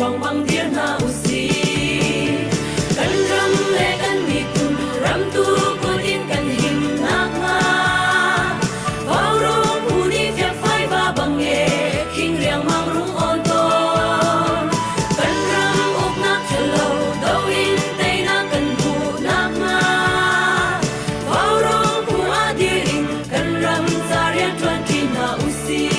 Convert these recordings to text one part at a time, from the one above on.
ṭhawng bang dir hna usih. Kan ram le kan miphun ramtu kut in kan him nakhnga Vaurawng phu nih fiakfai va bang e khing riangmang rung awn tawn. Kan ram uknak ṭhalo do in teinak kan hmuh nakhnga Vaurawng phu ah dir in kan ram ca rianṭuan ṭi hna usih.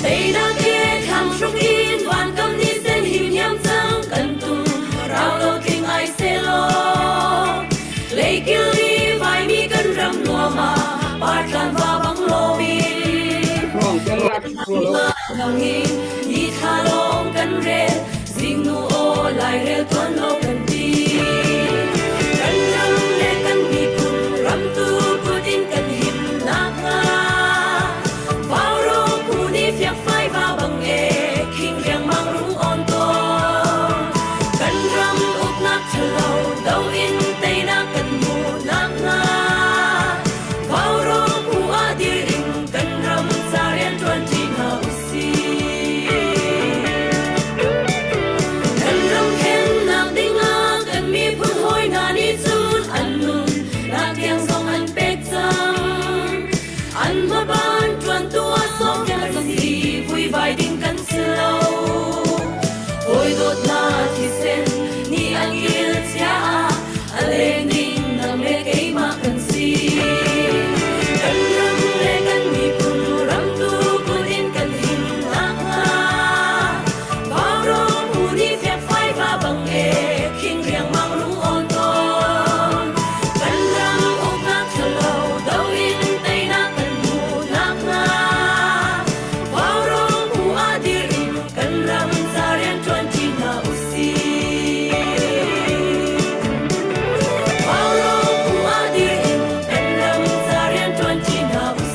Teinak he thlang hruk in vankam ni sen him hiam cang kan tum rau lo tling ai selaw Leikil i vaimi kan ram nuam ah partlan va bang loin Nangin ni thla lawng kan rel zingnu aw lairel tuan lo kan ti Kan ram le kan miphun ramtu kut in kan him nakhnga Vaurawng phu nih fiakfai va bang e khing riangmang rung awn tawn Kan ram uknak ṭhalo do in teinak kan hmuh nakhnga Vaurawng phu ah dir in kan ram ca rianṭuan ṭi hna usih. Kan ram khennak dingah kan miphun hawi hna nih cun an nun nak tiang zong an pek cang. An hmaban ṭuantu ah sawm kan si vuivai ding kan si lo. Hawi dawtnak thisen nih an kil cia ah a leng ding nang le keimah kan si. Kan ram le kan miphun ramtu kut in kan him nakhnga Vaurawng phu nih fiakfai va bang e khing riangmang rung awn tawn. Kan ram uknak ṭhalo do in teinak kan hmuh nakhnga Vaurawng phu ah dir in kan ram ca rianṭuan ṭi hna usih. Vaurawng phu ah dir in kan ram ca rianṭuan ṭi hna usih.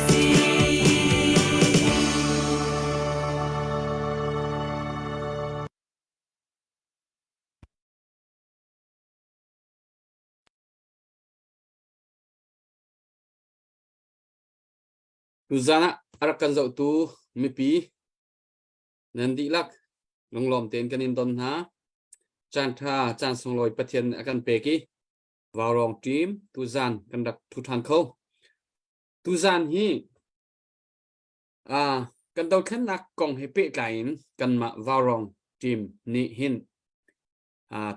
Tuzan ah a rak kan zohtu mipi nan dihlak lunglawm tein kan in don hna. Caan ṭha, caan sunglawi Pathian nih a kan pek i Vaurawng team tuzan kan rak thu ṭhan kho. Tuzan hi kan dothlennak kong he pehtlai in kanmah Vaurawng team nih hin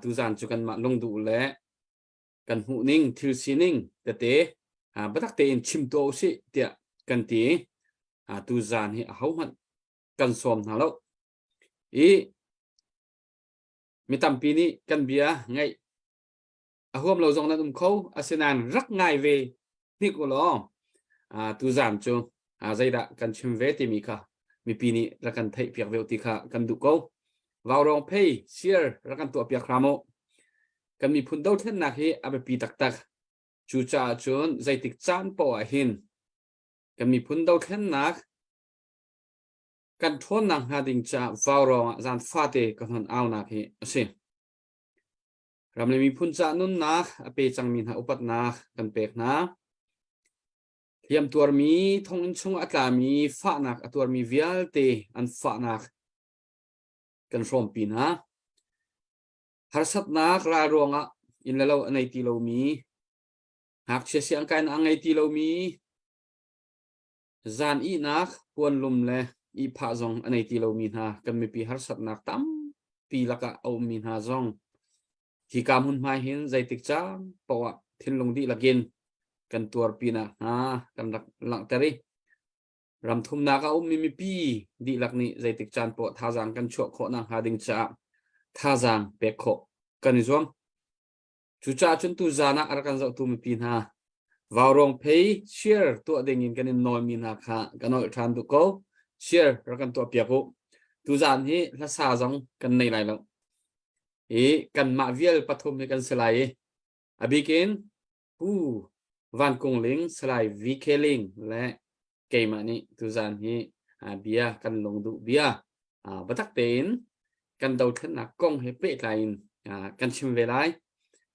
tuzan cu kanmah lungduh le kan hmuhning thil sining tete biatak tein chim tuah usih tiah kan ti. Tuzan hi ahohmanh kan sawm hna lo. I mi tampi nih kan bia ngaih a huam lo zong nan um kho asinain rak ngai ve hnik u law tuzan cu zeidah kan chim ve timi kha mipi nih rak kan theih piak ve ti kha kan duh ko. Vaurawng phei share rak kan tuah piak hram u. Kan miphun dothlennak hi a biapi taktak. Cucaah cun zeitik caan poah ah hin kan miphun dothlennak kan ṭhawnnak hnga ding caah vaurawng ah zan fate ka hnon aunak hi a si. Ram le miphun caah nunnak a pe cangmi hna upatnak kan pek hna. Hliam tuarmi, thonginn chung a tlami, fahnak a tuarmi vialte an fahnak kan hrawmpi hna. Harsatnak ral ruangah inn le lo a nei ti lomi, ngakchia siangkai a ngei ti lomi, zan ihnak puanlum le ihphah zong a nei ti lomi hna kan mipi harsatnak tampi lakah a ummi hna zong hika hmunhma hin zeitik caan paoh ah thinlung dihlak in kan tuarpinak hna kan rak langhter i ram thumnak a ummi mipi dihlak nih zeitik caan poah thazaang kan chuah khawh nakhnga ding caah thazaang pek khawh kan i zuam. Cucaah cun tuzaan ah a rak kan zohtu mipi hna vaurawng phei share tuah ding in kan in nawlmi hna kha ka nolh ṭhan duh ko. Share rak kan tuah piak u. Tuzaan hi hlasa zong kan nei lai lo. I kanmah vial pathum hi kan si lai i a bik in Pu Van Kung Ling, Salai VK Ling le Keimah nih tuzan hi bia kan lungduh bia biatak tein kan dothlennak kong he pehtlai in kan chim ve lai.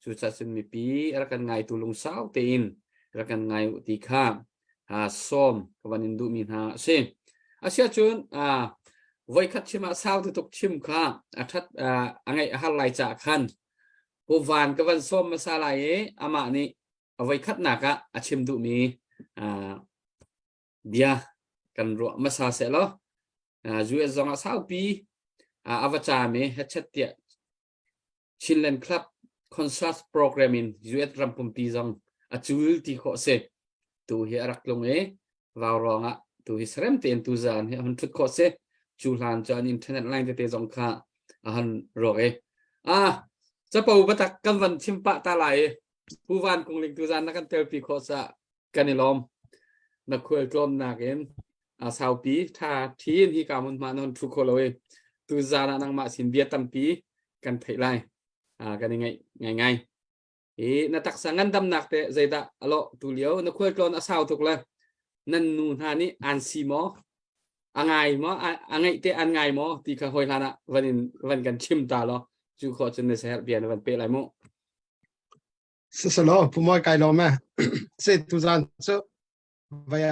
Cucaah cun mipi rak kan ngaitu lungsau tein rak kan ngai u ti kha sawm ka van in duhmi hna a si. Asiahcun voikhat chim ah sau tuk chim kha a ṭhat a ngaih a har lai caah khan Pu Van ka van sawm hmasa lai i amah nih a voikhatnak ah a chim duhmi bia kan ruah hmasa seh law US zong ah saupi a va caam i hechet tiah Chinland Club concert program in US ram pumpi zong a cul ti khawh si. Tu hi a rak tlung i vaurawng ah tu hi sarem tein tu zan hi a hun thut khawh si. Cu hlan cu an internet line tete zong kha a han rawk i ah capo batak kan van chim pah ta lai i Pu Van Kung Ling tu zan na kan telpi khawh sa kan i lawm. Na khual tlawmnak in a saupi tha thin hi ka mun ma non thu kho lo i tu zan ah nangmah sin bia tampi kan theih lai kan i ngaih ngai ngai i na taksa ngandamnak te zeidah alo tu lio na khual tlawn a sau tuk le nan nu hna nih an si maw a ngai maw a ngaih te an ngai maw ti kha hoi hlan ah van in van kan chim ta lo cu khawh cun na seher bia na van pe lai mu Sisalaw pumawi kai lawm e. Se tuzan cu vai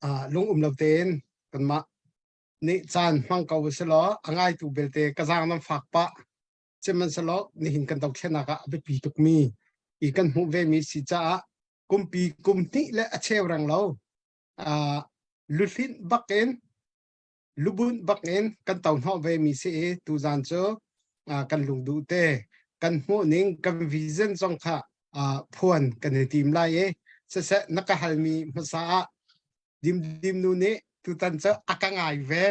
ah lung um lo tein kanmah nih caan hmang ko selaw a ngaitu belte ka zaang nan fak pah. Sihmanhsehlaw nihin kan dothlennak ah a biapi tukmi i kan hmuh vemi si caah kumpi kum hnih le a cheu reng lo luhlinh bakin lubunh bakin kan to hnawh ve mi si i tuzan cu kan lungduh te kan hmuh ning kan vision zong kha phuan kan i tim lai i siseh na ka halmi hmasa ah dimdim nu nih tutan cu a ka ngai ve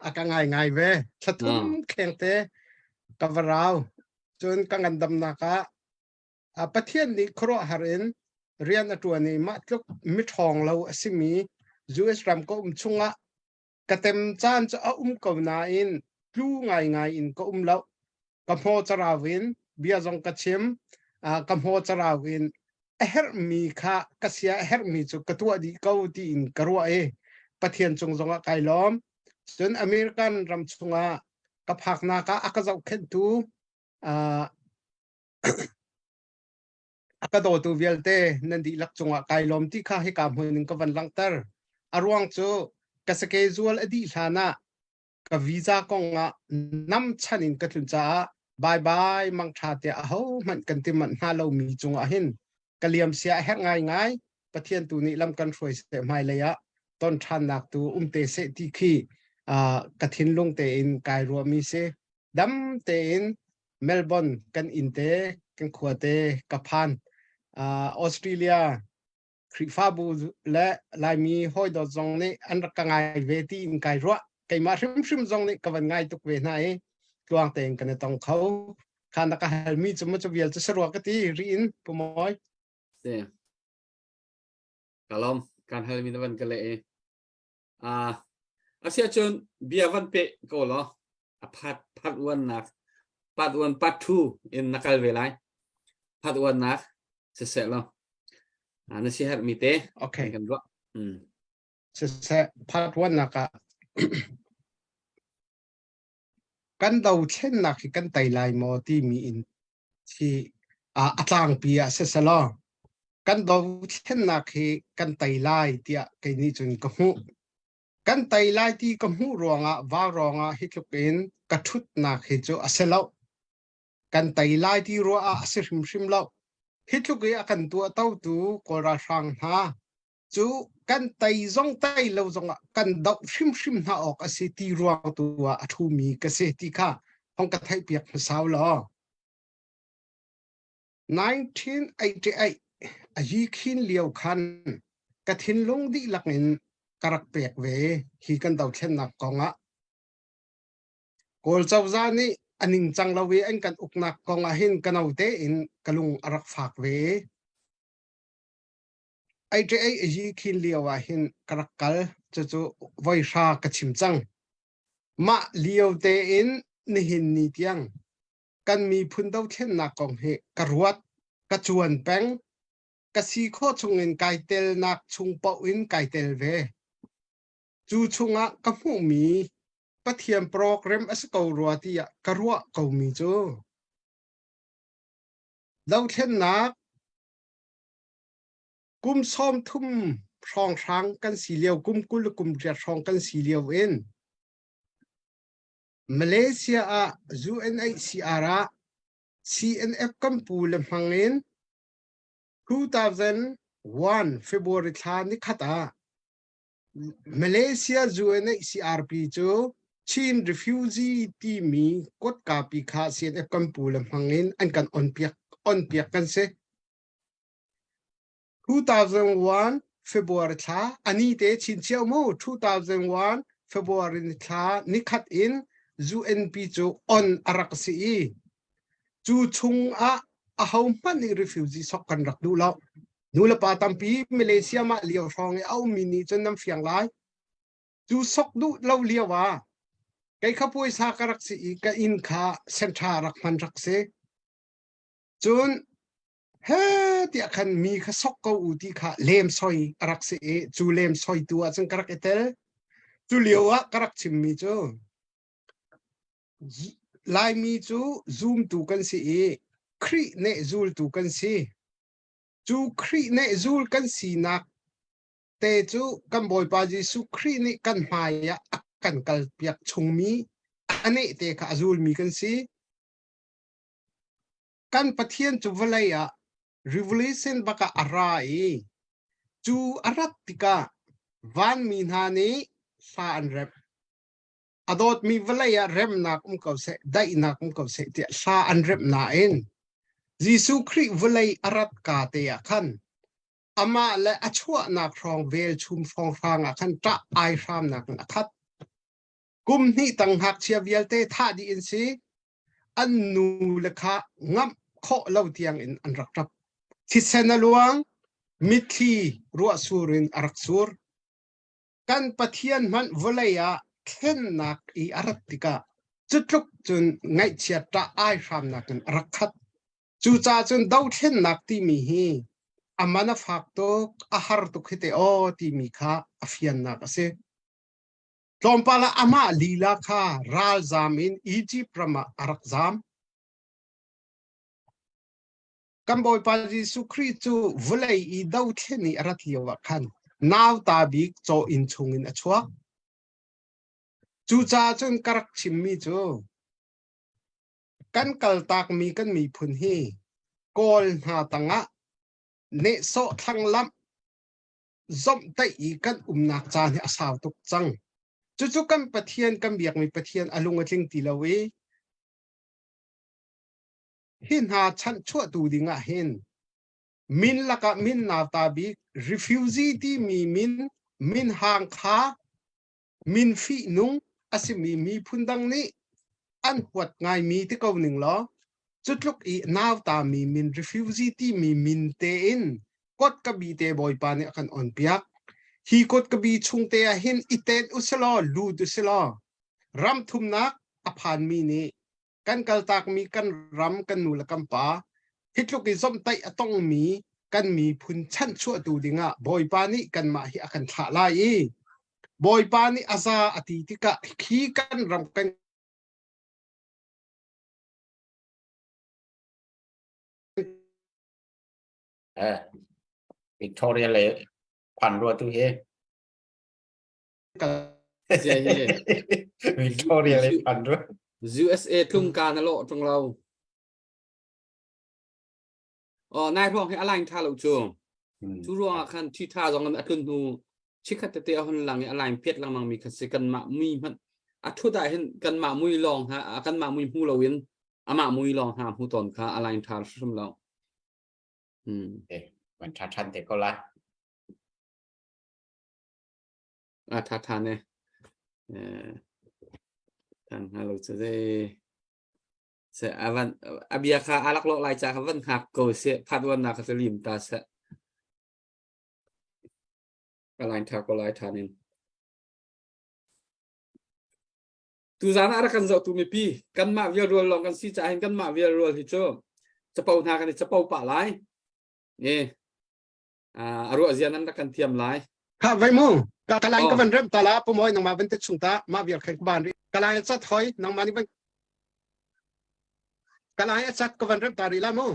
a ka ngai ngai ve thlathum kheng te ka va rau cun ka ngandamnak ah Pathian nih khuaruahhar in rian a ṭuan i mah tluk miṭhawng lo a simi US ram ka um chungah ka tem caan cu a um ko nain tlu ngaingai in ka um lo. Ka hmaw carau in bia zong ka chim. Ka hmaw carau in a herhmi kha ka sia a herhmi cu ka tuah dih ko tiin ka ruah i Pathian cung zongah kai lawm. Cun American ram chungah ka phaknak ah a ka zohkhenhtu A ka dawtu vialte nan dihlak cungah kai lawm ti kha hika hmun in ka van langhter. A ruang cu ka schedule a dih hlan ah ka visa kong ah nam chan in ka tlun caah bye bye mangṭha tiah ahohmanh kan ti manh hna lomi cungah hin ka liam sia a herh ngaingai. Pathian tu nih lam kan hruai seh hmailei ah ton ṭhannak tu um te seh ti khi ka thinlung tein kai ruahmi si. Dam tein Melbourne kan inn te kan khua te ka phan. Australia Khrihfabu le Laimi hawidawt zong nih an rak ka ngai ve ti in kai ruah. Keimah hrimhrim zong nih ka van ngai tuk ve hna i tluang tein kan i tong kho. Kha na ka halmi cu mu cu vial cu sarua ka ti ri in Pu Mawi. Si. Ka lawm. Kan halmi na van ka leh i. Asiahcun bia van peh ko law a phat phat uannak pat uan pat thu in na kal ve lai. Phat uannak siseh law na si herhmi te okay. kan ruah. Siseh phat uannak ah kan dothlennak hi kan tei lai maw timi in hi a tlangpi ah siselaw kan dothlennak hi kan tei lai tiah kei nih cun ka hmuh. Kan tei lai ti ka hmuh ruangah vaurawng ah hi tluk in ka ṭhutnak hi cu a si lo. Kan tei lai ti ruah ah a si hrimhrim lo. Hi tluk i a kan tuahtotu Kawl ralhrang hna cu kan tei zong tei lo zongah kan doh hrimhrim hna awk a si ti ruang tu ah a ṭhumi ka si ti kha hong ka theihpiak hmasa u law. 1988 a yi khin lio khan ka thinlung dihlak in ka rak pek ve hi kan dothlennak kong ah. Kawl cozah nih a ningcang lo i an kan uknak kong ah hin ka no tein ka lung a rak fak ve. 88 a yi khin lio ah hin ka rak kal cucu voi hra ka chim cang. Mah lio tein nihin ni tiang kan miphun dothlennak kong hi ka ruat, ka cuan peng. ka si khawh chungin kai telnak chung paoh in kai tel ve. Cu chungah ka hmuhmi Pathian program a si ko rua tiah ka ruah komi cu dothlennak kum 30 hrawnghrang kan si lio kum 20 le kum 8 hrawng kan si lio in Malaysia ah UNHCR ah CNF kan pu le hmang in 2001 February thla nikhat ah Malaysia UNHCR pi cu Chin refugee timi kotkapi kha CNF kan pu le hmang in an kan on piak on piak kan si. 2001 February thla ani te chin chiao mu 2001 February thla nikhat in UNP cu on a rak si i cu chung ah aho hmanh nih refugee sok kan rak duh lo. Nu le pa tampi Malaysia mah lio hrawng i a ummi nih cun nan fiang lai. Cu sok duh lo lio ah kei kha puaisa ka rak si i ka inn kha senṭha rak hman rak si. Cun he tiah khan mi kha sok ko u ti kha lem soi a rak si i cu lem soi tu ah cun ka rak i tel. Cu lio ah ka rak chimmi cu Laimi cu zumtu kan si i Khrih neh zultu kan si. Cu Khrih nih zul kan sinak te cu kan Bawipa Jesuh Khrih nih kan hmai ah a kan kalpiak chungmi a neh te kha a zulmi kan si. Kan Pathian cu vawlei ah revolution bak ah a ra i cu a rat tikah vanmi hna nih hla an remh. A dawtmi vawlei ah remnak um ko seh, daihnak um ko seh tiah hla an remh nain Jesuh Khrih vawlei a rat ka te ah khan amah le a chuahnak hrawng velchum hrawnghrang ah khan ṭah ai hramnak in a khat. Kum hnih tang ngakchia vialte thah dih in si, an nu le kha ngamh khawh lo tiang in an rak ṭap. Thisen a luang, mitthli ruahsur in a rak sur. Kan Pathian hmanh vawlei ah thlennak i a rat tikah cutluk cun ngaihchiat ṭah ai hramnak in a rak khat. Cucaah cun dothlennak timi hi a man a fak tuk, a har tuk hi te aw timi kha a fiannak a si. Tlawmpal ah amah lila kha ralzam in Egypt ram ah a rak zam. Kan Bawipa Jesuh Khrih cu vawlei i dothlen i a rat lio ah khan nauta bik caw inn chungin a chuak. Cucaah cun ka rak chimmi cu kan kaltakmi kan miphun hi Kawl hna tangah nehsawh thlanglamh zomhtaih i kan umnak caan hi a sau tuk cang. Cucu kan Pathian kan biakmi Pathian a lung a tling ti lo i Hi hna chanhchuahtu dingah hin min lakah min nauta bik refugee timi min min hang kha min fihnung a simi miphun dang nih an huat ngaimi ti ko ning law cutluk i nautami min refugee timi min tein kotkabi te bawipa nih a kan on piak. Hi kotkabi chung te ah hin i tet usilaw lut usilaw ram thumnak a phanmi nih kan kaltakmi kan ram kan nu le kan pa hi tluk i zomhtaih a tongmi kan miphun chanhchuahtu dingah Bawipa nih kanmah hi a kan thlah lai i Bawipa nih a za a ti tikah khi kan ram kan Eh, Victoria le phan rua tu hi Victoria le phan rua. USA tlung ka na lawh tung lo. Oh, nai ruang hi a line tha lo cu. Cu ruang ah khan thi tha zong a tlun hnu chikhat tete a hun lang i a line piat lengmang mi kha si kan mah mui hmanh a thut ah hin kan mah mui lawng ha kan mah mui hmu lo in amah mui lawng ha hmu tawn kha a line tha hrim lo. Hmm. Eh, man tha than te ko la. A tha than e. Eh, than hnga lo cu zei. Se avan abia kha alak lo lai cha kha van hngak ko se phat wan na kha se lim ta se. Ka line tha ko lai than in. Tuzan ah rak kan zohtu mipi kanmah vial rual lawng kan si caah hin kanmah vial rual hi cu capo hna kan i capo pah lai. Eh. A ruah zia nan rak kan thiam lai. Kha vai mu. Ka ka lain ka van rem ta la pu moi nangma van te chung ta ma vial khen ka ban ri. Ka lain chat hoi nangma ni van ka lain chat ka van rem ta ri la mu.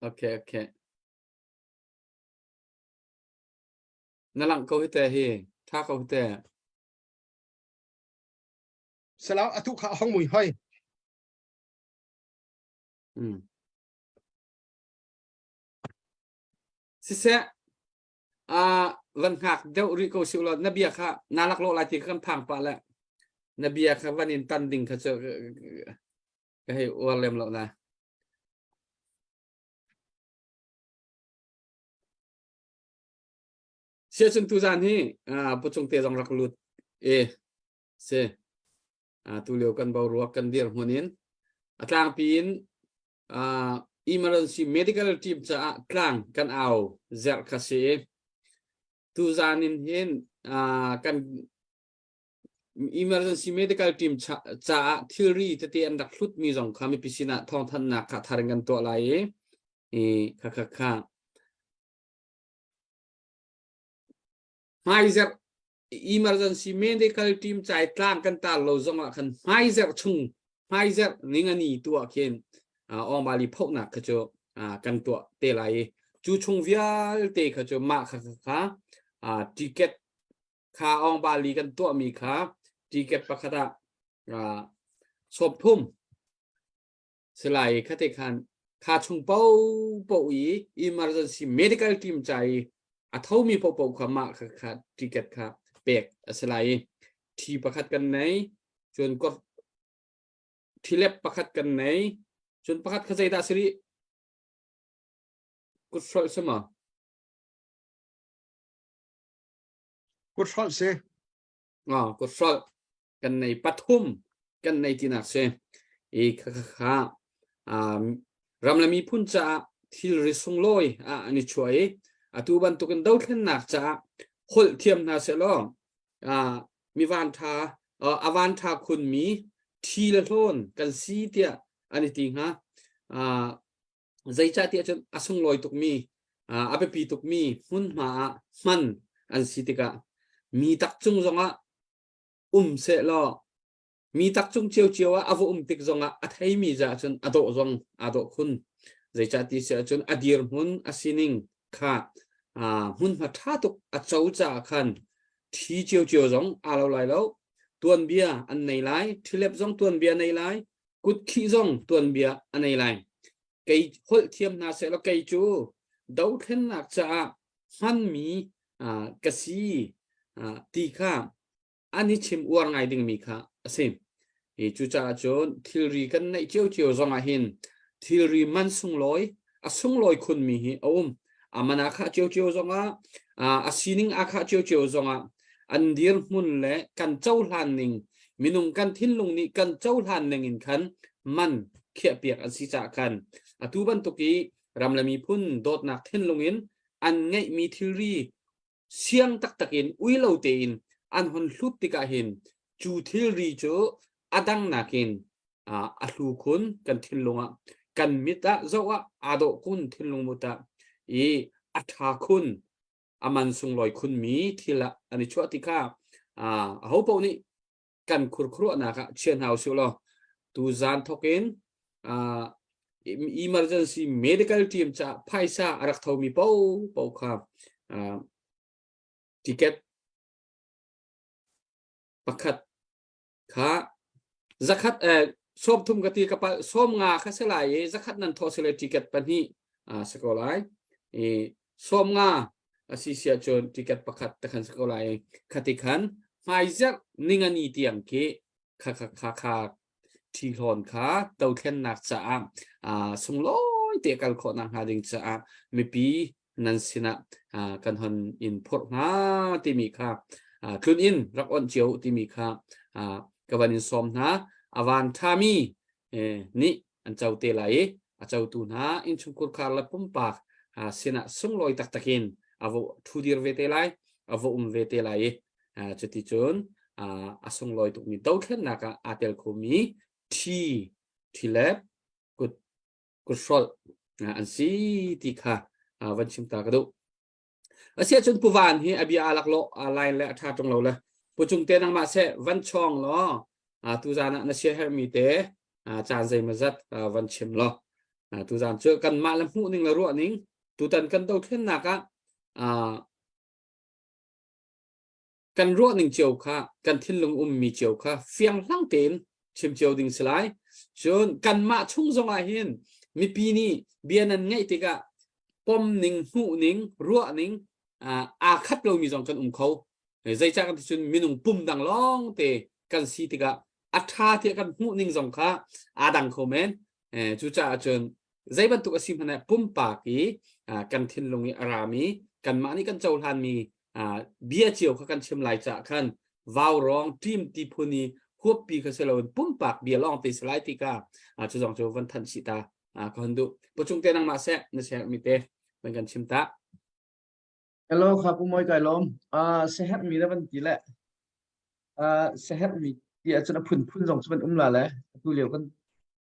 Okay okay. Na lang ko hi te hi. Tha ko hi te. Salau atu kha hong mui hoi. Mm. Siseh, uh, van hngak deuh rih ko si ulaw na bia kha na lak lo lai ti kha kan phang pah le na bia kha van in tan ding kha cu ka hei uar lem lo na. Sia cun tuzan hi uh, pucung te zong rak lut e si uh, tu lio kan boruak kan dir hmun in a tlangpi in uh, emergency medical team caah tlang kan au zerh kha si i tuzan in hin uh, kan emergency medical team caah thilri tete an rak hlut mi zong kha mipi sinah thawngthanhnak kha thar in kan tuah lai i i kha kha kha hmaizerh emergency medical team cai tlang kan tar lo zong ah khan hmaizerh chung hmaizerh ningani tu ah khin ongmali phoknak kha cu kan tuah te lai i cu chung vialte kha cu mah kha kha ticket kha ong bali kan tuahmi kha ticket pakhat ah sawm thum Salai khate khan kha chung po po i emergency medical team ca i a thomi popo kha mah kha kha ticket kha pek a si lai i thi pakhat kan nei cun kor thilep pakhat kan nei cun pakhat kha zeidah si rih kuthrolh si maw Kuthrolh si. Ah, kuthrolh kan nei pathum kan nei tinak si i kha kha kha um, ram le miphun caah thilri sunglawi ah an i chuah i atu bantukin dothlennak caah holh thiam hna sehlaw uh, mi van tha uh, a van tha khunmi thi le hlawn kan si tiah an i ti hnga uh, zeicahtiah cun a sunglawi tukmi uh, a biapi tukmi hmunhma ah hman an si tikah mi tak cung zongah um sehlaw mi tak cung ciocio ah a va um tik zongah a theimi za cun a dawh zong aa dawh khun. Zeicah ti si ahcun a dirhmun a sining kha hmunhma ṭha tuk a co caah khan thi ciocio zong aa lo lai lo. Tuanbia an nei lai, ṭhilep zong tuanbia nei lai, kutkhih zong tuanbia a nei lai. Kei holh thiam hna sehlaw kei cu dothlennak caah hmanmi ka si ti kha an i chim uar ngai dingmi kha a si. I cucaah cun thilri kan neih ciocio zong ah hin thilri man sunglawi a sunglawi khunmi hi a um. A man aa khah ciocio zongah a sining aa khah ciocio zongah an dirhmun le kan cohlan ning minung kan thinlung nih kan cohlan ning in khan man khiahpiak an si caah khan atu bantuk i ram le miphun dawtnak thinlung in an ngeihmi thilri siang taktak in ui lo tein an hun hlut tikah hin cu thilri cu a dang nakin a hlu khun kan thinlung ah kan mit ah zoh ah aa dawh khun thinlung mut ah i a ṭha khun a man sunglawi khunmi thil ah an i chuah tikah aho paoh nih kan khurkhuruahnak ah chia hna usih law tu zan thawk in emergency medical team ca phaisa a rak thomi po po kha ticket pakhat kha zakhat eh sawm thum ka ti ka pa sawm nga kha se lai i zakhat nan thaw sele ticket pahnih a se ko lai i sawm nga a si sia cun ticket pakhat te khan se ko lai khati khan hmaizerh ningani tiang khi kha kha kha kha thi hlawn kha dothlennak caah sunglawi te kal khawh nak hnga ding caah mipi nan sinah kan hon in phorh hnga timi kha tlun in rak on cio timi kha ka van in sawm hna avan thami nih an co te lai i a cotu hna innchungkhur khar le pumpak sinah sunglawi taktak in a va ṭhudir ve te lai a va um ve te lai i cuticun a sunglawi tukmi dothlennak ah aa tel khomi ṭhi ṭhilep kut kuthrolh an si ti kha. Van chim ta ka duh. Asiahcun Pu Van hi a bia aa laklawh aa line le a ṭha ṭung lo le Pu Cung te nangmah seh van chawng law tuzaan ah na siaherhmi te caan zeimawzat van chim law tuzaan cu kanmah le hmuh ning le ruah ning tutan kan dothlennak ah kan ruah ning cio kha kan thinlung ummi cio kha fiang hlang tein chim cio ding si lai. Cun kanmah chung zong ah hin mipi nih bia nan ngaih tikah pom ning hmuh ning ruah ning aa khat lomi zong kan um kho. Zeicah kan ti cun minung pum dang lawng te kan si tikah a ṭha tiah kan hmuh ning zong kha aa dang kho men. Cucaah cun zei bantuk a si hmanh ah pumpak i kan thinlung i a rami kanmah nih kan cohlanmi bia cio kha kan chim lai caah khan vaurawng team ti phun i huappi kha si loin pumpak bia lawng te si lai ti ka cu zong cu van thanh chih ta ka hun duh. Pucung te nangmah seh na share mi te van kan chim ta. Hello, kha pu moi kai lawm. Seherh mi na van ti le seherh mi ti ahcun a phunphun zong cu van um la le atu lio kan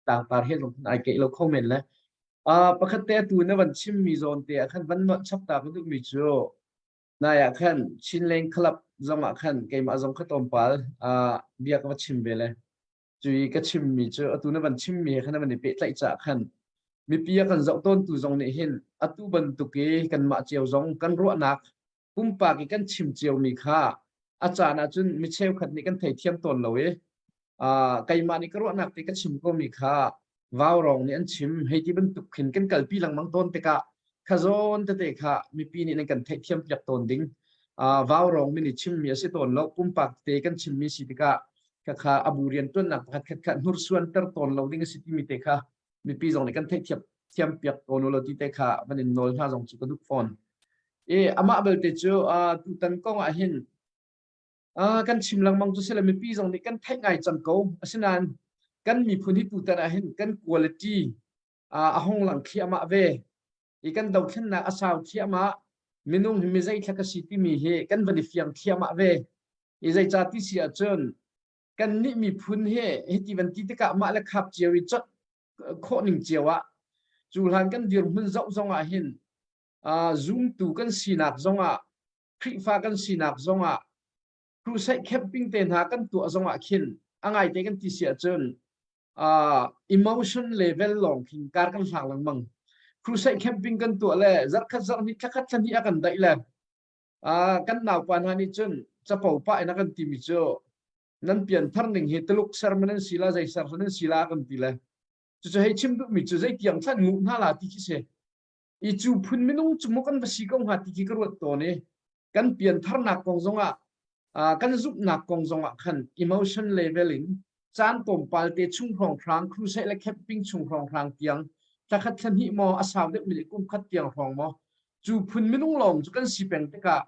tlangpar he zong ai keih lo kho men le. Pakhat te atu na van chim mi zawn te ah khan van nolh chap ta ka duh mi cu nai ah khan Chinleng Club zong ah khan keimah zong kha tlawmpal bia ka va chim ve le. Cui ka chimmi cu atu na van chimmi he khan na van i pehtlaih caah khan mipi a kan zoh tawntu zong nih hin atu bantuk i kanmah cio zong kan ruahnak pumpak i kan chim ciomi kha a caan ahcun mi cheukhat nih kan theithiam tawn lo i keimah nih ka ruahnak te ka chim komi kha vaurawng nih an chim hei ti bantuk khin kan kalpi lengmang tawn tikah kha zawn tete kha mipi nih nan kan theihthiam piak tawn ding vaurawng mi nih chimmi a si tawn lo pumpak te kan chimmi si tikah khakha a bu rian tuannak pakhat khat kha hnursuan ter tawn lo ding a si timi te kha mipi zong nih kan theihthiam thiam piak tawn lo ti te kha van in nawl hna zong cu ka duh fawn i amah belte cu tutan kong ah hin kan chim lengmang cu sile mipi zong nih kan theih ngai cang ko. Asinain kan miphun hi tutan ah hin kan quality a hung lang thliahmah ve. I kan dothlennak a sau thliahmah. Minung hi mi zeithla ka si timi hi kan van i fiang thliahmah ve. I zeica ti si ahcun kan nih miphun hi hiti van ti tikah mah le khap cio i chot khawh ning cio ah cu hlan kan dirhmun zoh zong ah hin zumtu kan sinak zong ah Khrihfa kan sinak zongah crusade camping te hna kan tuah zongah khin a ngaite kan ti si ahcun emotion level lawng khin kar kan hlang lengmang. Crusade camping kan tuah le zarhkhat zarhhnih thlakhat thlahnih a kan daih le kan naupa hna nih cun capo pah in a kan timi cu nan pianthar ning hi Tuluk serman an si la zei ser nan si la kan ti le cucu hei chim duhmi cu zei tiang thlan nguh hna la ti khi si. I cu phun minung cu maw kan va si ko hnga ti khi ka ruat tawn i kan piantharnak kong zongah kan zumhnak kong zongah khan emotion level in caan tlawmpal te chung hrawnghrang crusade le camping chung hrawnghrang tiang thlakhat thlahnih maw a sau deuh mi kum khat tiang hrawng maw cu phun minung lawng cu kan si peng tikah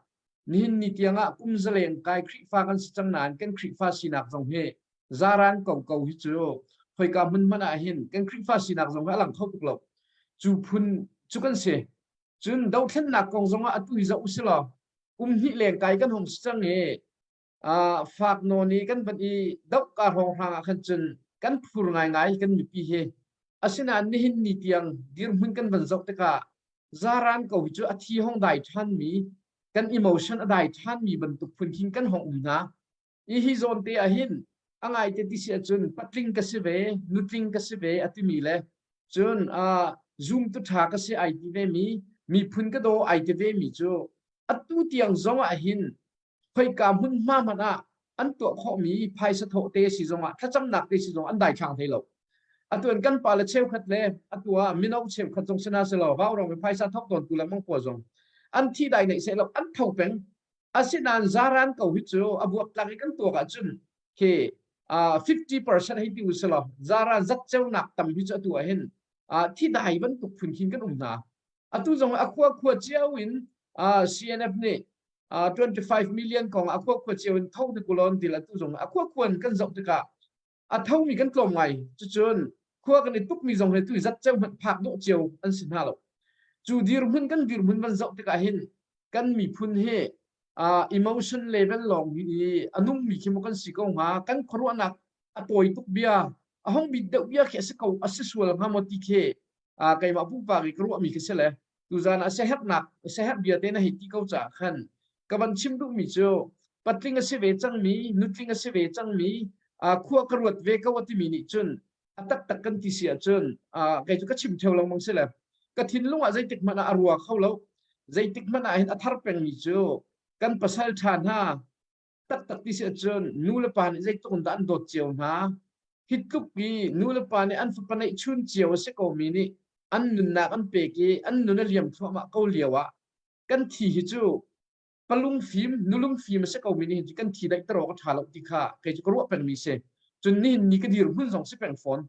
nihin ni tiangah kum zaleng kai Khrihfa kan si cang nain kan Khrihfa sinak zong hi zaran ko ko hi cu khoika hmun hmanh ah hin kan Khrihfa sinak zong hi a lang kho tuk lo. Cu phun cu kan si. Cun dothlennak kong zong ah atu hi zoh usilaw kum hnih leng kai kan hung si cang i fak nawn i kan van i doh ka hrawnghrang ah khan cun kan phur ngaingai kan mipi hi. Asinain nihin ni tiang dirhmun kan van zoh tikah zaran ko hi cu a thi hong dai ṭhanmi kan emotion a dai ṭhanmi bantuk phun khin kan hong um hna. Hi hi zawn te ah hin a ngaite ti si ahcun patling ka si ve, nutling ka si ve a timi le cun zumtu ṭha ka si ai ti ve mi, miphun ka daw ai ti ve mi cu atu tiang zong ah hin khoika hmunhma hmanh ah an tuah khawhmi phaisa thawh te si zong ah thlacamnak te si zong an daithlang thei lo. Atu an kan pale cheukhat le atu ah mino cheukhat zong sina selaw vaurawng i phaisa thawk tawn tu lengmang pawl zong an thi dai neih seh lo an tho peng. Asinain zaran ko hi cu a buaktlak i kan tuak ahcun khi 50% hei ti u silaw zaran zatceunak tam hi cu atu ah hin thidai bantuk phun khin kan um hna. Atu zong a khua khua cio in CNF nih 25 million kong a khua khua cio in tho te kulon til atu zong a khua khua in kan zoh tikah a thomi kan tlawm ngai. Cucun khua kan i tukmi zong hi tu zatceu hmanh phak dawh cio an si hna lo. Cu dirhmun kan dirhmun van zoh tikah hin kan miphun hi emotion level lawng hi a nungmi khi maw kan si ko hnga kan khuaruahnak a tawi tuk bia a hong bit deuh bia khi a si ko a si sual hnga maw ti khi keimah pumpak i ka ruahmi khi si le. Tuzan ah siaherhnak siaherh bia te na hei ti ko caah khan ka van chim duhmi cu patling a si ve cangmi nutling a si ve cangmi khua ka ruat ve ko a timi nih cun a taktak kan ti si ahcun kei cu ka chim theo lengmang si le ka thinlung ah zeitik hmanh ah a rua kho lo. Zeitik hmanh ah hin a thar pengmi cu kan pasal ṭha hna taktak ti si ahcun nu le pa nih zeitluk in dah an dawt cio hna. Hi tluk i nu le pa nih an fapa neih chun cio a si komi nih an nunnak an pek i an nun a liam thluahmah ko lio ah kan thi hi cu palung fim nulung fim a si komi nih hin kan thi daihter awk a ṭha lo ti kha kei cu ka ruah pengmi si. Cun nihin ni ka dirhmun zong si peng fawn.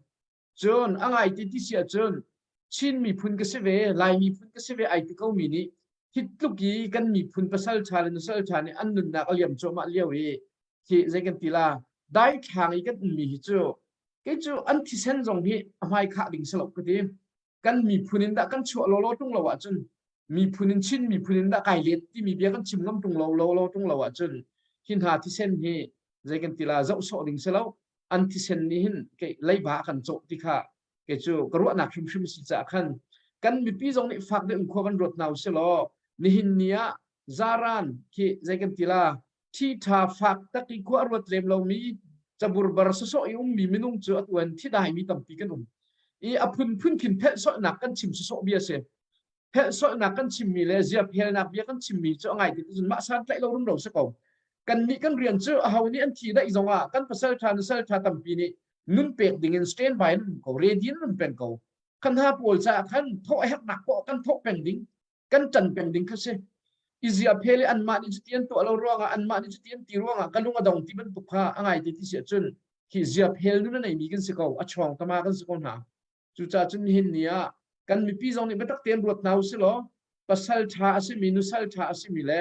Cun a ngai ti ti si ahcun Chin miphun ka si ve, Lai miphun ka si ve ai ti komi nih hi tluk i kan miphun pasal ṭha le nusal ṭha nih an nunnak a liam cuahmah lio i khi zei kan ti la daithlang i kan ummi hi cu kei cu an thisen zong hi a hmai khah ding si lo ka ti. Kan miphun in dah kan chuah lawlaw ṭung lo ahcun miphun in Chin miphun in dah kai let timi bia kan chim ngam ṭung lo lawlaw ṭung lo ahcun hi hna thisen hi zei kan ti la zoh sawh ding si lo. An thisen nih hin kei leiba a kan cawh ti kha kei cu ka ruahnak hrimhrim si caah khan kan mipi zong nih fak deuh in khua kan ruat hna usih law nihin ni ah zaran khi zei kan ti la thi tha fak tak i khua ruat lem lomi caburbar sawsawh i ummi minung cu atu an thi dai mi tampi kan um i a phunphun khin phelhsawlhnak kan chim sawsawh bia si. Phelhsawlhnak kan chimmi le ziaphelnak bia kan chimmi cu a ngai ti cun mah san tlaih lo rumro si ko. Kan nih kan rian cu aho nih an thi daih zongah kan pasal ṭha nusal ṭha tampi nih nun pek ding in stand by in um ko, ready in um peng ko. Kan ha pawl caah khan thawh a herhnak poah kan thawh peng ding, kan ṭan peng ding kha si. I ziaphel i anmah nih cuti an tuah lo ruangah anmah nih cuti an ti ruangah ka lung a dong ti bantuk kha a ngai ti ti si ahcun hi ziaphel nun a neimi kan si ko, a chawng tama kan si ko hna. Cucaah cun nihin ni ah kan mipi zong nih biatak tein ruat hna usih law pasal ṭha a simi, nusal ṭha a simi le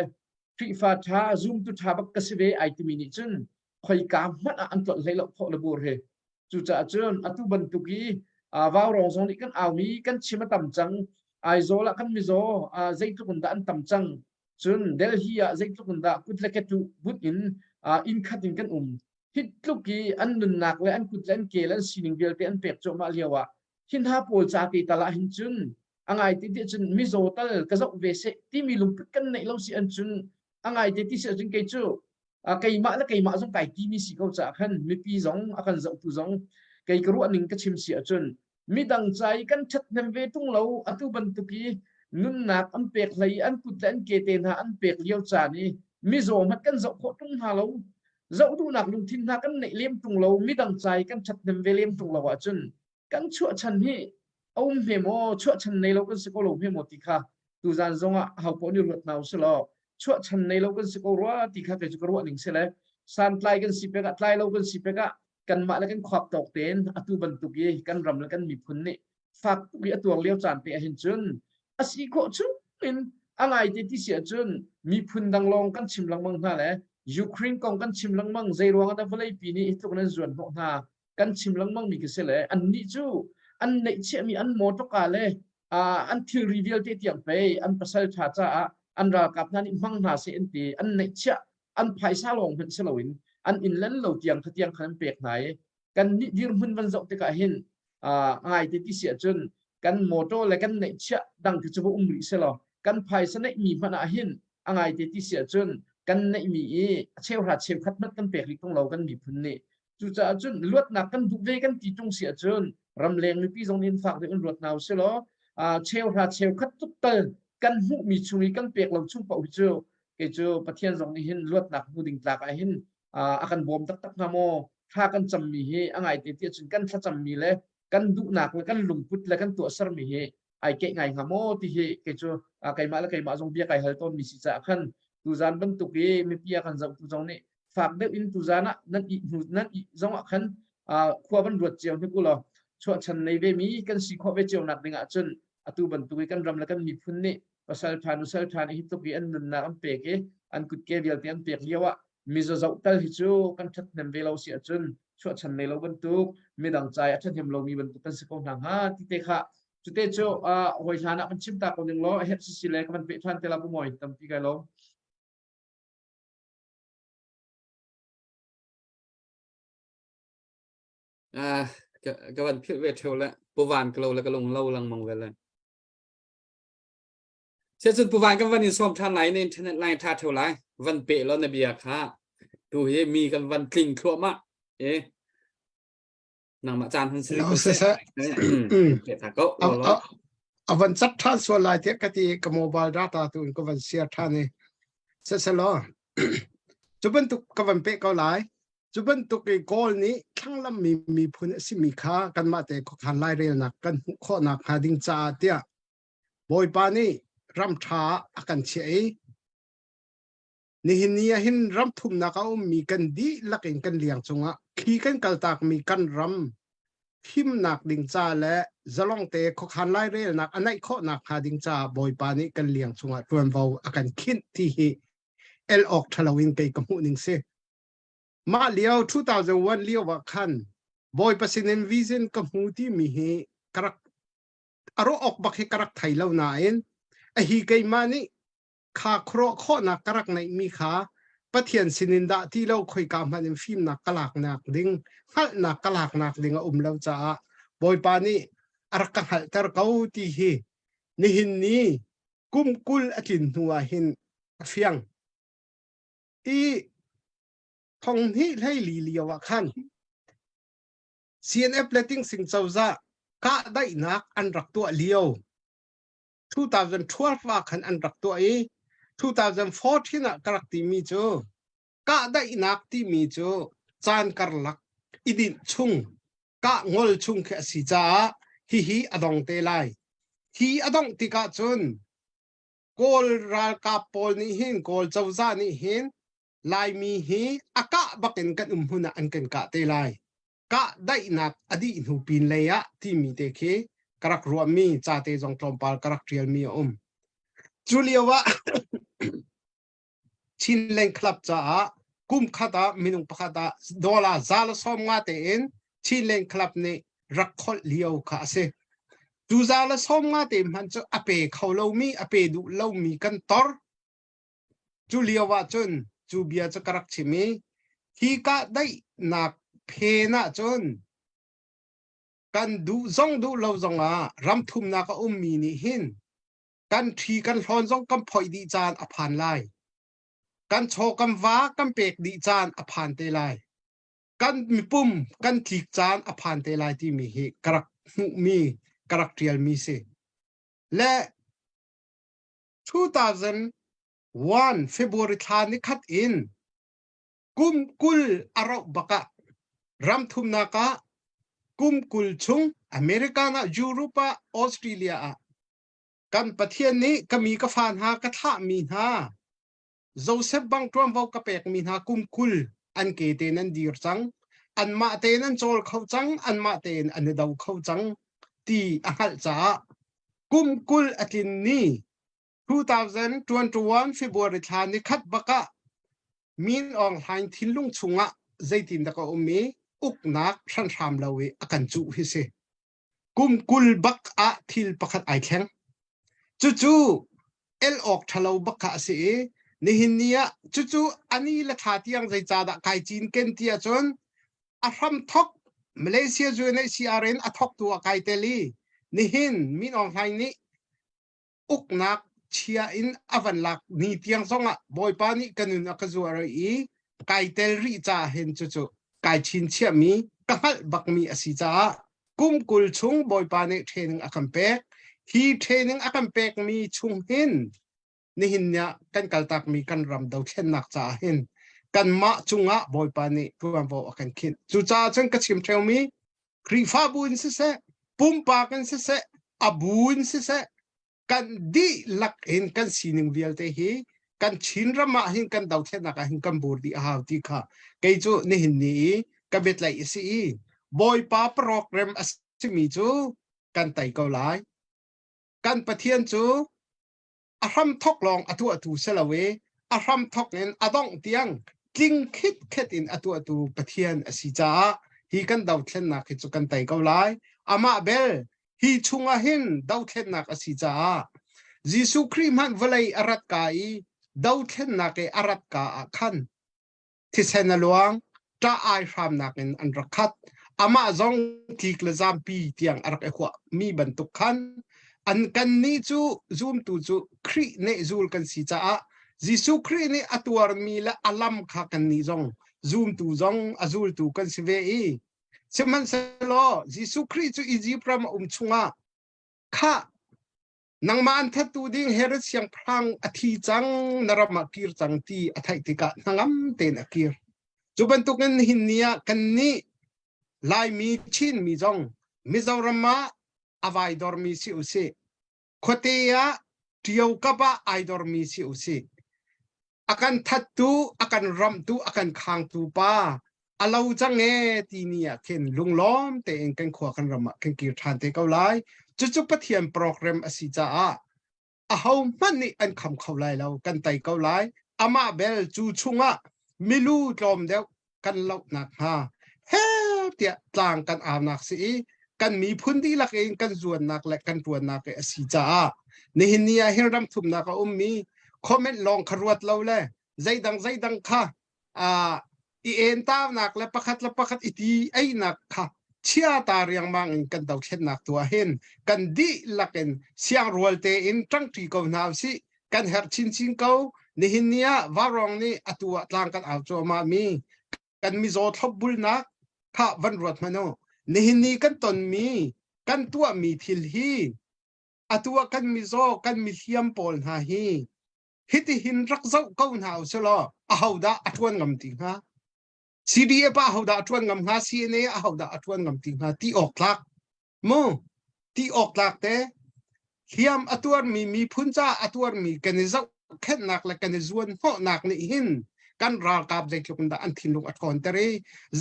Khrihfa ṭha, zumtu ṭha bak ka si ve ai timi nih cun khoika hmanh ah an tlolh hlei lo khawh le bur hi. Cucaah cun atu bantuk i vaurawng zong nih kan aumi kan chim a tam cang. Aizawl ah kan mizaw zeitluk in dah an tam cang. Cun Delhi ah zeitluk in dah kut le ke tu but in inn khat in kan um. Hi tluk i an nunnak le an kut le an ke le an sining vialte an pek cuahmah lio ah hi hna pawl ca te tal ah hin cun a ngai te ti cun mizaw tal ka zoh ve seh timi lungput kan neih lo si an cun a ngai te ti si ahcun kei cu keimah le keimah zong kai timi si ko caah khan mipi zong a kan zohtu zong kei ka ruah ning ka chim si ahcun midang ca i kan ṭhathnem ve ṭung lo atu bantuk i nunnak an pek hlei an kut le an ke te hna an pek lio caan i mizaw hmanh kan zoh khawh ṭung hna lo zoh duhnak lungthin hna kan neih lem ṭung lo midang ca i kan ṭhathnem ve lem ṭung lo ahcun kan chuahchan hi a um hme maw chuahchan nei lo kan si ko lo hme maw ti kha tuzan zongah ho paoh nih ruat hna usih law chuahchan nei lo kan si ko rua ti kha kei cu ka ruah ning si le santlai kan si pek ah tlai lo kan si pek ah kanmah le kan khuap tawk tein atu bantuk i kan ram le kan miphun nih fak tuk i a tuar lio caan te ahhin cun a si khawh chung in a ngai te ti si ahcun miphun dang lawng kan chim lengmang hna le Ukraine kong kan chim lengmang zei ruang ah dah vawleipi nih hi tluk in an zuan hnawh hna kan chim lengmang mi khi si le annih cu an neihchiahmi an mawṭawka le an thilri vialte tiang pei an pasal ṭha caah an ralkap hna nih hmang hna seh an ti an neihchiah an phaisa lawng hmanh si loin an inn len lo tiang kha tiang khan an pek hna i kan nih dirhmun van zoh tikah hin ngai te ti si ahcun kan motor le kan neihchiah dang khi cu va um rih selaw kan phaisa neihmi hmanh ah hin a ngai te ti si ahcun kan neihmi i a cheuhra cheukhat hmanh kan pek rih tung lo kan miphun nih. Cucaah cun luatnak kan duh ve kan ti tung si ahcun ramleng mipi zong nih fak deuh in ruat hna usih law cheuhra cheukhat tuk tal kan hmuhmi chung i kan pek lo chung paoh hi cu kei cu Pathian zong nih hin luatnak hmu ding tlak ah hin a kan bawm taktak hnga maw? Thla kan cammi hi a ngai te ti ahcun kan thlacammi le kan duhnak le kan lungput le kan tuahsermi hi ai keih ngai hnga maw ti hi kei cu keimah le keimah zong bia kai hal tawnmi si caah khan tuzan bantuk i mipi a kan zohtu zong nih fak deuh in tuzan ah nan ih hnu nan ih zong ah khan khua van ruat cio hnik u law chuahchan nei ve mi kan si khawh ve cio nak ding ah cun atu bantuk i kan ram le kan miphun nih pasal ṭha nusal ṭha nih hi tluk i an nunnak an pek i an kutke vialte an pek lio ah mizaw zoh tal hi cu kan ṭhathnem ve lo si ahcun chuahchan nei lo bantuk midang ca i a ṭhahnem lomi bantuk kan si ko hna hnga ti te kha cute cu hawi hlan ah kan chim ta ko ning law a herh sisi le ka van peh ṭhan te la pu mawi tampi kai lawm. Ah, ka ka van philh ve ṭheo le pu van ka lo le ka lung lo lengmang ve le. Siacun Pu Van kan van in sawm ṭhan lai na internet line ṭha ṭheo lai. Van pe law na bia kha. Tu hi mi kan van tling thluahmah. E nangmah caan hun si Lo ko seh seh. seh. Pe tha ko. A a a van cat ṭhan sual lai tiah ka ti ka mobile data tu in ka van share ṭhan i sehselaw cu bantuk ka van peh ko lai. Cu bantuk i Kawl nih thlanglam mi miphun a simi kha kanmah te khuakhan lairelnak kan hmuh khawhnak hnga ding caah tiah Bawipa nih ram ṭha ah a kan chiah i nihin ni ah hin ram thumnak a ummi kan dihlak in kan liang cungah khi kan kaltakmi kan ram himnak ding ca le zalong te khuakhan lairelnak a naih khawhnak hnga ding caah Bawipa nih kan liang cungah ṭuanvo a kan khinh ti hi el awk ṭhalo in kei ka hmuh ning si. Mah lio 2001 lio ah khan Bawipa sinin vision ka hmu timi hi ka rak a ruah awk bak hi ka rak thei lo nain a hi keimah nih kha khuaruah khawhnak ka rak neihmi kha Pathian sinin dah ti lo khoika hmanh in fimnak ka laknak ding hngalhnak ka laknak ding a um lo caah Bawipa nih a rak ka hngalhter ko ti hi nihin ni kum 20 a tlin hnu ah hin a fiang. I thong hnih hlei li lio ah khan CNF le Tingsing cozah kahdaihnak an rak tuah lio 2012 ah khan an rak tuah i 2014 ah ka rak timi cu kahdaihnak timi cu caan karlak i dinh chung kah ngol chung khi a si caah hihi a dong te lai. Hi a dongh tikah cun Kawl ralkap pawl nih hin Kawl cozah nih hin Laimi hi a kah bakin kan um hmun ah an kan kah te lai. Kah daihnak a dih hnu pin lei ah timi te khi ka rak ruahmi ca te zong tlawmpal ka rak ṭialmi a um. Cu lio ah Chinland Club caah kum khat ah minung pakhat ah dollar 150 tein Chinland Club nih rak kholh lio kha a si. Cu 150 te hmanh cu a pe kho lomi, a pe duh lomi kan tor. Cu lio ah cun cu bia cu ka rak chim i hi kahdaihnak phen ah cun kan duh zong duh lo zong ah ram thumnak a ummi nih hin kan ṭhi kan hlawn zong kan phoih dih caan a phan lai. Kan chaw kan va kan pek dih caan a phan te lai. Kan mipum kan tlik caan a phan te lai timi hi ka rak hmuhmi ka rak ṭialmi si. Le 2001 February thla ni khat in kum 20 a rauh bak ah ram thumnak ah kum 20 chung American ah Europe ah Australia ah kan Pathian nih ka mi ka fa hna ka thlahmi hna Joseph bang ṭuanvo ka pekmi hna kum 20 an ke tein an dir cang anmah tein an cawl kho cang anmah tein an i do kho cang ti a hngalh caah kum 20 a tlin ni 2021 February thla ni khat bak ah Min Aung Hlaing thinlung chungah zeitindah ka um i uknak hranhram lo i a kan cuh hi si. Kum 20 bak ah thil pakhat ai thleng. Cucu el awk ṭhalo bak kha a si i nihin ni ah cucu ani le thla tiang zeicahdah kai cinken ti ahcun a hramthok Malaysia UNHCR in a thawktu ah kai tel i nihin Min Aung Hlaing nih uknak chia in a van lak ni tiang zongah Bawipa nih ka nun a ka zuar i kai tel rih caah hin cucu kai chinchiahmi ka hngalh bakmi a si caah kum 20 chung Bawipa nih training a kan pek. Hi training a kan pekmi chung hin nihin ni ah kan kaltakmi kan ram dothlennak caah hin kanmah cungah Bawipa nih tuanvo a kan khinh. Cucaah cun ka chim ṭheumi Khrihfabu in siseh, pumpak in siseh, a bu in siseh, kan dihlak in kan sining vialte hi kan Chin ram ah hin kan dothlennak ah hin kan bur dih a hau ti kha kei cu nihin ni i ka biatlaih a si i Bawipa program a simi cu kan tei ko lai. Kan Pathian cu a hram thok lawng a tuahtu si lo i a hram thok in a dongh tiang tling khitkhet in a tuahtu Pathian a si caah hi kan dothlennak hi cu kan tei ko lai. Amah bel hi chungah hin dothlennak a si caah Jesuh Khrih hmanh vawlei a rat ka i dothlennak i a rat ka ah khan thisen a luang, ṭah ai hramnak in an rak khat. Amah zong tlik le zampi tiang a rak i huah mi bantuk khan. An kannih cu zumtu cu Khrih nih zul kan si caah Jesuh Khrih nih a tuarmi le a lam kha kannih zong zumtu zong a zultu kan si ve i sihmanhsehlaw Jesuh Khrih cu Izipt ram a um chungah khah nangmah an thattu ding Herod siangpahrang a thi cang na ram ah kir cang ti a theih tikah hnangam tein a kir. Cu bantukin nihin ni ah kannih Laimi Chinmi zong Mizoram ah a vai dormi si usih. Khuate ah ṭio kap ah ai dormi si usih. A kan thattu, a kan ramhtu, a kan khangtu pa a lo cang e ti ni ah khin lunglawm tein kan khua kan ram ah kan kir ṭhan te ko lai. Cucu Pathian program a si caah ahohmanh nih an kham kho lai lo kan tei ko lai amah bel cu chungah milu tlawm deuh kan lohnak hnga he tiah tlang kan aunak si i kan miphun dihlak in kan zuannak le kan tuannak a si caah nihin ni ah hin ram thumnak a ummi comment lawng kha ruat lo le zeidang zeidang kha i entaunak le pakhat le pakhat i ti einak kha chia ta riangmang in kan dothlennak tu ah hin kan dihlak in siangrual tein ṭangṭi ko hna usih kan herh chinchin ko nihin ni ah vaurawng nih atu ah tlang kan au cuahmah mi kan mizaw thlopbulnak kha van ruat hmanh u nihin ni kan tonmi kan tuahmi thil hi atu ah kan mizaw kan mihliam pawl hna hi hitihin rak zoh ko hna usih law ahodah a ṭuan ngam ti hnga CDF ah ahodah a ṭuan ngam hnga CNA ahodah a ṭuan ngam ti hnga ti awk tlak mu ti awk tlak te hliam a tuarmi miphun ca a tuarmi kan i zohkhenhnak le kan i zuan hnawhnak nih hin kan ralkap zeitluk in dah an thinlung a ṭhawnter i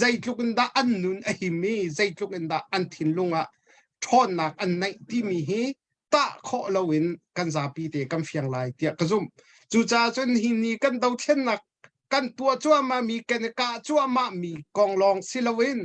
zeitluk in dah an nun a him i zeitluk in dah an thinlung ah ṭhawnnak an neih timi hi tah khawh loin kan zapi te kan fiang lai tiah ka zumh. Cucaah cun hi ni kan dothlennak kan tuah cuahmah mi kan i kah cuahmah mi kong lawng si loin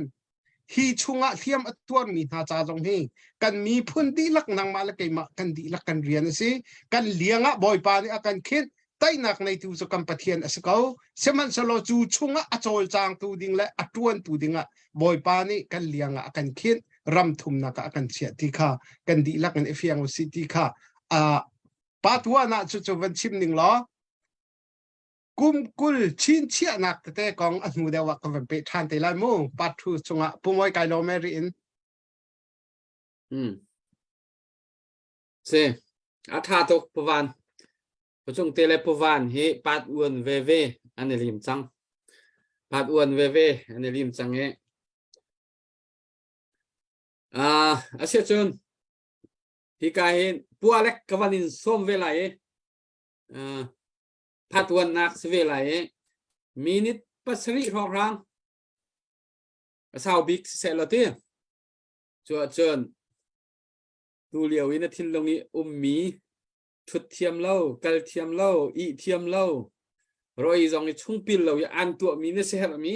hi chungah hliam a tuarmi hna ca zong hi kan miphun dihlak nangmah le keimah kan dihlak kan rian a si. Kan liang ah Bawipa nih a kan khinh teinak neitu cu kan Pathian a si ko. Sihmanhsehlaw cu chungah a cawlcangtu ding le a ṭuantu dingah Bawipa nih kan liang ah a kan khinh ram thumnak ah a kan chiah ti kha kan dihlak in i fiang usih ti kha pa tuan ah cucu van chim ning law kum 20 chinchiahnak tete kong a hnu deuh ah ka van peh ṭhan te lai mu part 2 chungah pumoi kai lo me ri in Hmm. Si, a ṭha tuk Puvan. Pucung te le Puvan hi pat uan veve an i lim cang. Pat uan veve an i lim cang i. Ah, asiahcun hika hin pualek ka van in sawm ve lai i uh, phat uannak si ve lai i minute 7 hrawnghrang a sau bik siseh law ti. Cu ahcun tu lio i na thinlung i ummi ṭhut thiam lo, kal thiam lo, ih thiam lo, roi zong i chungpil lo i an tuahmi na siaherhmi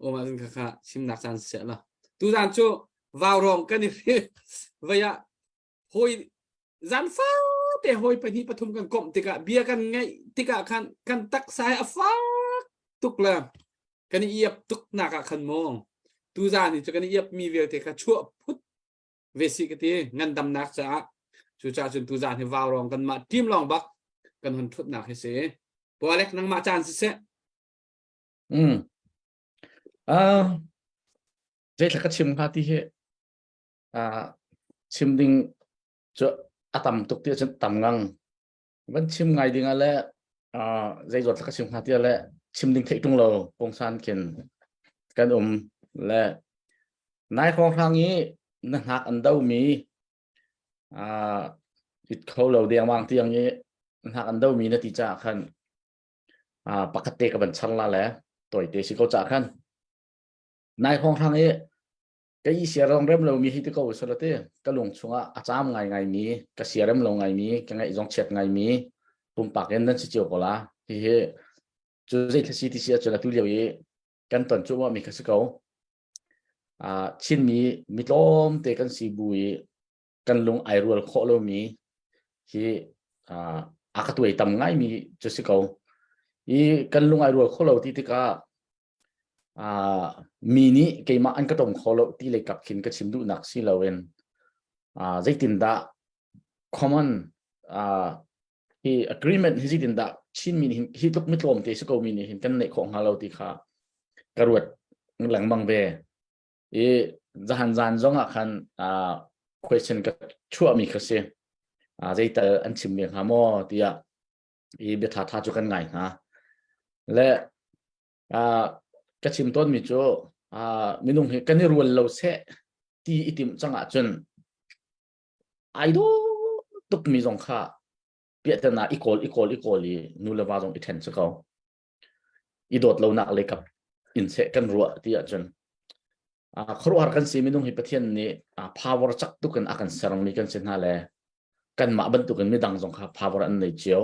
um ahcun khakha chimnak caan siseh law. Tuzaan cu vaurawng kan i vei ah hawi zan fate hawi pahnih pathum kan komh tikah bia kan ngaih tikah khan kan taksa hi a fak tuk le kan i iap tuk nak ah khan maw tuzaan hi cu kan i iap mi vialte kha chuah phut ve si ka ti ngandamnak caah cucaah cun tuzaan hi vaurawng kan mah team lawng bak kan hun thutnak hi si Pualek nangmah caan siseh Mm. Uh, zeithla ka chim hnga ti hi uh, chim ding cu a tam tuk ti ahcun tam ngang van chim ngai ding ah le uh, zeizawt ka chim hnga ti le chim ding theih tung lo pongsan khin kan um le nai hrawng hrang i na hnak an do mi uh, it kho lo dengmang tiang i hnak an do mi na ti ca khan uh, pakhat te ka van char la le toi te si ko ca khan nai hrawng hrang i ka i siarem rem lomi hi ti ko salate ka lung chungah a caam ngai ngai mi ka siarem lo ngai mi ka ngaih zong chiat ngai mi pumpak in nan si cio ko la hi hi cu zei thla si ti si ahcun atu lio i kan ton cu mi kha si ko a Chinmi mi tlawm te kan si bu i kan lung ai rual khawh lo mi hi a ka tuai tam ngai mi cu si ko i kan lung ai rual kho lo ti tikah Uh, mi nih keimah an ka tong kho lo ti lei kap khin ka chim duhnak si loin uh, zeitindah common uh, hi agreement hi zeitin dah Chinmi nih hin hi tluk mitlawm te si ko mi nih hin kan neih khawh hnga lo ti kha ka ruat lengmang ve. I zahan zan zong ah khan uh, question ka chuahmi kha si. Uh, zeital an chim ve hnga maw tiah i bia tha tha cu kan ngai hna. Le uh, ka chim tawnmi cu uh, minung hi kan i rual lo seh ti i timh cang ahcun ai dawh tukmi zong kha piahtana i kawl i kawl i kawl i nu le va zong i ṭhen si ko. I dawt lonak lei kap in seh kan ruah ti ahcun uh, khuaruahhar kan si minung hi Pathian nih uh, power cak tuk in a kan sermi kan si hna le kanmah bantukin midang zong kha power an nei cio.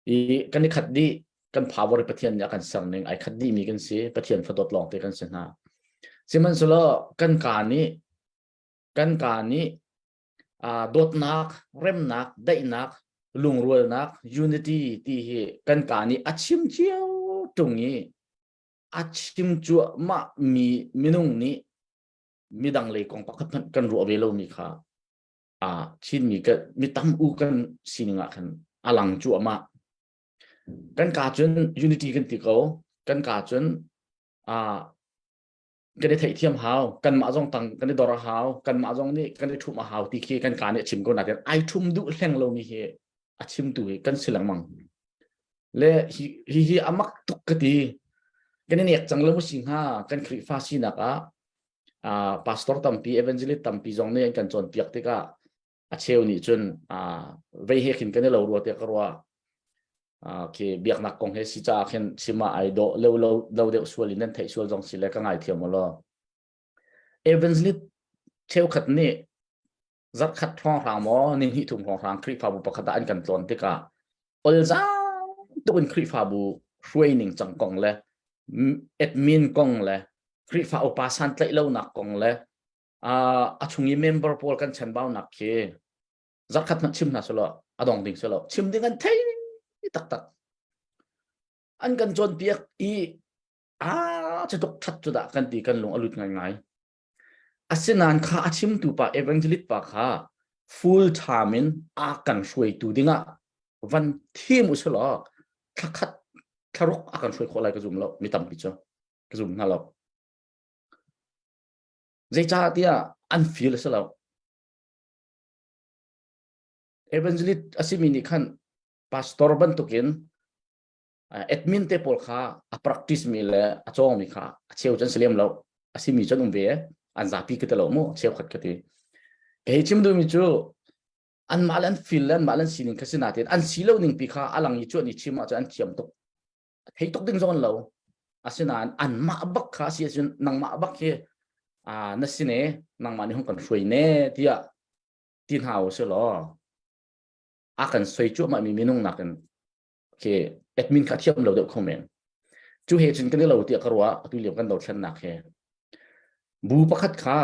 I kan i khat dih kan power Pathian nih a kan ser ning ai khat dih mi kan si Pathian fadawt lawng te kan si hna. Sihmanhsehlaw kan ka nih kan ka nih uh, dawtnak, remnak, daihnak, lungrualnak, unity ti hi kan ka nih a chim cio ṭung i a chim cuahmah mi minung nih midang lei kong pakhat hmanh kan ruah ve lomi kha a Chinmi ka mi tam u kan sining ah khan a lang cuahmah. Kan ka cun unity kan ti ko. Kan ka cun uh, kan i theihthiam hau kanmah zong tang kan i dor a hau kanmah zong nih kan i ṭhum a hau ti khi kan ka nih a chim ko nain ai ṭhum duh hleng lomi hi a chimtu hi kan si lengmang le hi hi hi a mak tuk ka ti kan i nek cang lo si hnga kan Khrihfa sinak ah uh, pastor tampi evangelist tampi zong nih an kan cawnpiak tikah a cheu nih cun uh, vei he khin kan i lo rua tiah ka ruah khi biaknak kong he si caah khin chim ah ai dawh lo lo lo deuh sual in nan theih sual zong si le ka ngaithiam u law evangelist cheukhat nih zarkhat hrawnghrang maw ni hnih thum hrawnghrang Khrihfabu pakhat ah an kan tlawn tikah olzaang tuk in Khrihfabu hruai ning cang kong le admin kong le Khrihfa upa santlaih lonak kong le a chung i member pawl kan chanbaunak khi zarkhat hmanh chim hna selaw a dong ding selaw chim ding an thei taktak an kan cawnpiak i a cutuk that cu dah kan ti kan lung a lut ngai ngai asinain kha a chimtu pa evangelist pa kha full time in a kan hruaitu dingah van thim u selaw thlakhat thlaruk a kan hruai khawh lai ka zum lo mi tampi cu ka zum hna lo zeicah tiah an feel a si lo Evangelist a simi nih khan pastor bantukin admin te pawl kha a practice mi le a cawng mi kha a cheu cun si lem lo a simi cun um ve an zapi ka ti lo mu cheukhat ka ti kei chim duhmi cu anmah le an feel le anmah le an sining kha si natin an si lo ning pi kha a lang i cuan i chim ahcun an thiam tuk thei tuk ding zong an lo asinain anmah bak kha si ahcun nangmah bak hi na si ne nangmah nih hung kan hruai ne tiah ti hna u si law a kan soi cuahmah mi minung nakin khi admin kha thiam lo deuh kho men cu he cun kan i lo tiah ka ruah atu lio kan dothlennak he bu pakhat kha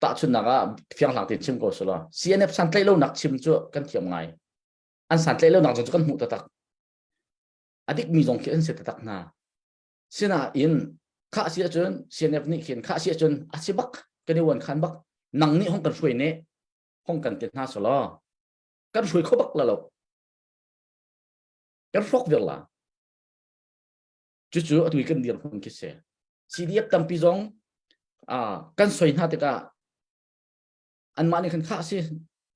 tahchunnak ah fianghlang tein chim ko selaw CNF santlaih lonak chim cu kan thiam ngai an santlaih lonak zong cu kan hmuh taktak a dikmi zong khi an si taktak hna sinain khah si ahcun CNF nih khin khah si ahcun a si bak kan i uan khan bak nang nih hong kan hruai ne hong kan ti hna selaw kan hruai kho bak la lo kan hrawk vir la cucu atu i kan dirhmun khi si CDF tampi zong kan soi hna tikah anmah nih khan khah si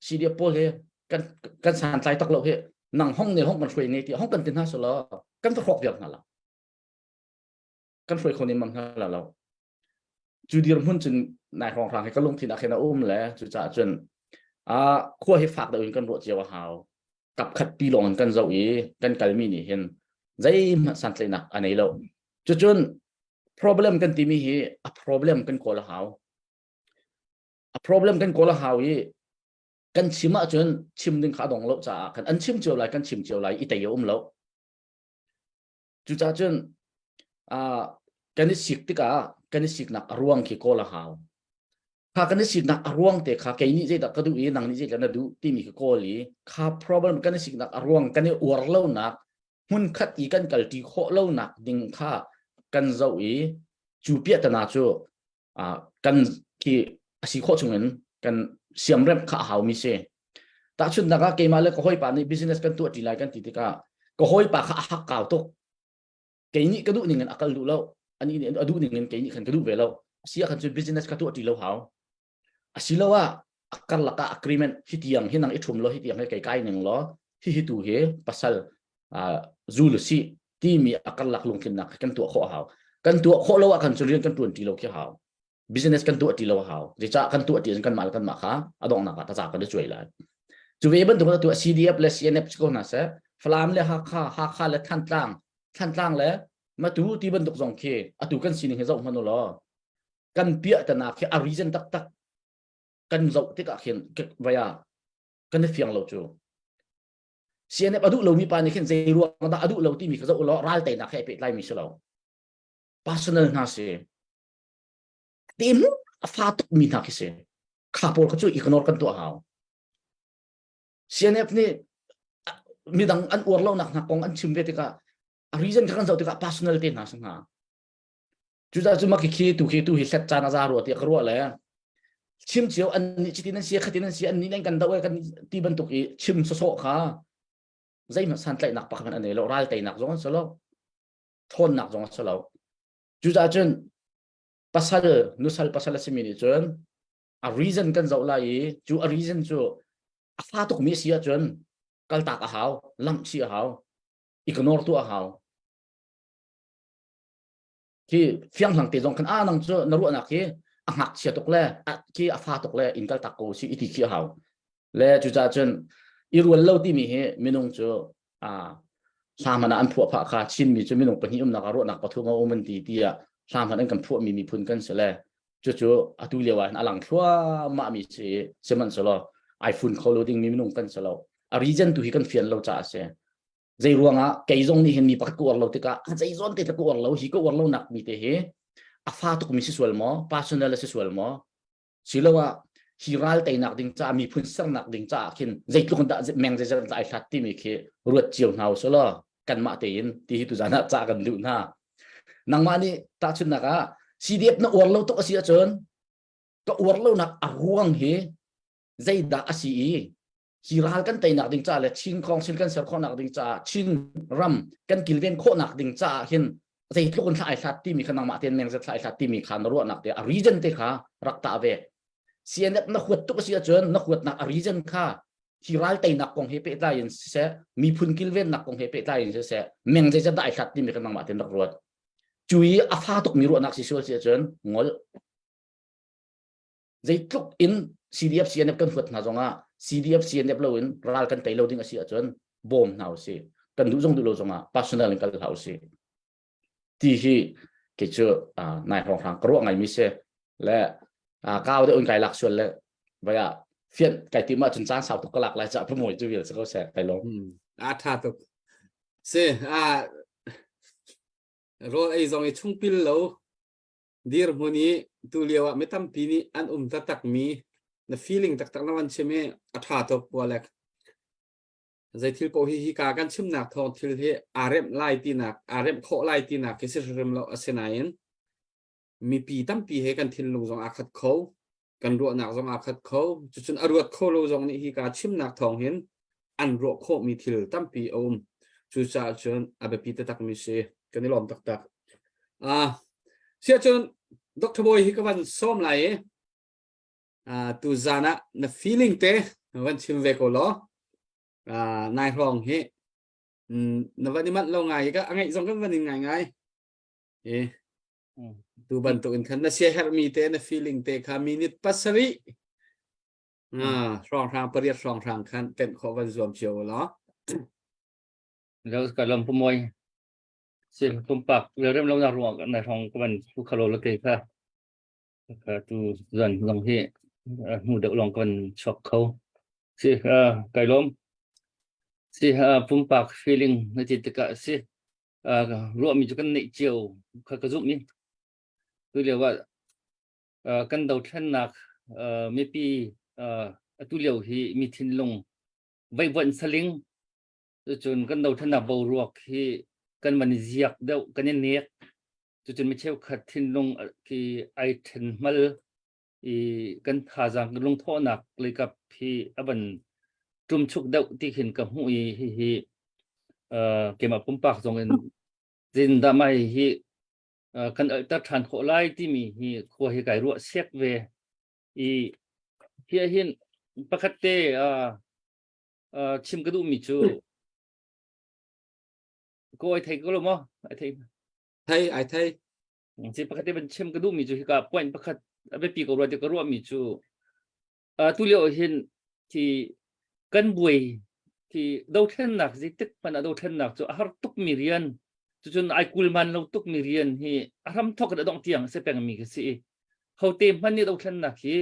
CDF pawl hi kan kan santlai tak lo hi nang hong ne hong kan hruai ne ti hong kan ti hna selaw kan va hrawk viar hna la kan hruai kho ne mam hna la lo cu dirhmun cun nai hrawng hrang hi ka lungthin ah khin a um le cucaah cun a khua hi fak deuh in kan ruah cio a hau kap khat pi lawng in kan zoh i kan kalmi nih hin zeihmanh santlaihnak a nei lo cucun problem kan timi hi a problem kan kawl a hau a problem kan kawl a hau i kan chim ahcun chim ding kha a dong lo caah kan an chim cio lai kan chim cio lai i tei a um lo Cucaah cun kan i sik tikah kan i siknak a ruang khi kawl a hau. Kha kan i siknak a ruang te kha kei nih zeidah ka duh i nang nih zeidah na duh timi ka kawl i kha problem kan i siknak a ruang kan i uar lonak hmunkhat i kan kalṭi khawh lonak ding kha kan zoh i cu piahtana cu kan khi a si khawh chungin kan siamremh kha a haumi si. Tahchunhnak ah keimah le ka hawipa nih business kan tuah ṭi lai kan ti tikah ka hawipa kha a hak kau tuk. Kei nih ka duh ning in a kal duh lo. Anih nih a duh ning in kei nih khan ka duh ve lo. Asi ah khan cun business ka tuah ṭi lo hau. Asiloah a karlak ah agreement hi tiang hi nang i ṭhum law hi tiang hi kei kai ning law hi hi tu hi pasal zul si timi a karlak lungtlinnak kan tuah khawh a hau. Kan tuah khawh lo ah khan cun rian kan ṭuan ṭi lo khi hau. Business kan tuah ti lo a hau. Zeicah kan tuah ti kan mah le kanmah kha a donghnak ah taza kan i cuai lai. Cu ve bantuk in atu CDF le CNF si ko hna seh, Falam le Hakha, Hakha le Thantlang, Thantlang le Matu ti bantuk zong khi atu kan sining hi zoh hmanh u law kan piah tanak khi a reason taktak kan zoh tikah khin vaya kan i fiang lo cu. CNF a duh lomi pa nih khin zei ruang dah a duh lo timi kha zoh u law ral teinak he ai pehtlai mi si lo. Personal hna si. Te mu a fa tuk mi hna khi si. Kha pawl kha cu ignore kan tuah hau. CNF nih midang an uar lonak hna kong an chim ve tikah a reason kha kan zoh tikah personal te hna si hna. Cucaah cu mah khi tu khi tu hi hlet caan a za rua tiah ka ruah le chim cio an nih chitin an si khatin an si an nih nan kan doh kan ti bantuk i chim sawsawh kha zeihmanh santlaihnak pakhat an nei lo ral teinak zong an si lo thawnnak zong an si lo cucaah cun pasal nusal pasal a simi nih cun a reason kan zoh lai i cu a reason cu a fa tukmi a si ahcun kaltak a hau lamh chih a hau ignore tu a hau Khi fianghlang te zong khan a nang cu na ruahnak hi a ngakchia tuk le khi a fa tuk le in kal tak ko si iti khi a hau. Le cucaah cun i rual lo timi hi minung cu a hla hmanh ah an phuah phah kha Chinmi cu minung pahnih umnak ah ruahnak pathum a um an ti tiah hla hmanh an kan phuahmi miphun kan si le cucu atu lio ah hin a lang thluahmah mi si sihmanhsehlaw ai fun kho lo dingmi minung kan si lo. A reason tu hi kan fian lo caah a si. Zei ruangah kei zong nih hin mi pakhat ka uar lo tikah a zei zawn te ka uar lo hi ka uar lo nak mi te hi a fa tuk mi si sual maw personal a si sual maw siloah hi ral teinak ding caah miphun sernak ding caah khin zeitluk in dah meng zeizat dah ai hlat timi khi ruat cio hna usih law kanmah tein ti hi tuzan ah cah kan duh hna nangmah nih tahchunhnak ah CDF na uar lo tuk a si ahcun ka uar lonak a ruang hi zeidah a si i hi ral kan teinak ding caah le Chin Council kan ser khawhnak ding caah Chin ram kan kilven khawhnak ding caah hin zeitluk in thla ai hlat timi kha nangmah tein meng zat thla ai hlat timi kha na ruahnak te a reason te kha rak tah ve. CNF na huat tuk a si ahcun na huatnak a reason kha hi ral teinak kong he pehtlai in siseh miphun kilvennak kong he pehtlai in siseh meng zeizat dah ai hlat timi kha nangmah tein rak ruat. Cu i a fa tukmi ruahnak si sual si ahcun ngol. Zeitluk in CDF CNF kan huat hna zongah CDF CNF loin ral kan tei lo ding a si ahcun bawm hna usih. Kan duh zong duh lo zongah personal in kal hlah usih. Ti hi kei cu nai hrawnghrang ka ruah ngaimi si. Le kau deuh in kai lak sual le vai ah fian kai tim ahcun caan sau tuk ka lak lai caah pamoi cu vial si ko seh kai lawm. A tha tuk. Si a rawl ei zong i chungpil lo dirhmun i tulio ah mi tampi nih an um taktakmi na feeling taktak na van chim i a ṭha tuk Pualek. Zei thil paoh hi hika kan chimnak thawng thil hi aa remh lai tinak aa remh khawh lai tinak khi si hrim lo asinain mipi tampi he kan thinlung zong aa khat kho kan ruahnak zong aa khat kho cucun a ruat kho lo zong nih hika chimnak thawng hin an ruah khawhmi thil tampi a um cucaah cun a biapi taktakmi si kan i lawm taktak ah siah cun Dr. Bawi hi ka van sawm lai i tu zan ah na feeling te van chim ve ko law nai hrawng hi na van i manh lo ngai ka a ngeih zong kan van in ngai ngai e tu bantuk in khan na sia herhmi te na feeling te kha minute pasarih hrawnghrang pariat hrawnghrang khan tenh khawh van zuam cio law. Lo ka lam pumoi sil pumpak rem lo na ruang na hrawng ka van thu khalo la te kha ka tu zan long hi hmu deuh long kan chok kho si kai lom si pumpak feeling na ti tikah si ruahmi cu kan neih cio kha ka zumh i tu lio ah kan dothlennak mipi atu lio hi mi thinlung veivuanh saling cucun kan dothlennak boruak hi kan van i ziak deuh kan i nek cucun mi cheukhat thinlung khi ai then hmal i kan thazaang kan lungthawhnak leikap hi a van. ṭumchuk deuh ti khin ka hmuh i hihi keimah pumpak zong in zeitindah mah hihi kan alhter ṭhan khawh lai timi hi khua hi kai ruah siak ve i hi ahhin pakhat te chim ka duhmi cu ko ai thei ko lo maw ai thei Thei ai thei. Si pakhat te van chim ka duhmi cu hika point pakhat a biapi ko rua ti ka ruahmi cu tu lio hin khi kan buai khi dothlennak zeitik hmanh ah dothlennak cu a har tukmi rian cucun ai kulman lo tukmi rian hi a hram thok in a dongh tiang a si pengmi khi si i hote hmanh nih dothlennak hi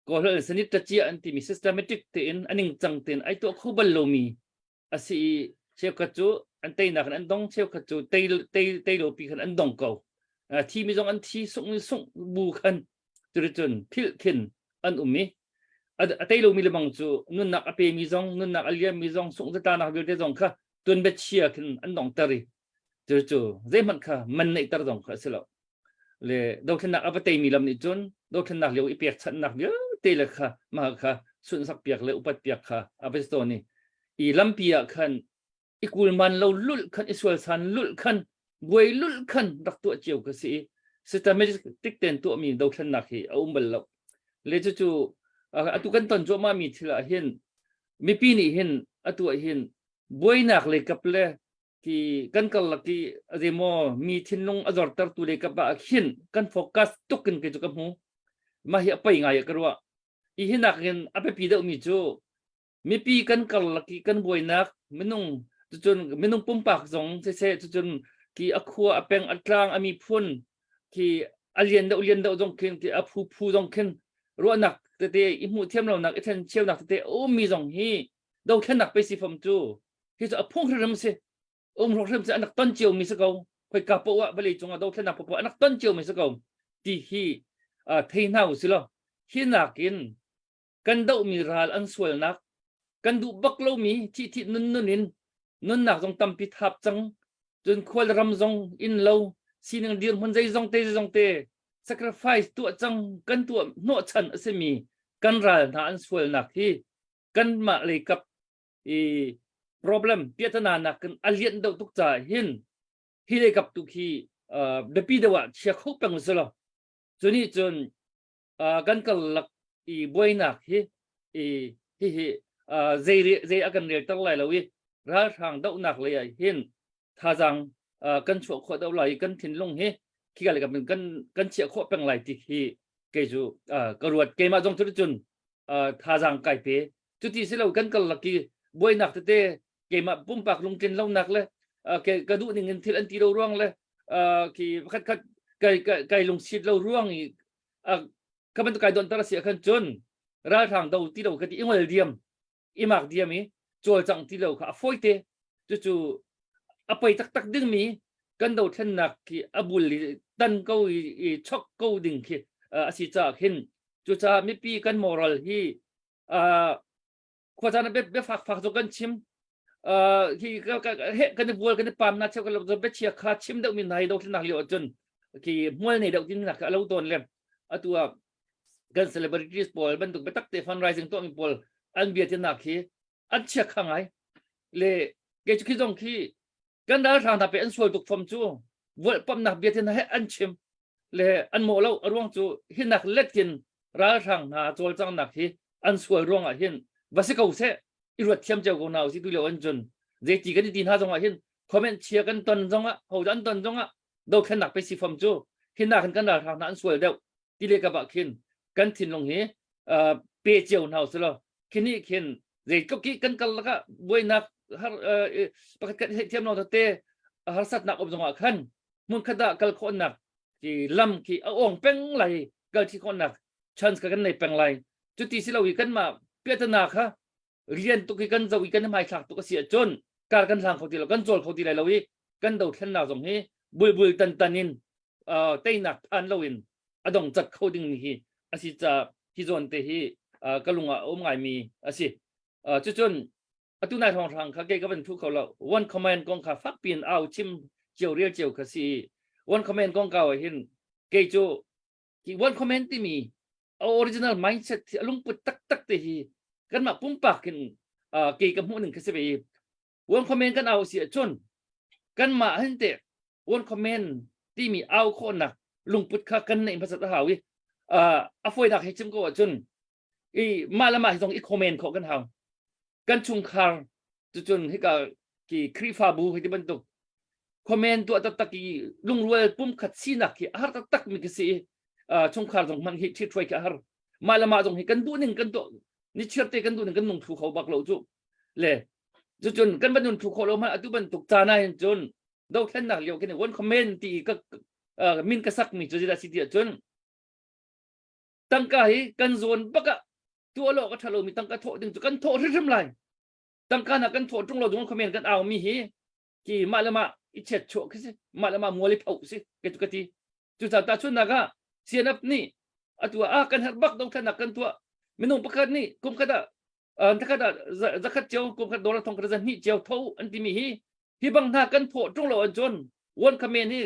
kawlholh in sanit cia an timi systematic tein a ningcang tein ai tuah kho bal lomi a si i cheukhat cu an teinak in an dong cheukhat cu tei tei tei lo pi khan an dong ko thi mi zong an thi sung sung bu khan cuticun philh khin an um i a tei lomi lemang cu nunnak a pe mi zong nunnak a liam mi zong sung zatlanak vialte zong kha tuan bia chia khin an dongter i cucu zeihmanh kha man neihter zong kha a si lo le dothlennak a va teimi lam nih cun dothlennak lio i pekchanhnak vialte le kha mah kha sunhsak piak le upat piak kha a va si tawn i i lampi ah khan i kulman lo lulh khan i sualsan lulh khan buai lulh khan rak tuah cio ka si i systematic ten tuahmi dothlennak hi a um bal lo le cucu atu kan ton cuahmah mi thil ah hin mipi nih hin atu ah hin buainak le kap le ti kan karlak i zeimaw mi thinlung a zortertu le kap ah khin kan focus tuk in kei cu ka hmu mah hi a pei ngai ka ruah i hinak in a biapi deuhmi cu mipi kan karlak i kan buainak minung cucun minung pumpak zong siseh cucun ki a khua a peng a tlang a miphun ki a lian deuh lian deuh zong khin ki a phu phu zong khin ruahnak tete i hmuh thiam lonak i then cheunak tete a ummi zong hi dothlennak pe si fom cu hi cu a phung hrim si um hrim si an rak ton cio mi si ko khoika poah vawlei cungah dothlennak poah an rak ton cio mi si ko ti hi thei hna u si law hi nakin kan dohmi ral an sualnak kan duh bak lomi thi thi nun nun in nunnak zong tampi thap cang cun khual ram zong inn lo sining dirhmun zeizong te zeizong te sacrifice tuah cang kan tuah hnawhchan a simi kan ral hna an sualnak hi kanmah lei kap i problem piahtana nak in a lianh deuh tuk caah hin hi lei kap tu khi biapi deuh ah chia kho peng si lo cu nih cun kan karlak i buainak hi i hihi zei zei a kan relter lai lo i ralhrang dohnak lei ah hin thazaang kan chuah khawh deuh lai i kan thinlung hi khika lei kap in kan kan chiah khawh peng lai ti hi kei cu ka ruat keimah zong cu cun thazaang kai pe cuti si lo kan karlak i buainak tete keimah pumpak lungtlin lonak le ka duh ning in thil an ti lo ruang le khi pakhat khat kai kai lungsit lo ruang i ka bantuk kai dontar si khan cun ralhrang do ti lo ka ti ingol diam imak diam i cawlcang ti lo kha a fawi te cucu a poi taktak dingmi kan dothlennak khi a bul i tan ko i chok ko ding khi a si caah khin cucaah mipi kan moral hi khuacaan bia fak fak cu kan chim hi kan i bual kan i pam na cheu kan lo bia kha chim deuh mi hna hi dothlennak lio ahcun khi hmual nei deuh tin nak a lo tawn le atu ah kan celebrities pawl bantuk biatak te fundraising tuah mi pawl an bia tinak khi an chia kha ngai le ke chu khi zong khi kan ralhrang hna pe an sual tuk fom cu volhpamnak bia tin he an chim le an mawh lo a ruang cu hinak letkin ralhrang hna cawlcangnak hi an sual ruang ah hin va si ko seh i ruat thiam cio ko hna usih tu lio an cun zeiti kan i ti hna zong ah hin comment chia kan ton zong ah ho an ton zong ah dothlennak pe si fom cu hinak hin kan ralhrang hna an sual deuh ti le ka bah khin kan thinlung hi pe cio hna usih law khini khin zeitluk i kan kal lakah buainak har pakhat kan theih thiam lo te harsatnak um zongah khan hmunkhat ah kal khawhnak ki lam khi a ong peng lai kal thi khawhnak chance ka kan nei peng lai cuti si lo i kanmah piahtana kha rian tuk i kan zo i kan hmai thlak tuk a si ahcun kar kan hlang kho ti lo kan cawl kho ti lai lo i kan dothlennak zong hi bulbul tan tan in teinak phan lo in a dong cat kho ding mi hi a si ca hi zawn te hi ka lung ah a um ngaimi a si cucun atu nai hrawng hrang kha kei ka van thu kho lo one command kong kha fak piin au chim cio rial cio kha si one command kong kau ah hin kei cu hi one command timi original mindset hi a lungput taktak te hi kanmah pumpak in Kei ka hmuh ning khi si ve i one comment kan au si ahcun kanmah hin te one comment timi au khawhnak lungput kha kan neih hmasat a hau i a fawinak he chim ko ahcun i mah le mah hi zong i comment khawh kan hau. Kan chungkhar cucun hika ki Khrihfabu hi ti bantuk comment tuah taktak i lungrual pumkhat sinak hi a har taktak mi khi si i chungkhar zong hmanh hi ṭhithruai khi a har. Mah le mah zong hi kan duh ning kan tuah ni chiarte kan duh ning kan nung thlu kho bak lo cu. Le cucun kan van nun thlu khawh lo hmanh atu bantuk caan ah hin cun dothlennak lio khin one comment ti ka min ka sak mi cu zeidah si ti ahcun tangka hi kan zawn bak ah tuah lo ka ṭha lomi tangka thawh ding cu kan thawh hrimhrim lai. Tangka na kan thawh ṭung lo ding comment kan au mi hi ki mah le mah i chet chuah khi si, mah le mah mual i phoh si ke cu ka ti. Cucaah tahchunhnak ah CNF nih atu ah kan herh bak dothlennak kan tuah, minung pakhat nih kum khat ah zakhat ah zakhat cio, kum khat dollar thong khat za hnih cio tho an timi hi hi bang hna kan thawh ṭung lo an cun one comment hi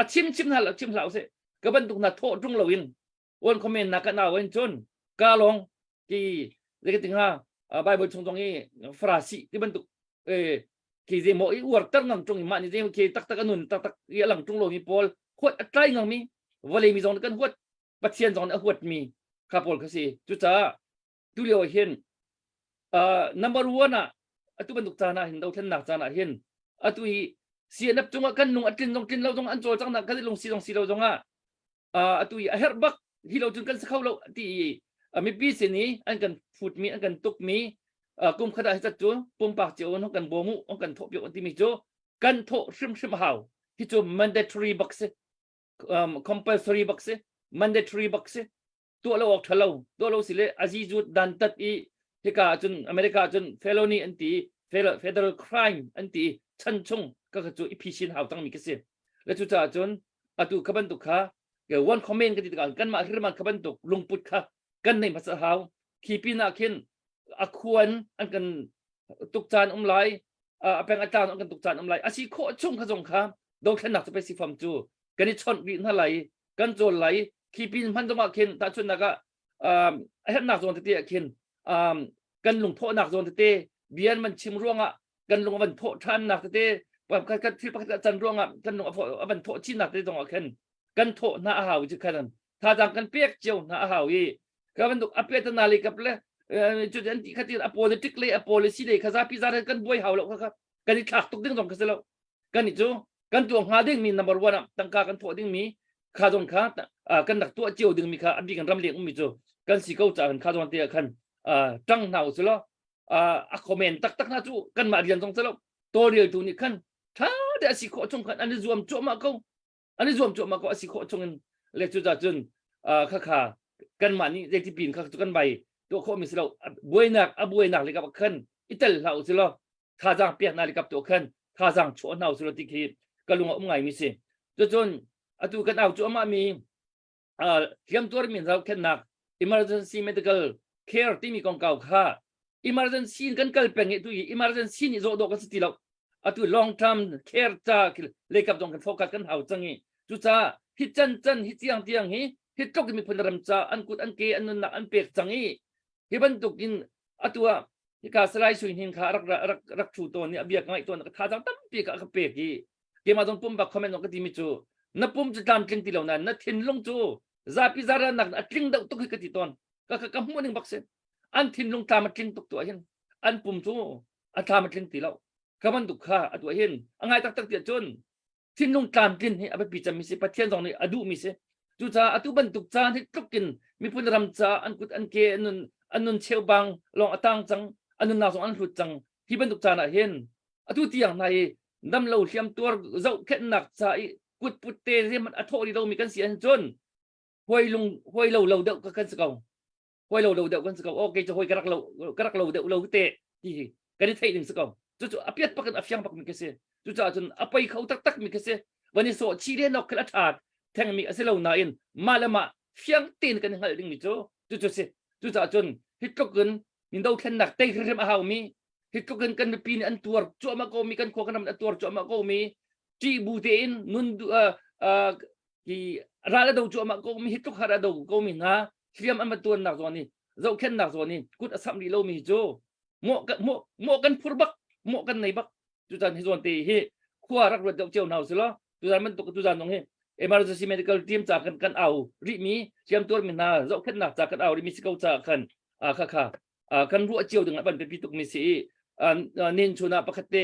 a chim chim hna lo chim hlah usih ka bantuk hna thawh ṭung lo in one comment na kan au in cun ka long ki zeiti hnga Bible chung zong i Farasi ti bantuk ki zei maw i uar ter ngang ṭung i mah ni zei khi taktak a nun taktak i a lang ṭung lomi pawl huat a tlai ngang mi vawlei mi zong kan huat, Pathian zong nih a huat mi kha pawl kha si. Cucaah tu lio hin number one ah atu bantuk caan ah hin, dothlennak caan ah hin, atu hi CNF cungah kan lung a tlin zong tlin lo zong, an cawlcanghnak kan i lung si zong si lo zong ah, atu i a herh bak hi lo cun kan si kho lo ti i mipi sin i an kan phut mi, an kan tuk mi, kum khat ah hi cat cu pumpak cio in kan bawm u, an kan thawh piak an timi cu kan thawh hrimhrim a hau. Hi cu mandatory bak si, compulsory bak si, mandatory bak si. Tuah lo awk ṭha lo. Tuah lo si le azi zut dan tat i hika ahcun America ahcun felony an ti, federal crime an ti, chan chung ka cu i phisin hau cangmi ka si. Le cucaah cun atu kha bantuk kha one comment ka ti tikah kanmah hriman kha bantuk lungput kha kan nei hmasa hau. Khi pin ah khin a khuan an kan tuk caan um lai, a peng a tlang an kan tuk caan um lai, asi khawh chung kha zong kha dothlennak cu pe si fam cu kan i chawnh rih hna lai, kan cawl lai. Khi pin hman zongah khin tahchunhnak ah a herhnak zawn tete ah khin kan lungthawhnak zawn tete bian man chim ruangah kan lung a van thawh ṭhannak tete, pakhat thil pakhat can ruangah kan lung a van thawh chinnak tete zongah khin kan thawh hna a hau i khan thazaang kan pek cio hna a hau i ka bantuk a petana le kap le cu an ti khatin a politic le a policy le kha zapi zan kan buai hau lo. Kha kan i thlak tuk ding zong kha si lo. Kan i cu kan tuah hnga ding mi number one ah tangka kan thawh ding mi kha zong kha kan rak tuah cio ding mi kha a bik in ram leng ummi cu kan si ko caah kha zong te ah khan ṭang hna u lo. A comment taktak hna cu kanmah rian zong si lo. Tawlreltu nih khan ṭha te a si khawh chung khan an i zuam cuahmah ko, an i zuam cuahmah ko a si khawh chung in. Le cu cun kha kha kanmah nih zeiti pin kha cu kan bai tuah khawh mi si lo. Buainak a buainak le kap khan i tel hlah u si law, thazaang pek hna le kap tu khan thazaang chuah hna u si law ti khi ka lung a um ngai mi si. Cucun atu kan au cuahmah mi hliamtuar mi zohkhenhnak, emergency medical care timi kongkau kha emergency in kan kal peng i tu hi emergency nih zawh dawh kan si ti lo. Atu long term care ca leikap zong kan focus kan hau cang i cucaah hi can can hi tiang tiang hi hi tluk miphun ram ca an kut an ke an nunnak an pek cang i hi bantuk in atu ah hika Salai Sui Hnin kha rak rak rak thu tawn i a bia ka ngaih tawn ka thazaang tampi ka ka pek i keimah zong pumpak comment zong ka timi cu na pum cu tlamtling ti lo nain na thinlung cu zapi zaran a tling deuh tuk hi ka ti tawn. Ka ka hmuh ning bak si. An thinlung tlam a tling tuk tu ah hin an pum cu a tlam a tling ti lo. Ka bantuk kha atu ah hin a ngai taktak ti ahcun thinlung tlamtlin hi a biapi cemmi si, Pathian zong nih a duhmi si. Cucaah atu bantuk caan hi tluk in miphun ram ca an kut an ke an nun an nun cheubang lawng a tang cang, an nunnak zong an hlut cang. Hi bantuk caan ah hin atu tiang hna i damlo hliam tuar zohkhenhnak ca i kut put te zeihmanh a thawh rih lomi kan si ahcun huai lung huai lo lo deuh kan si ko, huai lo lo deuh kan si ko. Okay, cu hoi ka rak lo ka rak lo deuh lo te ti hi kan i theih ding si ko. Cucu a piat pak in a fiang bak mi ka si. Cucaah cun a poi kho taktak mi ka si. Van i sawh chi le nok khel a ṭha theng mi a si lo nain mah le mah fiang tein kan i hngalh ding mi cu cucu si. Cucaah cun hi tluk in min dothlennak tei hrimhrim a hau mi, hi tluk in kan mipi nih an tuar cuahmah ko mi, kan khua kan ram an tuar cuahmah ko mi, ṭih bu tein nun hi ral a do cuahmah ko mi, hi tluk har a do ko mi hna hliam an va tuannak zawn i zohkhennak zawn i kut a samh rih lomi cu. Mawh mawh mawh kan phur bak, mawh kan nei bak. Tutan hi zawn te hi khua rak ruat deuh cio hna usih law tuzan bantuk tuzan zong hi emergency medical team ca kan kan au rihmi hliamtuar mi hna zohkhenhnak ca kan au rihmi si ko ca khan kha kha kan ruah cio ding ah ban biapi tukmi si i nin chun ah pakhat te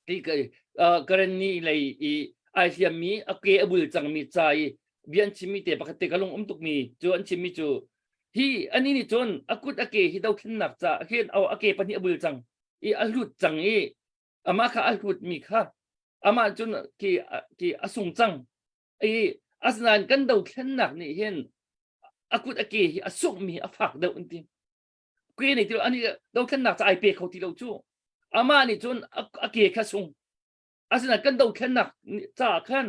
ti Karenni lei i ai hliammi a ke a bul cangmi ca i bia an chimmi te pakhat te ka lung um tukmi cu an chimmi cu hi ani nih cun a kut a ke hi dothlennak ca hin a ke pahnih a bul cang i a hlut cang i amah kha a hlutmi kha amah cun ki ki a sung cang i asinain kan dothlennak nih hin a kut a ke hi a sungmi a fak deuh an ti ke nih ti ani dothlennak ca ai pe kho ti lo cu amah nih cun a ke kha sung asinain kan dothlennak ca khan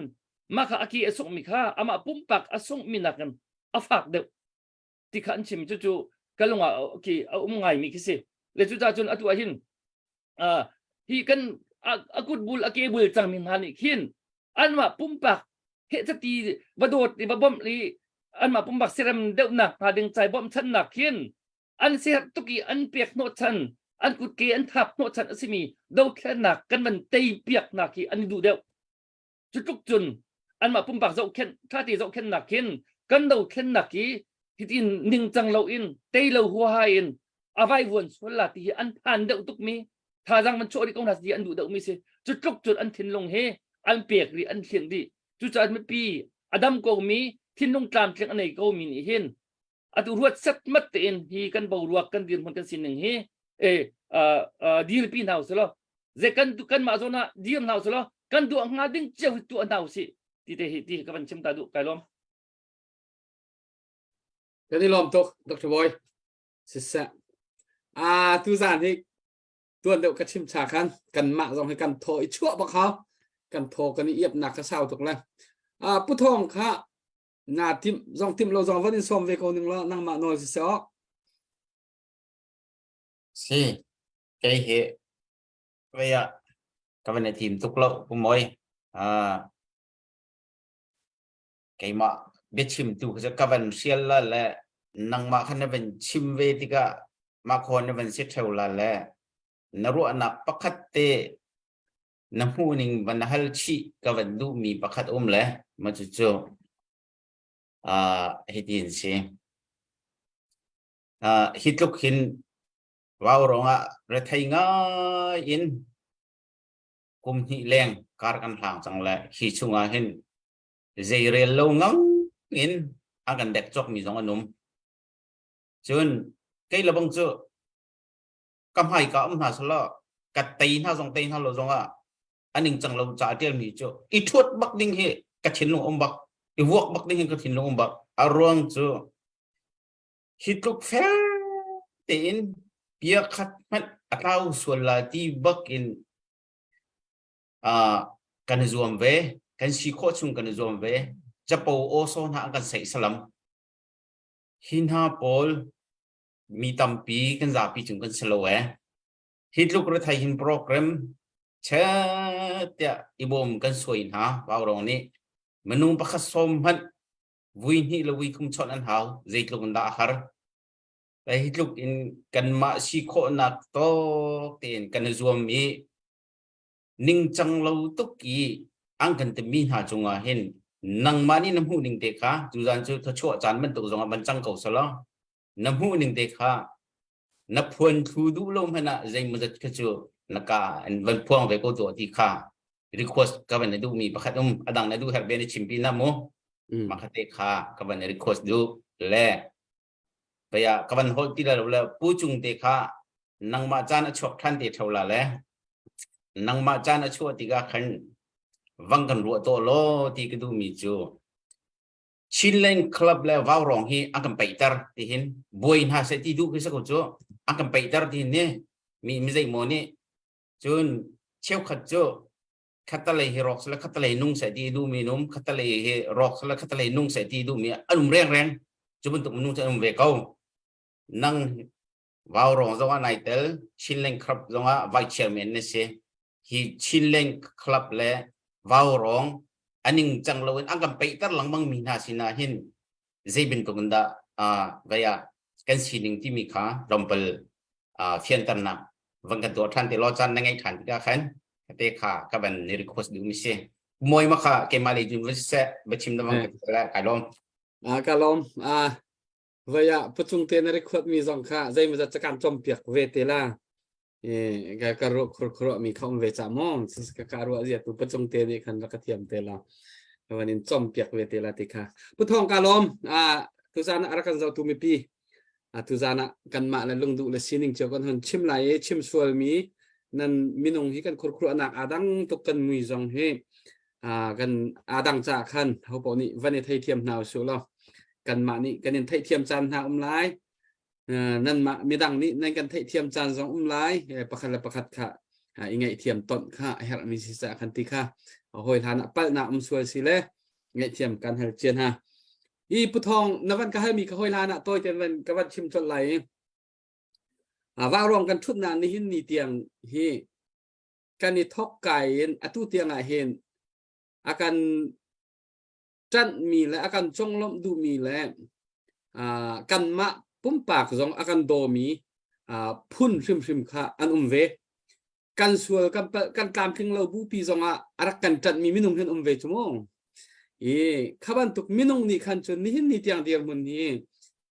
mah kha a ke a sungmi kha amah pumpak a sungmi nakin a fak deuh ti kha an chim cu cu ka lung ah khi a um ngaimi khi si le cu ca cun atu ah hin hi kan a kut bul a ke bul cangmi hna nih khin anmah pumpak he cati va dawt i va bawmh i anmah pumpak serem deuhnak hnga ding cai bawmhchannak khin an ser tuk i an pek hnawhchan an kutke an thap hnawhchan a simi dothlennak kan van tei piaknak hi an i duh deuh. Cu tluk cun anmah pumpak zohkhenh ṭhate zohkhenhnak khin kan dothlennak hi hitin ningcang loin tei lo huaha in a vaivuan sual la ti hi an phan deuh tukmi thazaang van chuah rih ko hna ti an duh deuhmi si. Cu tluk cun an thinlung hi an pek rih an thlinh rih. Cucaah mipi a dam komi thinlung tlamtling a nei komi nih hin atu ruat setmat tein hi kan boruak kan dirhmun kan sining hi e dirpi hna usih law ze kan kanmah zawn ah dir hna usih law kan duah hnga ding cio hi tuah hna usih ti te hi ti ka van chim ta duh kai lawm. Kan i lawm tuk Dr. Boy siseh a tu zan hi tuan deuh ka chim cha khan kanmah zong hi kan thaw i chuah bak hau kan thaw kan i iapnak ka sau tuk le a pu thong kha na tim zong tim lo zong van in sawm ve ko ning law nangmah nawl si seh Si kei hi vei ah ka van i tim tuk lo pu moi ah keimah biachim tu kha ka van hrial la le nangmah kha na van chim ve tikah mah khaw na van si theu la le na ruahnak pakhat te na hmuhning van hal chih ka van duhmi pakhat um le ma cucu uh, hitin si uh, hi tluk hin vau rongah rethei ngai in kum hnih leng kar kan hlang cang le hi chungah hin zeirel lo ngang in a kan dek cawk mi zong an um cun kei lebang cu ka hmai ka um hna selaw ka tei hna zong tei hna lo zong ah aning cang lo ca tial mi cu i thuat bak ding hi ka thinlung um bak i vuak bak ding hi ka thinlung um bak a ruang cu hi tluk fel tein bia khat hmanh a tlau sual la ti bak in uh, kan i zuam ve kan si khawh chung kan i zuam ve capo aw so hna an kan seih salam hi hna pawl mi tampi kan zapi cung kan si lo ee hi tluk rethei hin program che tiah i bawm kan suai hna vaurong nih minung pakhat sawm hmanh vui hnih le vui thum chawnh an hau zeitluk in dah a har hi tluk in kanmah si khawhnak tawk tein kan i zuam i ningcang lo tuk i an kan timi hna cungah hin nangmah nih na hmuh ning te kha tuzan cu thawchuah caan bantuk zongah van cang ko selaw na hmuh ning te kha na phuan thlu duh lo hmanh ah zeimawzat kha cu na ka an van phuang ve ko tuah ti kha request ka van duh mi pakhat um adang na duh her be na chimpi na mu makha te kha ka van request duh le Kaya ka van holh ti lo le pu cung te kha nangmah caan a chuak than te tho la le nangmah caan a chuah tikah khan vang kan ruah to law ti ka duh mi cu Chinland Club le Vaurong hi an kan peihter ti hin buai hna seh ti duh khi sa ko cu an kan peihter ti hin ni mi mi zei maw nih cun cheukhat cu khatalei hi rawk sele khatalei nung seh ti duhmi an um khatalei hi rawk sele khatalei nung seh ti duhmi an um rengreng cu bantuk minung cu an um ve ko nang Vaurong zong ah nai tel Chinland Club zong ah vice chairman na si hi Chinland Club le Vaurong aning cang lo in an kan peihter lengmang mi hna sinah hin zei bantuk in dah vei ah kan sining timi kha tlawmpal. fianternak van kan tuah ṭhan te law caan na ngeih ṭhan tikah khan te kha ka van ni request duh mi si. Moi ma kha keimah lei cun va siseh va chim na van ka la kai lawm. A ka lawm. A vaya pucung te na record mi zong kha zeimawzat cakam cawmpiak ve te la. Ka ka ruah khur khur mi kha um ve cha mo ka ka ruah zia tu pacung te nih khan rak ka thiam te la van in chom piak ve te la ti kha puthong ka lom a tuzan ah rak kan zoh tu mipi a tuzan ah kanmah le lungduh le sining cio kan hun chim lai i chim sual mi nan minung hi kan khurkhur anak adang tuk kan mui zong hi a kan adang cha khan ho po nih van i thei thiam hna su lo kanmah nih kan in theih thiam caan hna um lai nanmah midang nih nan kan theihthiam caan zong um lai pakhat le pakhat kha i ngaihthiam tonh kha a herhmi si caah kan ti kha hawi hlan ah palhnak um sual si le ngaihthiam kan hal cian ha i puthong na van ka halmi ka hawi hlan ah tawi ten van ka van chim colh lai i vauruang kan thutnak nihin ni tiang hi kan i thok kai in atu tiang ah hin a kan ṭanhmi le a kan conglawmh duhmi le kanmah pumpak zong a kan dawmi phun hrimhrim kha an um ve. Kan sual kan palh kan tlamtling lo bupi zongah a rak kan ṭanhmi minung hin um ve cu mu. I kha bantuk minung nih khan cun nihin ni tiang dirhmun hi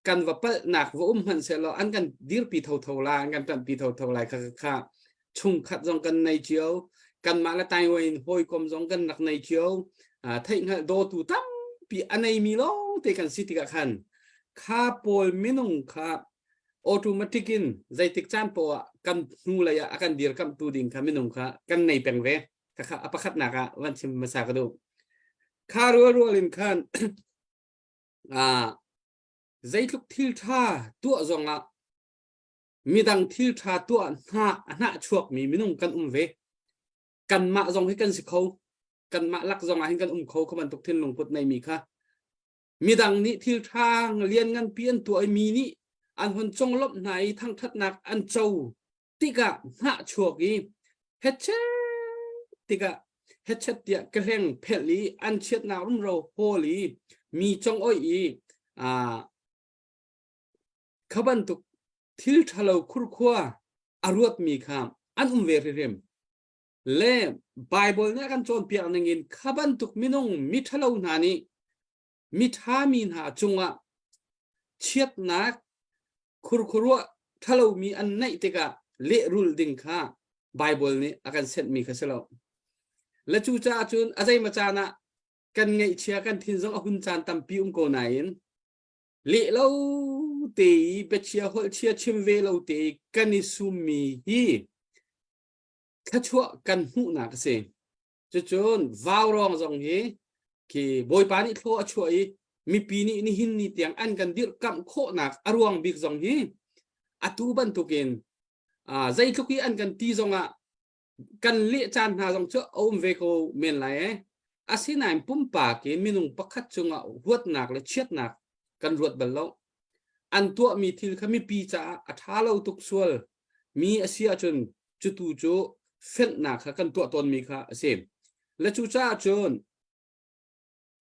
kan va palhnak va um hmanh sehlaw an kan dirpi thotho lai an kan ṭanhpi thotho lai kha kha chungkhat zong kan nei cio kanmah le Taiwan hawikom zong kan rak nei cio theihhngalh dawtu tampi a neimi lawng te kan si tikah khan kha pawl minung kha automatic in zeitik caan poah ah kan hnu lei ah a kan dirkamhtu ding kha minung kha kan nei peng ve kha a pakhatnak ah van chim hmasa ka duh kha rual rual in khan zeitluk thil ṭha tuah zongah midang thil ṭha tuah hna a hnah chuakmi minung kan um ve. Kanmah zong hi kan si kho. Kanmah lak zong ah hin kan um kho kha bantuk thinlung put neimi kha. Midang nih thil ṭha lian nganpi an tuah i mi nih an hun conglawmh hna i thangṭhatnak an co tikah hnah chuak i hetchet tikah hetchet tiah ka hleng phelh i an chiatnak rumro hawl i mi congoih i kha bantuk thil ṭhalo khurkhua a ruatmi kha an um ve hrimhrim. Le Baibal nih a kan cawnpiak ningin kha bantuk minung miṭhalo hna nih miṭha mi hna cungah chiatnak khurkhuruah ṭhalomi an neih tikah lehrul ding kha Baibal nih a kan senhmi kha si lo. Le cucaah cun a zeimaw caan ah kan ngaihchia kan thin zong a hun caan tampi um ko nain leh lo te i biachia holhchia chim ve lo te i kan i summi hi thluachuah kan hmuhnak a si. Cucun vaurawng zong hi khi Bawipa nih thlaw a chuah i mipi nih nihin ni tiang an kan dirhkamh khawhnak a ruang bik zong hi atu bantukin zeitluk i an kan ti zongah kan leh caan hna zong cu a um ve ko men lai ee. Asinain pumpak in minung pakhat cungah huatnak le chiatnak kan ruat bal lo. An tuahmi thil kha mipi caah a ṭha lo tuk sual mi a si ahcun cutu cu fenhnak kha kan tuah tawnmi kha a si. Le cucaah cun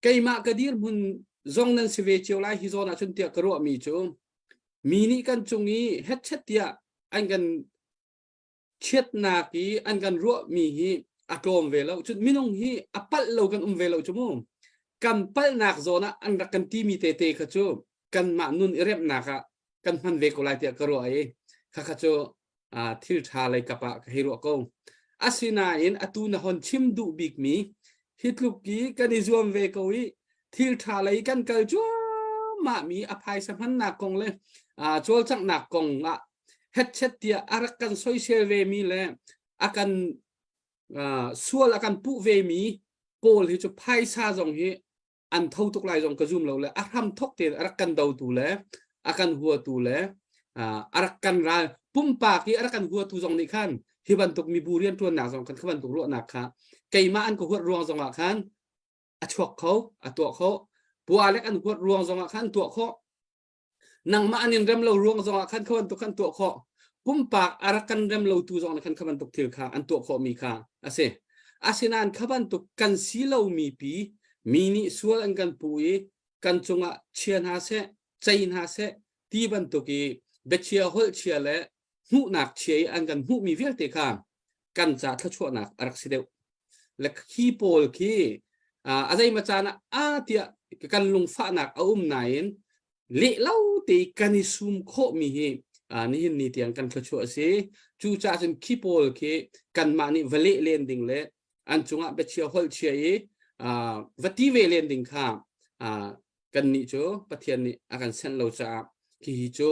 keimah ka dirhmun zong nan si ve cio lai hi zawn ahcun tiah ka ruahmi cu mi nih kan cung i hetchet tiah an kan chiatnak i an kan ruahmi hi a tlawm ve lo. Cun minung hi a palh lo kan um ve lo cu mu. Kan palhnak zawn ah an rak kan timi tete kha cu kanmah nun i remhnak ah kan hman ve ko lai tiah ka ruah i khakha cu thil ṭha lei kap ah ka hei ruah ko. Asinain atu na hon chim duh bikmi hi tluk i kan i zuam ve ko i thil ṭha lei kan kal cuahmah mi a phaisa hmannak kong le cawlcanghnak kong ah hetchet tiah a rak kan soisel ve mi le a kan sual a kan puh ve mi pawl hi cu phaisa zong hi an tho tuk lai zong ka zum lo le a hram thok te a rak kan dotu le a kan huatu le a rak kan ral pumpak i a rak kan huatu zong nih khan hi bantuk mibu rianṭuannak zong khan kha bantuk ruahnak kha keimah an ka huat ruang zong ah khan a chuak kho a tuah kho pualek an huat ruang zong ah khan tuah khawh nangmah an in rem lo ruang zong ah khan kha bantuk khan tuah khawh pumpak a rak kan rem lo tu zong khan kha bantuk thil kha an tuah khawh mi kha a si asinain kha bantuk kan si lo mi pi mi nih sual an kan pu i kan cungah chia hna seh cei hna seh ti bantuk i biachia holh chia le. Hmuhnak chia i an kan hmuhmi vialte kha kan ca thluachuahnak a rak si deuh. Le khi pawl khi a zeima caan ah a tiah kan lungfahnak a um nain leh lo te kan i sum khawhmi hi nihin ni tiang kan thluachuah a si. Cucaah cun khi pawl khi kanmah nih va leh len ding le an cungah biachia holh chia i va ti ve len ding kha kannih cu Pathian nih a kan senh lo caah hihi cu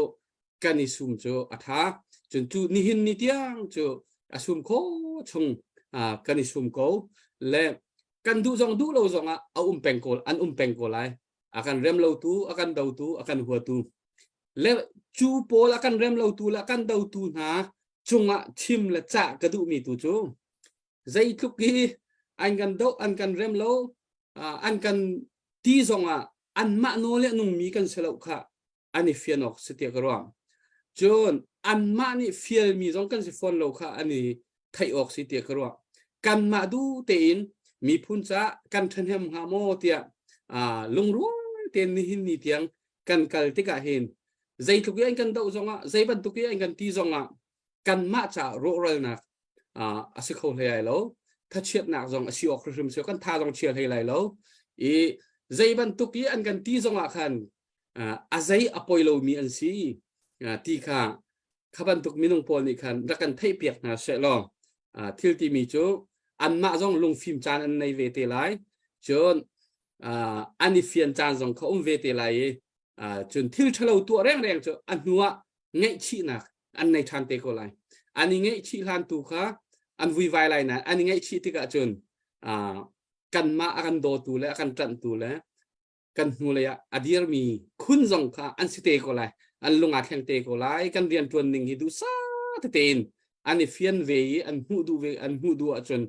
kan i sum cu a tha. Cun cu nihin ni tiang cu a sum khawh chung kan i sum ko le kan duh zong duh lo zong ah a um peng ko an um peng ko lai. A kan rem lotu, a kan dotu, a kan huatu. Le cu pawl a kan rem lotu le a kan dotu hna cungah chim le cah ka duhmi tu cu zeitluk hi an kan doh an kan rem lo an kan ti zongah anmah nawl le nungmi kan si lo kha an i fian awk si tiah ka ruah. Cun anmah nih fialmi zong kan si fawn lo kha an i theih awk si tiah ka ruah. Kanmah du tein miphun caah kan ṭhahnem hnga maw tiah lungrual tein nihin ni tiang kan kal tikah hin zeitluk i an kan doh zongah zei bantuk i an kan ti zongah kanmah caah rawhralnak a si kho hlei ai lo thachiatnak zong a si awk hrimhrim si kan tha zong chia hlei lai lo i zei bantuk i an kan ti zongah khan a zei a poi lomi an si ti kha kha bantuk minung pawl nih khan rak kan theihpiak hna seh law thil timi cu anmah zong lungfim caan an nei ve te lai cun an i fian caan zong kha um ve te lai i cun thil ṭhalo tuah rengreng cu a hnuah ngaihchihnak an nei ṭhan te ko lai an i ngaihchih hlan tu kha an vuivai lai nain an i ngaihchih tikah cun kanmah a kan dawtu le a kan ṭanhtu le kan hnulei ah a dirmi khun zong kha an si te ko lai an lung aa thleng te ko lai kan rian ṭuan ning hi duhsah tete in an i fian ve i an hmuh duh ve an hmuh duh ahcun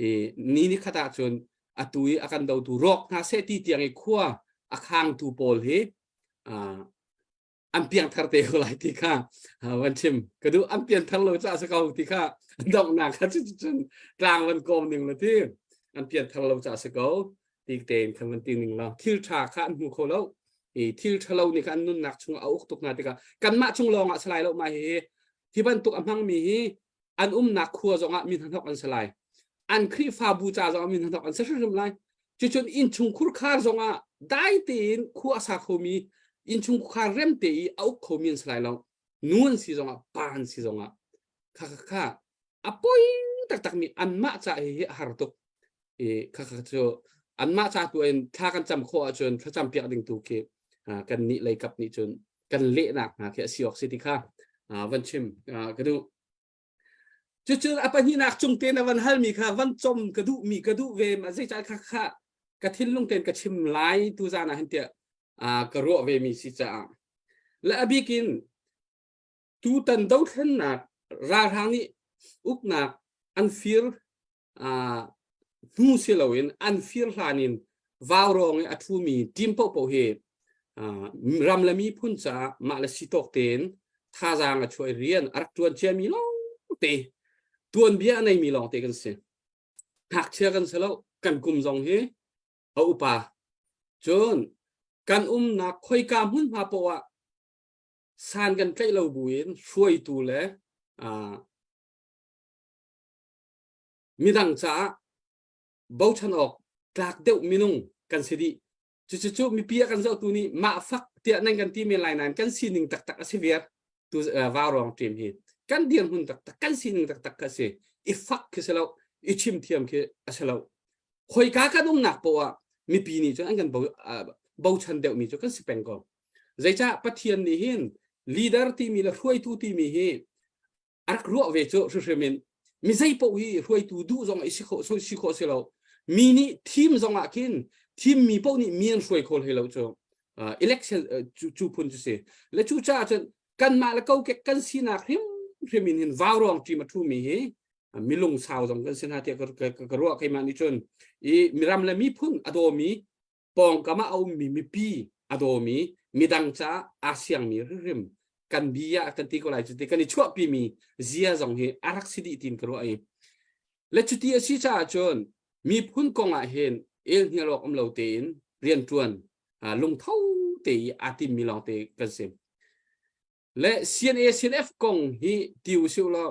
i ni ni khat ahcun atu i a kan dotu rawk hna seh ti tiang i khua a khangtu pawl hi an piangthar te ko lai ti kha van chim ka duh an pianthar lo ca si ko ti kha donghnak kha cun tlang van kawm ning la ti an pianthar lo ca si ko ti tein khan van ti ning la thil tha kha an hmu kho lo i thil thalo nih kha an nunnak chung a uk tuk hna tikah kanmah chung lawng ah salai lo ma hi hi bantuk a hmangmi hi an umnak khua zongah mi hnahnok an si lai an Khrihfabu ca zongah mi hnahnok an si hrimhrim lai cucun innchungkhur khar zongah dai tein khua a sa khomi innchungkhar rem te i a uk khomi an si lai lo nu an si zongah pa an si zongah kha kha kha a poi taktak mi anmah ca hi a har tuk i kha kha cu anmah ca tu in thla kan cam khawh ahcun thlacam piak ding tu khi kan nih lei kap nih cun kan lehnak hna khi a si awk si ti kha van chim ka duh cucu a pahnihnak cung te na van halmi kha van com ka duh mi ka duh ve ma zeicah kha kha ka thinlung ten ka chim lai tu zan ah hin tiah ka ruah ve mi si caah le a bikin tutan dothlennak ralhrang nih uknak an fir hnu si loin an fir hlan in vaurawng i a ṭhumi team paohpaoh hi ram le miphun caah mah le si tawk tein thazaang a chuah i rian a rak ṭuan ciami lawngte tuanbia a neimi lawngte kan si. Ngakchia kan si lo, kan kum zong hi a upa. Cun kan umnak khoika hmunhma paoh ah san kan tlaih lo buin hruaitu le midang caah bochan awk tlak deuh minung kan si dih. Cucu mipi a kan zohtu nih mah fak tiah nan kan ti men lai nain kan sining taktak a si viar tu vaurawng team hi kan dirhmun taktak kan sining taktak kha si i fak khi si lo i chim thiam khi a si lo khoika kan umnak poah ah mipi nih cun an kan bochan deuhmi cu kan si peng ko zeicah Pathian nih hin leader timi le hruaitu timi hi a rak ruah ve cu hrimhrim in mi zei paoh hi hruaitu duh zong i si khawh si khawh si lo mi nih thim zong ah khin thim mi paoh nih mi an hruai kho hlei lo cu election cu phun cu si le cu caah cun kanmah le kokek kan sinak hrimhrim in hin vaurawng ṭim a ṭhumi hi milung sau zong kan si hna tiah ka ruah keimah nih cun i miram le miphun a dawmi pawngkam ah a ummi mipi a dawmi midang caah aa siangmi hrimhrim kan bia kan ti ko lai cuti kan i chuahpimi zia zong hi a rak si dih tin ka ruah i le cuti a si caah cun miphun kong ah hin el hnial awk um lo tein rianṭuan lungtho te i aa timmi lawngte kan si. Le CNA CNF kong hi ti usih law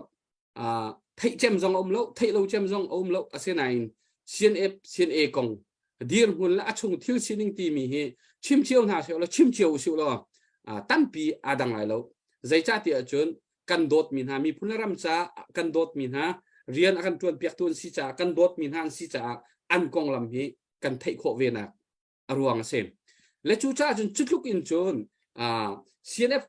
theih cem zong a um lo theih lo cem zong a um lo asinain CNF CNA kong dirhmun le a chung thil sining timi hi chim cio hna seh law chim cio usih law tampi aa dang lai lo zeicahtiah ahcun kan dawtmi hna miphun le ram ca kan dawtmi hna rian a kan ṭuan piaktu an si caah kan dawtmi hna an si caah an konglam hi kan theih khawh ve nak a ruang a si. Le cu caah cun cutluk in cun CNF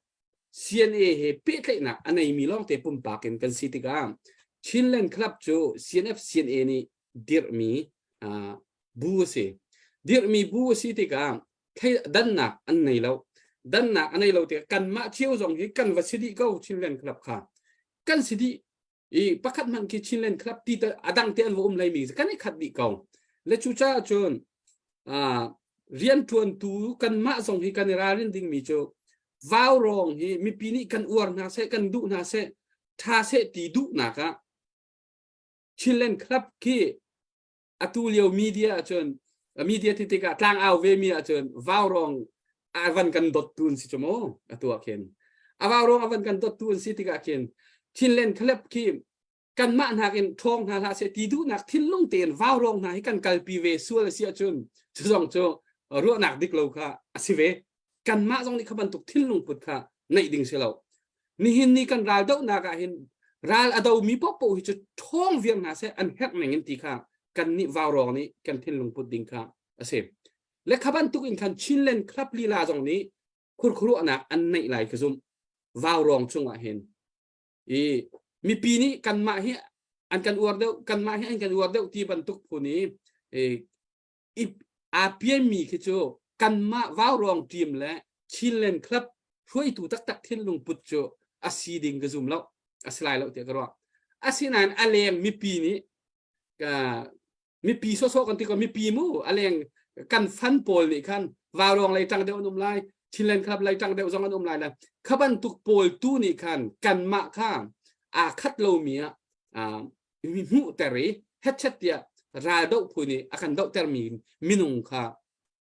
CNA he pehtlaihnak a neimi lawngte pumpak in kan si tikah Chinland Club cu CNF CNA nih dirhmi bu a si. Dirhmi bu a si tikah dannak an nei lo. Dannak a nei lo tikah kanmah cio zong hi kan va si dih ko Chinland Club kha. Kan si dih i pakhat hmanh khi Chinland Club ti a dang te an va um hlei mi kan i khat dih ko le cu caah cun rianṭuantu kanmah zong hi kan i ralrin dingmi cu vaurawng hi mipi nih kan uar hna seh kan duh hna seh ṭha seh ti duhnak ah Chinland Club khi atu lio media ahcun media ti tikah tlangau ve mi ahcun vaurawng a van kan dot tu an si cu mu atu ah khin a vaurawng a van kan dot tu an si tikah khin Chinland Club khi kanmah nakin ṭhawng hna hlah seh ti duhnak thinlung tein vaurawng hna hi kan kalpi ve sual a si ahcun cu zong cu ruahnak dik lo kha a si ve kanmah zong nih kha bantuk thinlung put kha neih ding si lo nihin ni kan ral dohnak ah hin ral a domi paohpaoh hi cu ṭhawng viar hna seh an herh ning in ti kha kan nih vaurawng nih kan thinlung put ding kha a si le kha bantuk in khan Chinland Club lila zong nih khurkhuruahnak an neih lai ka zumh vaurawng cungah hin i mipi nih kanmah hi an kan uar deuh kanmah hi an kan uar deuh ti bantuk phun i i aa pianmi khi cu kanmah vaurawng team le Chinland Club hruaitu taktak thinlung put cu a si ding ka zum lo a si lai lo tiah ka ruah asinain a leng mipi nih mipi sawsawh kan ti ko mipi mu a leng kan fan pawl nih khan vaurawng lei ṭang deuh an um lai Chinland Club lei ṭang deuh zong an um lai le kha bantuk pawl tu nih khan kanmah kha aa khat lomi ah mi hmuhter i hetchet tiah ral doh phu nih a kan dohtermi minung kha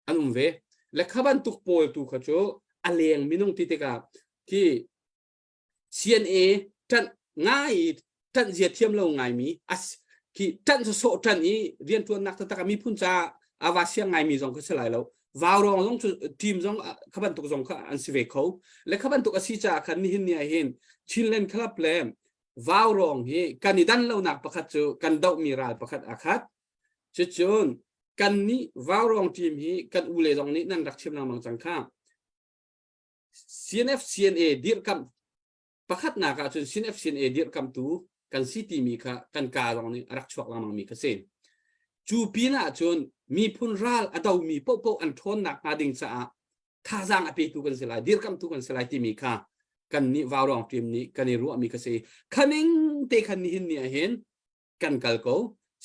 an um ve le kha bantuk pawl tu kha cu a leng minung ti tikah khi CNA ṭanh ngai i ṭanh zia thiam lo ngaimi as khi ṭanh sawsawh ṭanh i rianṭuannak taktak ah miphun ca ava siang ngaimi zong kha si lai lo vaurawng zong cu team zong kha bantuk zong kha an si ve kho le kha bantuk a si caah khan nihin ni ah hin Chinland Club le vaurawng hi kan i dan lonak pakhat cu kan dohmi ral pakhat aa khat cucun kan nih vaurawng team hi kan u le zong nih nan rak chim lengmang cang kha CNF CNA dirhkamh pakhatnak ah cun CNF CNA dirhkamhtu kan si timi kha kan ka zong nih a rak chuak lengmang mi kha si. Cu pin ah cun miphun ral a domi paohpaoh an ṭhawnnak hnga ding caah thazaang a petu kan si lai, dirkamhtu kan si lai timi kha kan nih vaurawng team nih kan i ruahmi kha si. Khaning te khan nihin ni ah hin kan kal ko.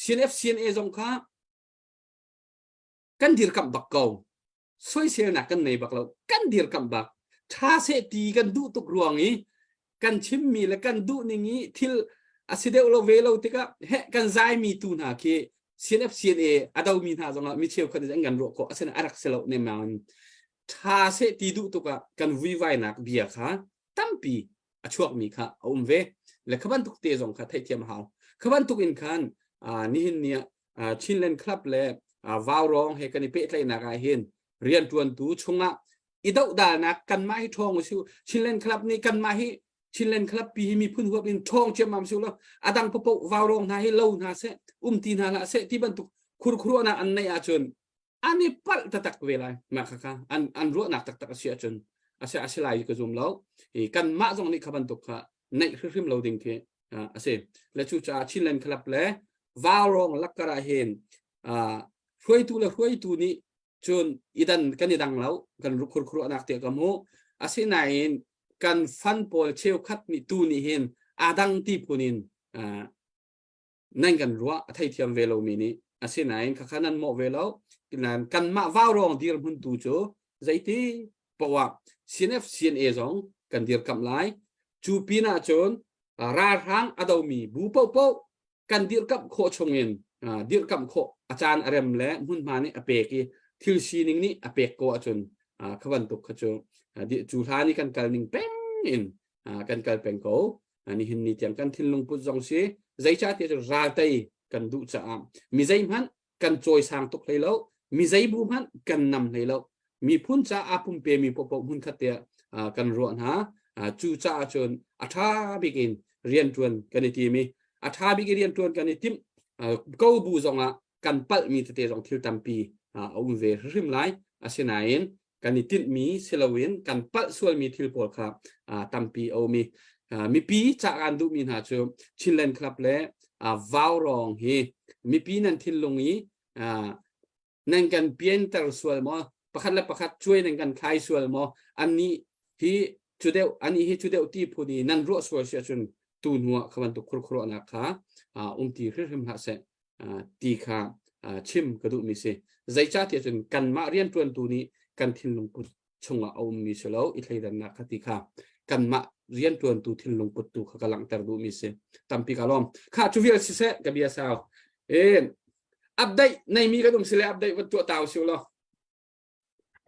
CNF CNA zong kha kan dirkamh bak ko. Soiselnak kan nei bak lo. Kan dirkamh bak. Ṭha seh ti kan duh tuk ruang i kan chimmi le kan duh ning i thil a si deuh lo ve lo tikah heh kan zaimi tu hna khi CNF CNA a domi hna zongah mi cheukhat nih an kan ruah khawh asinain a rak si lo nemang in ṭha seh ti duh tuk ah kan vuivainak bia kha tampi a chuakmi kha a um ve le kha bantuk te zong kha theihthiam a hau kha bantuk in khan nihin ni ah Chinland Club le Vaurawng he kan i pehtlaihnak ah hin rianṭuantu chungah i dohdalnak kanmah hi ṭhawng usih Chinland Club nih kanmah hi Chinland Club pi hi miphun huap in ṭhawng ciammam si lo a dang paoh vaurawng hna hi lo hna seh um ti hna hlah seh ti bantuk khurkhuruahnak an neih ahcun an i palh taktak ve lai mah kha kha an an ruahnak taktak a si ahcun a si a si lai ka zum lo i kanmah zong nih kha bantuk kha neih hrimhrim lo ding khi a si le cucaah Chinland Club le vaurawng lakkar ah hin hruaitu le hruaitu nih cun idan kan i dang lo kan khurkhuruahnak tiah ka hmuh asinain kan fan pawl cheukhat nih tu nih hin aa dang ti phun in nan kan ruah a theithiam ve lomi nih asinain khakha nan mawh ve lo kanmah vaurawng dirhmun tu cu zeiti poah CNF CNA zong kan dirkamh lai cu pin ah cun ralhrang a domi bu paohpaoh kan dirkamh khawh chungin dirkamh khawh a caan a rem le hmunhma nih a pek i thil sining nih a pek ko ahcun kha bantuk kha cu cu hlan i kan kal ning peng. in kan kal peng ko. Nihin ni tiang kan thinlung put zong si zeicahtiah cu raltei kan duh caah mi zeihmanh kan cawisang tuk hlei lo, mi zei bu hmanh kan nam hlei lo. Miphun ca aa pumpe mi paohpaoh hmunkhat te ah kan ruah hna. Cu caah cun a ṭha bik in rianṭuan kan i tim i a ṭha bik i rianṭuan kan i timh ko bu zongah kan palhmi tete zong thil tampi a um ve hrimhrim lai. Asinain kan i tinhmi si loin kan palh sualmi thil pawl kha tampi a um i mipi ca kan duhmi hna cu Chinland Club le Vaurawng hi mipi nan thinlung i nan kan pianter sual maw pakhat le pakhat cuai nan kan thlai sual maw annih hi cu deuh annih hi cu deuh ti phun i nan ruah sual si ahcun tu hnu ah kha bantuk khurkhuruahnak kha um ti hrimhrim hlah seh ti kha chim ka duhmi si. Zeicahtiah cun kanmah rianṭuantu nih kan thinlung put chungah a ummi si lo i thleidannak kha ti kha kanmah rianṭuantu thinlung put tu kha ka langhter duhmi si. Tampi ka lawm. Kha cu vial siseh ka bia sau. E update neimi kan um sile update van tuah tau siu law.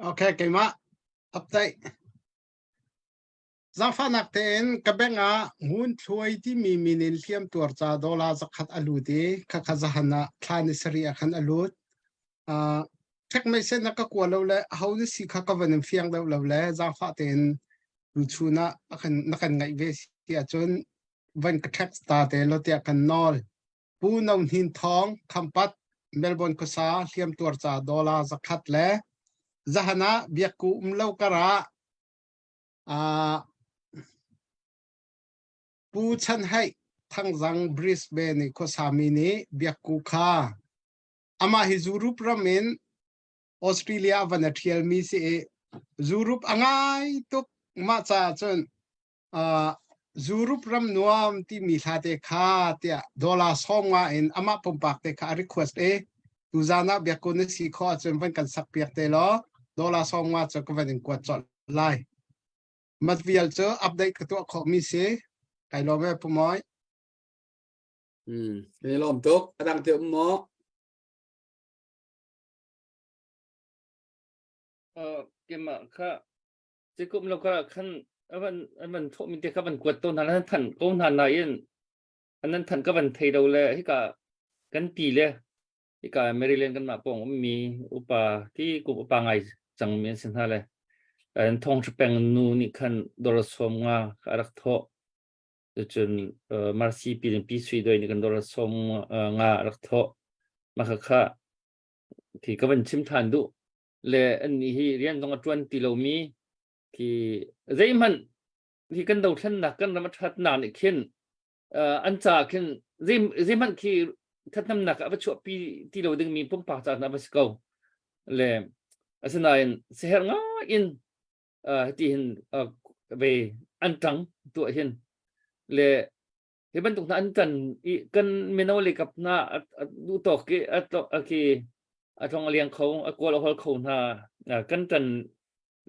Okay, keimah update. Zaangfahnak tein ka bank ah Ngun Thluai timi min in hliamtuar ca dollar zakhat a lut i khakha zahan ah thla ni sarih ah khan a lut. Uh, ṭhek meisen na ka kua lo le aho na si kha ka van in fiang deuh lo le zaangfah tein tuchun ah a kan na kan ngaih ve si ahcun van ka text ta te lo tiah kan nawl. Pu No Hnin Thawng, Khampat, Melbourne khuasa hliamtuar ca dollar zakhat le zahan ah biakku um lo karah Uh, Pu Chan Haih Thangzang Brisbane i khuasami nih Biakku kha amah hi Europe ram in Australia a van a ṭhialmi si i Europe a ngai tuk mah caah cun uh, Europe ram nuam timi hla te kha tiah dollar 50 in amah pumpak te kha a request i tuzan ah Biakku na si khawh ahcun van kan sak piak te law dollar 50 cu ka van in kuat colh lai. Mat vial cu update ka tuah khawh mi si. Kai lawm e Pu Mawi. Hmm, kan i lawm tuk. A dang te um maw? Uh, keimah kha cikum lo kha khan avan avan thawh mi te kha van kuat to hna nan than ko hna nain an nan than ka van thei lo le hika kan pi le Hika Maryland kanmah pawng ummi upa ti kum upa ngai cangmi an si hna le an thongṭha peng nu nih khan dollar 50 a rak thawh. Cucun uh, Marcy pi pi sui doi nih kan dollar 50 a rak thawh. Mah kha khi ka van chim than duh le an nih hi rian zong a ṭuan ti lomi khi zeihmanh hi kan dothlennak kan ram a ṭhatnak nih khin an caah khin zeihmanh khi thatnamnak a va chuahpi ti lo dingmi pumpak ca hna va si ko le asinain siherh ngai in hiti hin ve an ṭang tuah hin le hi bantuk hna an ṭan i kan mino le kap hna duh tawk i a ki a tlong a liang kho a kawl a hol kho hna kan ṭan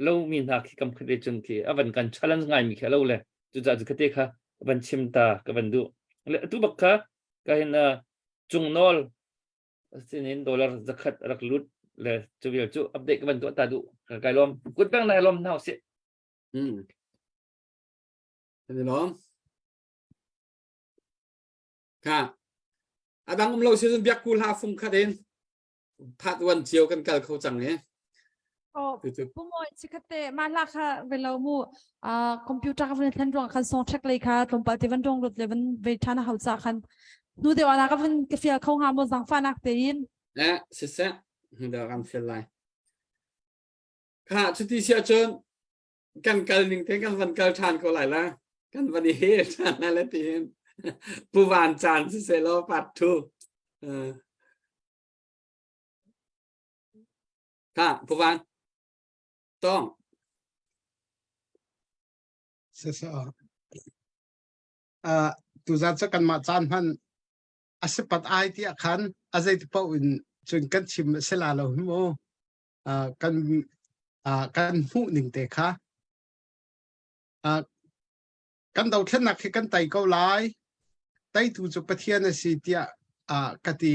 lomi hna khi kam khat cun khi a van kan challenge ngai mi khi a lo le cucaah cu khate kha van chim ta ka van duh le atu bak kha ka hin cung nawl sinin dollar zakhat rak lut le cu vial cu update ka van tuah ta duh ka kai lom kut bang nai lom hna usih Hmm. Kan i lawm. Kha. Adang um lo si cun biak ku hla fung khat in part 1 cio kan kal kho cang e. Oh, pu moi chikhate ma la kha velo mu computer ka van thlen ruang khan song track lei kha tlawmpal te van dong rot le van ve than hau cha khan nu deuh ana ka van ka fial kho nga mo zang fa nak te in eh siseh da kan fial lai kha chuti sia chun kan kal ning te kan van kal than ko lai la kan van i he than lai la ti pu van chan si se lo part 2 Kha, Pu Van. Tong. Sasa. Uh, tuzan cu kanmah caan hman a si pat ai tiah khan a zei paoh in cun kan chim a si la lo hi mu. Uh, kan uh, kan hmuh ning te kha. Uh, kan dothlennak hi kan tei ko lai teitu cu Pathian a si tiah uh, ka ti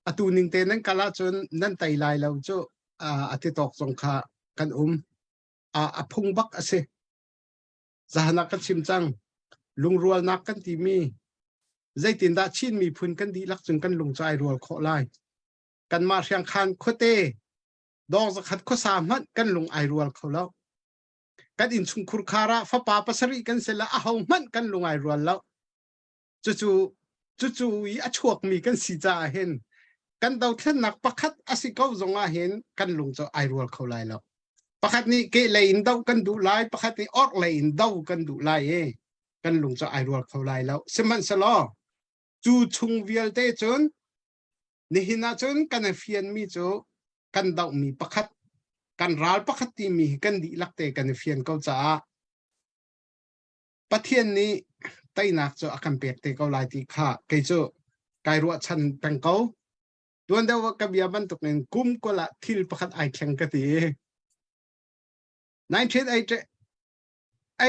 atu ning te nan kal ahcun nan tei lai lo cu uh, a ti tawk zong kha kan um uh, a phung bak a si. Zahan ah ka chim cang. Lungrualnak kan timi zeitindah Chin miphun kan dihlak cun kan lung cu ai rual khawh lai. Kanmah Hriangkhan khuate dawng zakhat khuasa hmanh kan lung ai rual kho lo. Kan innchungkhur khar ah fapa pasarih kan si le aho hmanh kan lung ai rual lo. Cucu cucu i a chuakmi kan si caah hin kan dothlennak pakhat a si ko zong ah hin kan lung cu ai rual kho lai lo. Pakhat nih ke lei in do kan duh lai, pakhat nih orh lei in do kan duh lai i kan lung cu ai rual kho lai lo. Sihmanhsehlaw cu chung vialte cun nihin ah cun kan i fianmi cu kan dohmi pakhat kan ral pakhat timi hi kan dihlak te kan i fian ko caah Pathian nih teinak cu a kan pek te ko lai ti kha kei cu kai ruahchan peng ko. Tuan deuh ka bia bantuk in kum kul ah thil pakhat ai thleng ka ti. 1988 i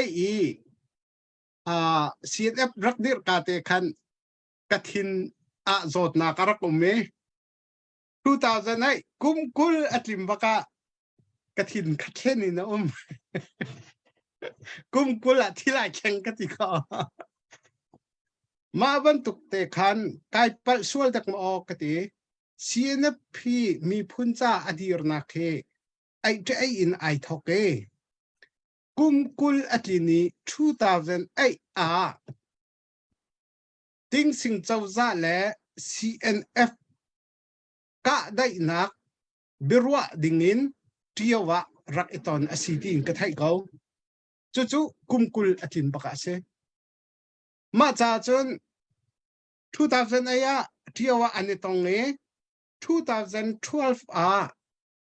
uh, CNF rak dirh ka te khan ka thin ah zawtnak a rak um i 2008 kum kul a tlim bak ah ka thin kha thlen in a um. Kum 20 ah thil ai thleng ka ti kho. Mah bantuk te khan kai palh sual dak ma aw ka ti. CNFP miphun ca a dirnak hi ai ai in ai thok e. Kum 20 a tlin i 2008 ah Tingsing cozah le CNF kahdaihnak biaruah dingin Ṭio ah rak i ton a si tiin ka theih ko. Cucu kum 20 a tlin bak ah a si. Mah caah cun 2008 ah Ṭio ah an i tong i 2012 ah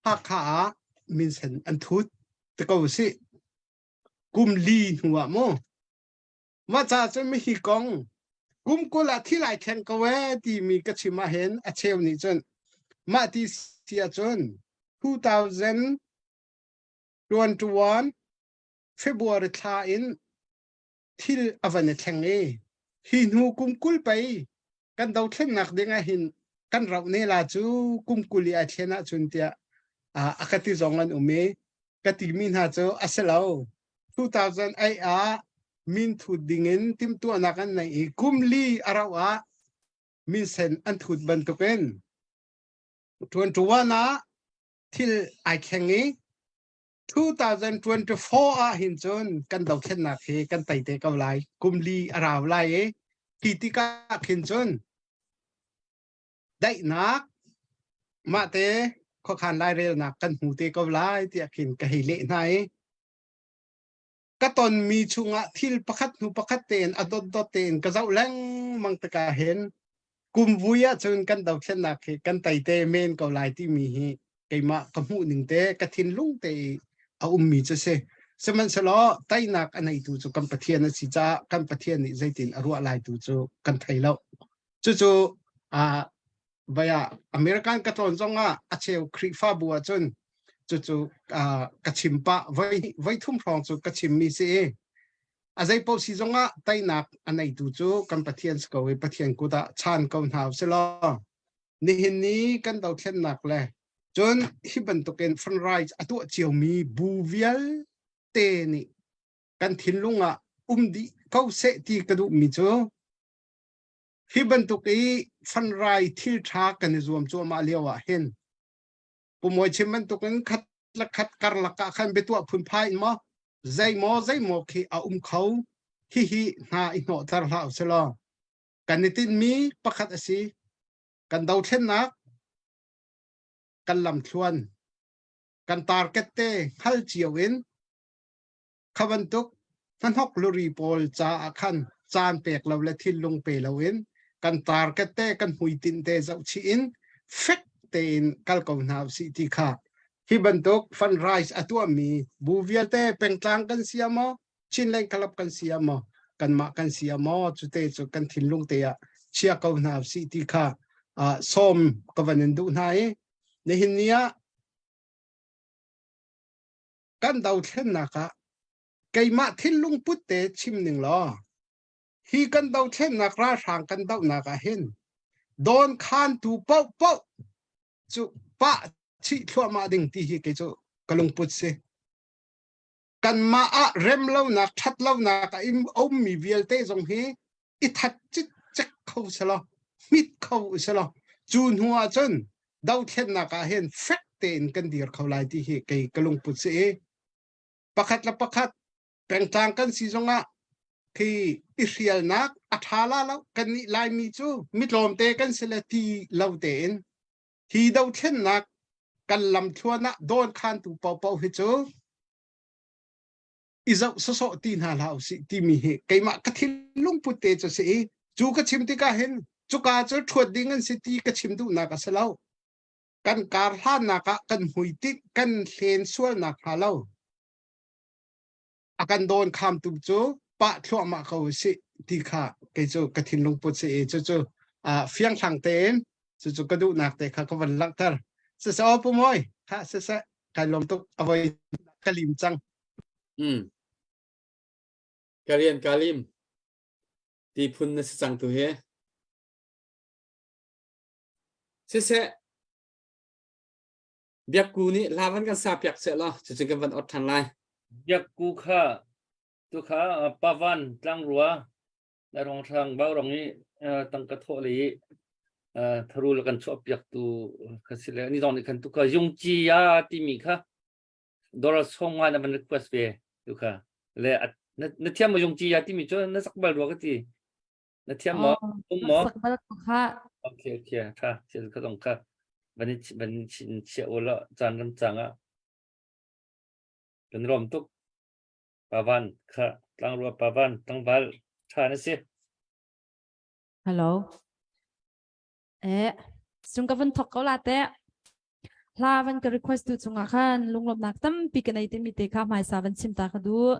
Hakha ah minsen an thut ti ko sih. Kum li hnu ah mu. Mah caah cun mihi kong kum 20 ah thil ai thleng ko ee timi ka chim ahhin a cheu nih cun mah ti si ahcun 2021 February thla in thil a van i thleng i hi hnu kum 20 pei kan dothlennak ding ah hin kan rauh ne la cu kum 20 i ai thlen ahcun tiah a ka ti zong an um i ka timi hna cu a si lo 2008 ah min thut dingin timhtuahnak an nei i kum li a rauh ah minsen an thut bantukin 21 ah thil ai thleng i 2024 ah hin cun kan dothlennak hi kan tei te ko lai kum li a rau lai i hi tikah khin cun daihnak mah te khuakhan lairelnak kan hmu te ko lai tiah khin ka hei leh hna i ka tonmi chungah thil pakhat hnu pakhat tein a dotdot tein ka zoh lengmang tikah hin kum vui ahcun kan dothlennak hi kan tei te men ko lai timi hi keimah ka hmuh ning te ka thinlung te i a ummi cu si sihmanhsehlaw teinak a neitu cu kan Pathian a si caah kan Pathian nih zeitin a ruah lai tu cu kan thei lo cucu uh, vaya American ka tlawn zong ah a cheu Khrihfabu ahcun cucu uh, ka chim pah voi voi thum hrawng cu ka chimmi si i a zei paoh si zong ah teinak a neitu cu kan Pathian si ko i Pathian kut ah chan ko hna usih nihin ni kan dothlennak le cun hi bantukin fundraise a tuah ciomi bu vialte nih kan thinlung ah um dih ko seh ti ka duhmi cu Hi bantuk i fanrai thil ṭha kan i zuam cuahmah lio ah hin pumawi chim bantukin khat le khat karlak ah khan biatuah phunphai in maw zeimaw zeimaw khi a um kho hihi hna i hnawhter hlah usih law kan i tinhmi pakhat a si kan dothlennak kan lamthluan kan target te hngal cio in Kha bantuk hnahnok luri pawl caah khan caan pek lo le thinlung pe loin kan target te kan hmuitinh te zohchih in fek tein kal ko hna usih ti kha hi bantuk fundraise a tuahmi bu vialte pengtlang kan si ah maw Chinland Club kan si ah maw kanmah kan si ah maw cute cu kan thinlung te ah chia ko hna usih ti kha uh, sawm ka van in duh hna i nihin ni ah kan dothlennak ah keimah thinlung put te chim ning law hi kan dothlennak ralhrang kan dohnak ah hin dawn khantu paoh paoh cu pah chih thluahmah ding ti hi kei cu ka lungput si. Kanmah ah remlonak ṭhatlonak a ummi vialte zong hi i that cikcek kho selaw hmit kho uselaw cu hnu ah cun dothlennak ah hin fek tein kan dir kho lai ti hi kei ka lungput si i pakhat le pakhat pengtlang kan si zongah khi i hrialnak a ṭha la lo. Kan nih Laimi cu mitlawmte kan si le ti lo tein hi dothlennak kan lamthluan ah dawnkhantu paohpaoh hi cu i zoh sawsawh ti hna hlah usih timi hi keimah ka thinlung put te cu si i cu ka chim tikah hin cuka cu ṭhuat ding an si ti ka chim duhnak a si lo. Kan kar hlannak ah kan hmuitinh kan hlen sualnak hnga lo a kan dawn khamtu cu pah thluahmah ko usih ti kha kei cu ka thinlung put si i cucu fianghlang tein cucu ka duhnak te kha ka van langhter. Siseh aw Pu Mawi kha siseh kai lawm tuk a voi ka lim cang. Ka rian ka lim ti phun na si cang tu hi. Siseh Biakku nih hla van kan sa piak seh law cucu kan van ot ṭhan lai. Biakku kha tu kha pavan tlangrua na rong hrang bau rong i tangka thawh le i tharu le kan chuah piak tu kha si le ni zong nih khan tu kha yungci ya timi kha dollar song nga na van request ve tu kha le na thiam mo yungci ya timi cu na sak bal rua ka ti na thiam maw um maw sak bal ko kha. Okay, okay, tha thil kha zong kha van van chia u la caan ram chang ah kan rom tuk pavan kha tlangrua pavan tlangval tha na si. Hello. Eh, sung ka van thok ko la te. Hla van ka request tu chungah khan lunglawmhnak tampi ka nei timi te kha hmaisa van chim ta ka duh.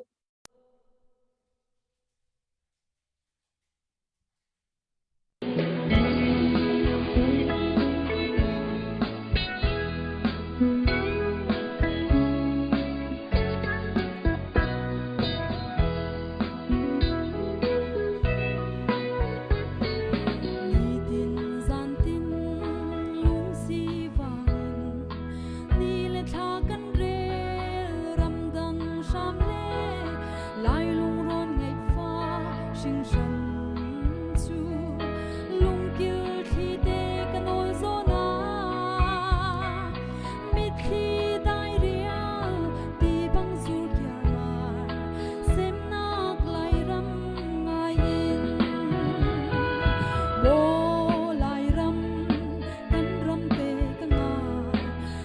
Nitin zantin lungsi vangin ni le thla kan rel ramdang hram le lai lungrawn ngaihfa hringhran cu lungkil thli te ka nawl zawn ah mitthli dai rial ti bang zur kiarmar semnak Lairam ngai in Maw Lairam kan ram te ka ngai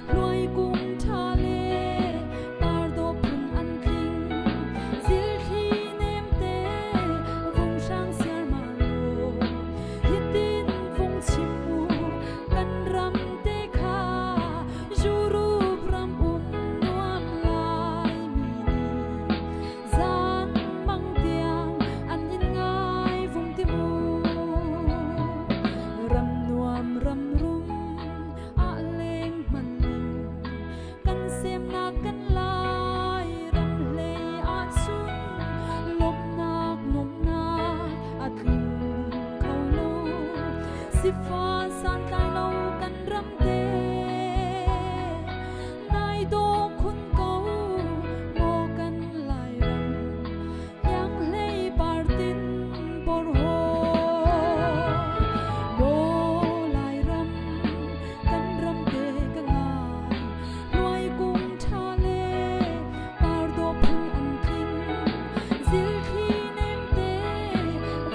Hluai kung ṭha le par dawh phun an tling zilthli nem te vung hrang siarmar law hitin vung chim u kan ram te kha Europe ram um nuam lai mi nih zan mang tiang an in ngai vung ti mu ram nuam ram rum a leng hman ning kan semnak kan lai ram hlei ahcun lawmhnak nuamhnak a tlung kho lo sifa santlai lo kan ram te nai dawh khun ko maw kan Lairam iang hlei partin borho maw Lairam kan ram te ka ngai luai kung ṭha le par dawh phun an tling zilthli nem te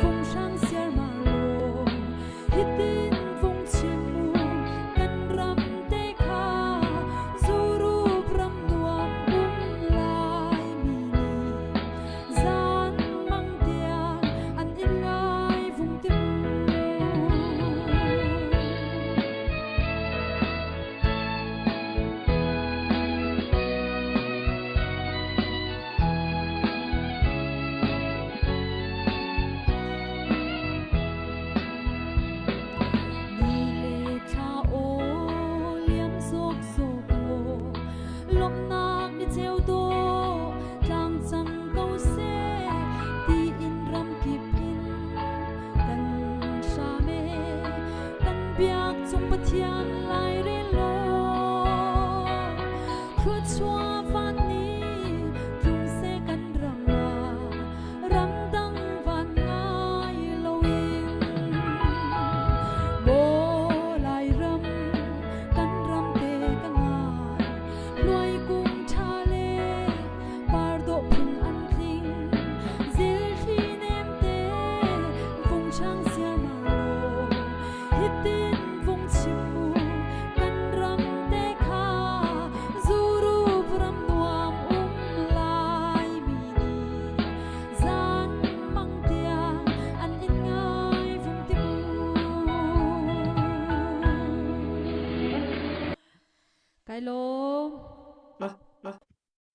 vung hrang siarmar law hitin vung chim mu kan ram te kha zurup ram nuam um lai mi nih zan mang tiang an in ngai vung ti mu. Ni le thla aw liam sawk sawk law lawmhnak ni cheu dawh tlang cang ko seh tiin ramkip in kan hram e kan biak cung Pathian lairel law thluachuah van ni tlung seh.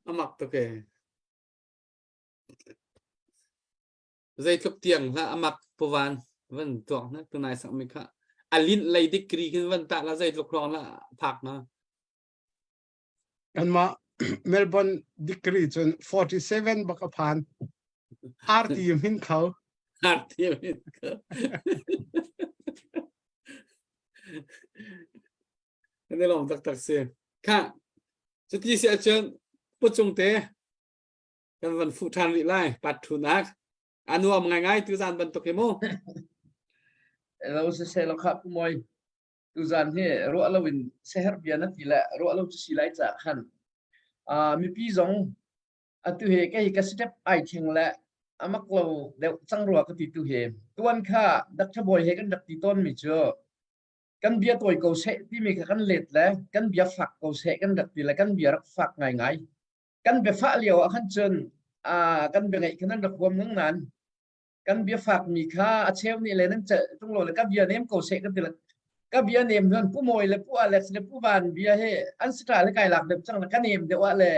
Amak tuk e. Zeitluk tiang hlah amak puvan van tuak na tunai sak mi kha alin lei degree khin van tah la zeitluk hrawng la phak na. Kanmah Melbourne degree cun 47 bak a phan. Arti min kho. Arti min kho. Kan i lawm taktak si. Kha, cuti si ahcun pucung te kan van fuh ṭhan rih lai pat thunak. A nuam ngaingai tuzaan bantuk hi mu. Lo siseh lo kha Pu Mawi. Tuzaan hi ruah lo in seher bia na ti le ruah lo cu si lai caah khan uh, mipi zong atu he kei ka step ai theng le amak lo deuh cang rua ka ti tu he tuan kha Dr. Boy he kan rak ti tawn mi cu kan bia tawi ko seh timi kha kan let le kan bia fak ko seh kan rak ti le kan bia rak fak ngaingai kan biafah lio ah khan cun kan bia ngeih khan an rak huam ngang nan kan bia fak mi kha a cheu nih le nan celh tung lo le ka bia nem ko seh kan ti le ka bia nem hnuan pu Mawi le pu Alex le pu Van bia he an sita le kai lak deuh cang le ka nem deuh ah le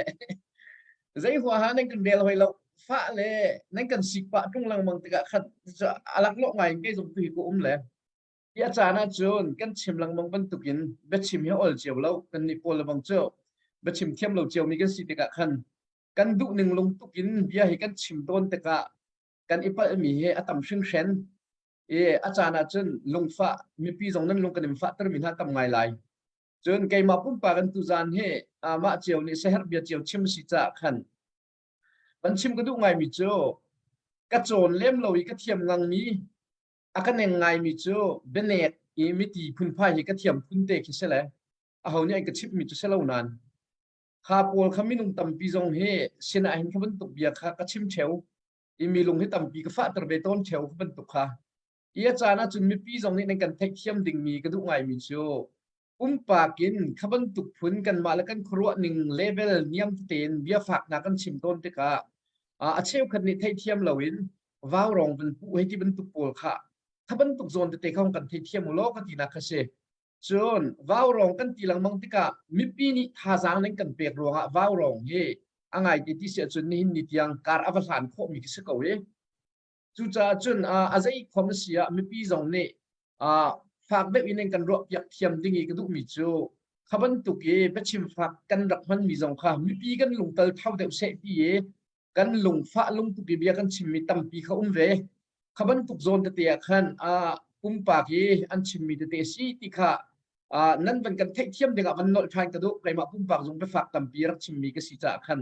zei huaha nan kan rel hoi lo fa le nan kan sik pah tung lengmang tikah khan alak lo ngai in kei zong tu hi ko um le Hi a caan ahcun kan chim lengmang bantukin biachim hi ol cio lo kan nih pawl le bang cu biachim thiam lo ciomi kan si tikah khan kan duh ning lung tuk in bia hi kan chim tawn tikah kan i palhmi hi a tam hringhren i a caan ahcun lungfah mipi zong nan lung kan in fahtermi hna tam ngai lai. Cun keimah pumpak in tuzaan hi mah cio nih seher bia cio chim si caah khan van chim ka duh ngaimi cu ka cawn lem lo i ka thiam ngangmi a ka neng ngaimi cu bianek i miti phunphai hi ka thiam phun te khi si le aho nih an ka chimhmi cu si lo nain kha pawl kha minung tampi zong hi sinah hin kha bantuk bia kha ka chim ṭheo i mi lung hi tampi ka fahter ve tawn ṭheo kha bantuk kha i a caan ahcun mipi zong nih nan kan theihthiam dingmi ka duh ngaimi cu pumpak in kha bantuk phun kanmah le kan khuaruah ning level niam tein bia faknak kan chim tawn tikah a cheukhat nih theihthiam loin vaurawng van puh hei ti bantuk pawl kha kha bantuk zawn tete kha kan theithiam u law ka tinak kha si. Cun vaurawng kan ti lengmang tikah mipi nih thazaang nan kan pek ruangah vaurawng hi a ngai te ti si ahcun nihin ni tiang kar a va hlan khawhmi khi si ko i Cucaah cun a zei khom a si ah mipi zong nih fak deuh in kan ruahpiak thiam ding i ka duhmi cu kha bantuk i biachim fak kan rak hmanmi zong kha mipi kan lungtal tho deuh seh ti i kan lungfah lungtuk i bia kan chimmi tampi kha um ve. Kha bantuk zawn tete ah khan pumpak i an chimmi tete si ti kha nan van kan theihthiam dingah van nolh ṭhan ka duh. Keimah pumpak zong biafak tampi rak chimmi ka si caah khan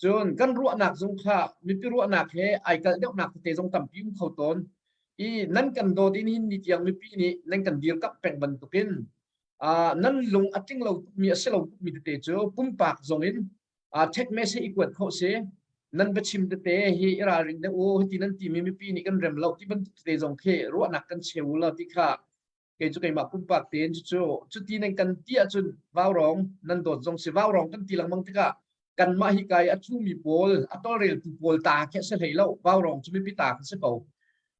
Cun kan ruahnak zong kha mipi ruahnak he ai kalh deuhnak tete zong tampi um kho tawn. I nan kan dawt in hin ni tiang mipi nih nan kan dirkamh peng bantukin uh, nan lung a tling lo tukmi a si lo tukmi tete cu pumpak zong in uh, text message i kuat khawh si nan biachim tete hi i ralring deuh u hiti nan timi mipi nih kan rem lo ti bantuk tete zong khi ruahnak kan cheu u la ti kha kei cu keimah pumpak tein cucu cuti nan kan ti ahcun vaurawng nan dawt zong si vaurawng kan ti lengmang tikah kanmah hi kai a thumi pawl a tawlreltu pawl ta khi a si hlei lo vaurawng cu mipi ta khi si ko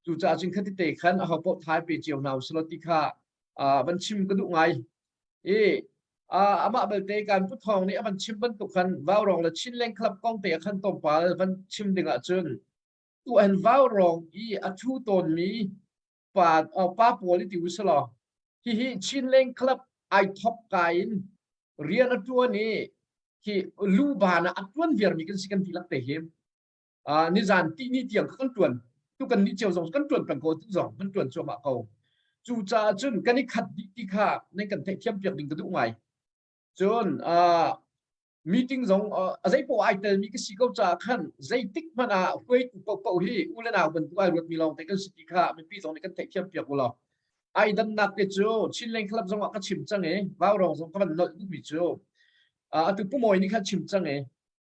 cucaah cun khati te khan aho paoh thai pe cio hna usilo ti kha van chim ka duh ngai i amah belte kan pu thawng nih a van chim bantuk khan vaurawng le Chinland Club kong te khan tlawmpal van chim ding ahcun tu an vaurawng i a thu tawnmi pa pa pawl i ti usalaw hihi Chinland Club ai thok ka in rian a tuan i hi luban ah a tuan viarmi kan si kan ti lak te hi nizan ti ni tiang kan tuan tu kan ni cio zong kan tuan peng ko tu zong kan tuan cuahmah ko cu caah cun kan i khat dih ti kha nan kan theihthiam piak ding ka duh ngai cun meeting zong a zei poah ai telmi ka si ko caah khan zeitik hmanh ah hruaitu paohpaoh hi u le nau bantuk ai ruatmi lawng te kan si ti kha mipi zong nih kan theihthiam piak u law ai dannak te cu Chinland Club zong ah ka chim cang i Vaurawng zong ka van nolh duhmi cu atu Pu Mawi nih khan chim cang i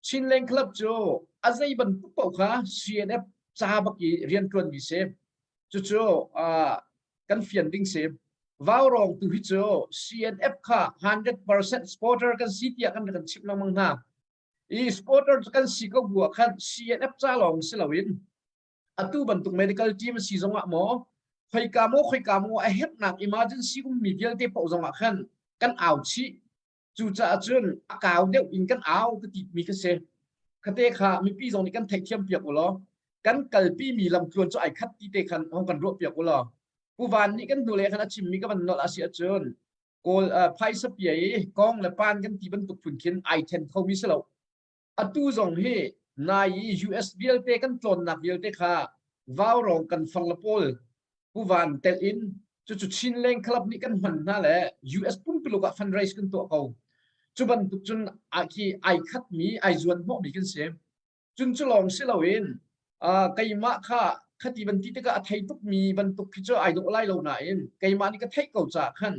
Chinland Club cu a zei bantuk paoh kha CNF ca bak i rianṭuanmi si cucu kan fian ding si. Vaurawng tu hi cu CNF kha 100% supporter kan si tiah kan kan chimh lengmang hna. I supporter cu kan si ko bu ah khan CNF ca lawng si loin atu bantuk medical team si zong ah maw khoika maw khoika maw a herhnak emergency ummi vialte paoh zong ah khan kan au chih. Cucaah cun a kau deuh in kan au ka ti mi kha si. Khate kha mipi zong nih kan theihthiam piak u law kan kalpi mi lamtluan cu ai khat ti te khan hong kan ruah piak u law Pu Van nih kan hnulei khan a chimmi ka van nolh a si ahcun Kawl phaisa pia i kong le pan kan ti bantuk phun khin ai then khomi si lo. Atu zong hi nai i US vialte kan tlawnnak vialte kha vaurawng kan far le pawl Pu Van telh in cucu Chinland Club nih kan hman hna le US pumpuluk ah fundraise kan tuah ko. Cu bantuk cun a khi ai khatmi ai zuan hnawhmi kan si. Cun cu lawng si loin keimah kha khati van ti tikah a thei tukmi bantuk khi cu ai dawh lai lo nain keimah nih ka theih ko caah khan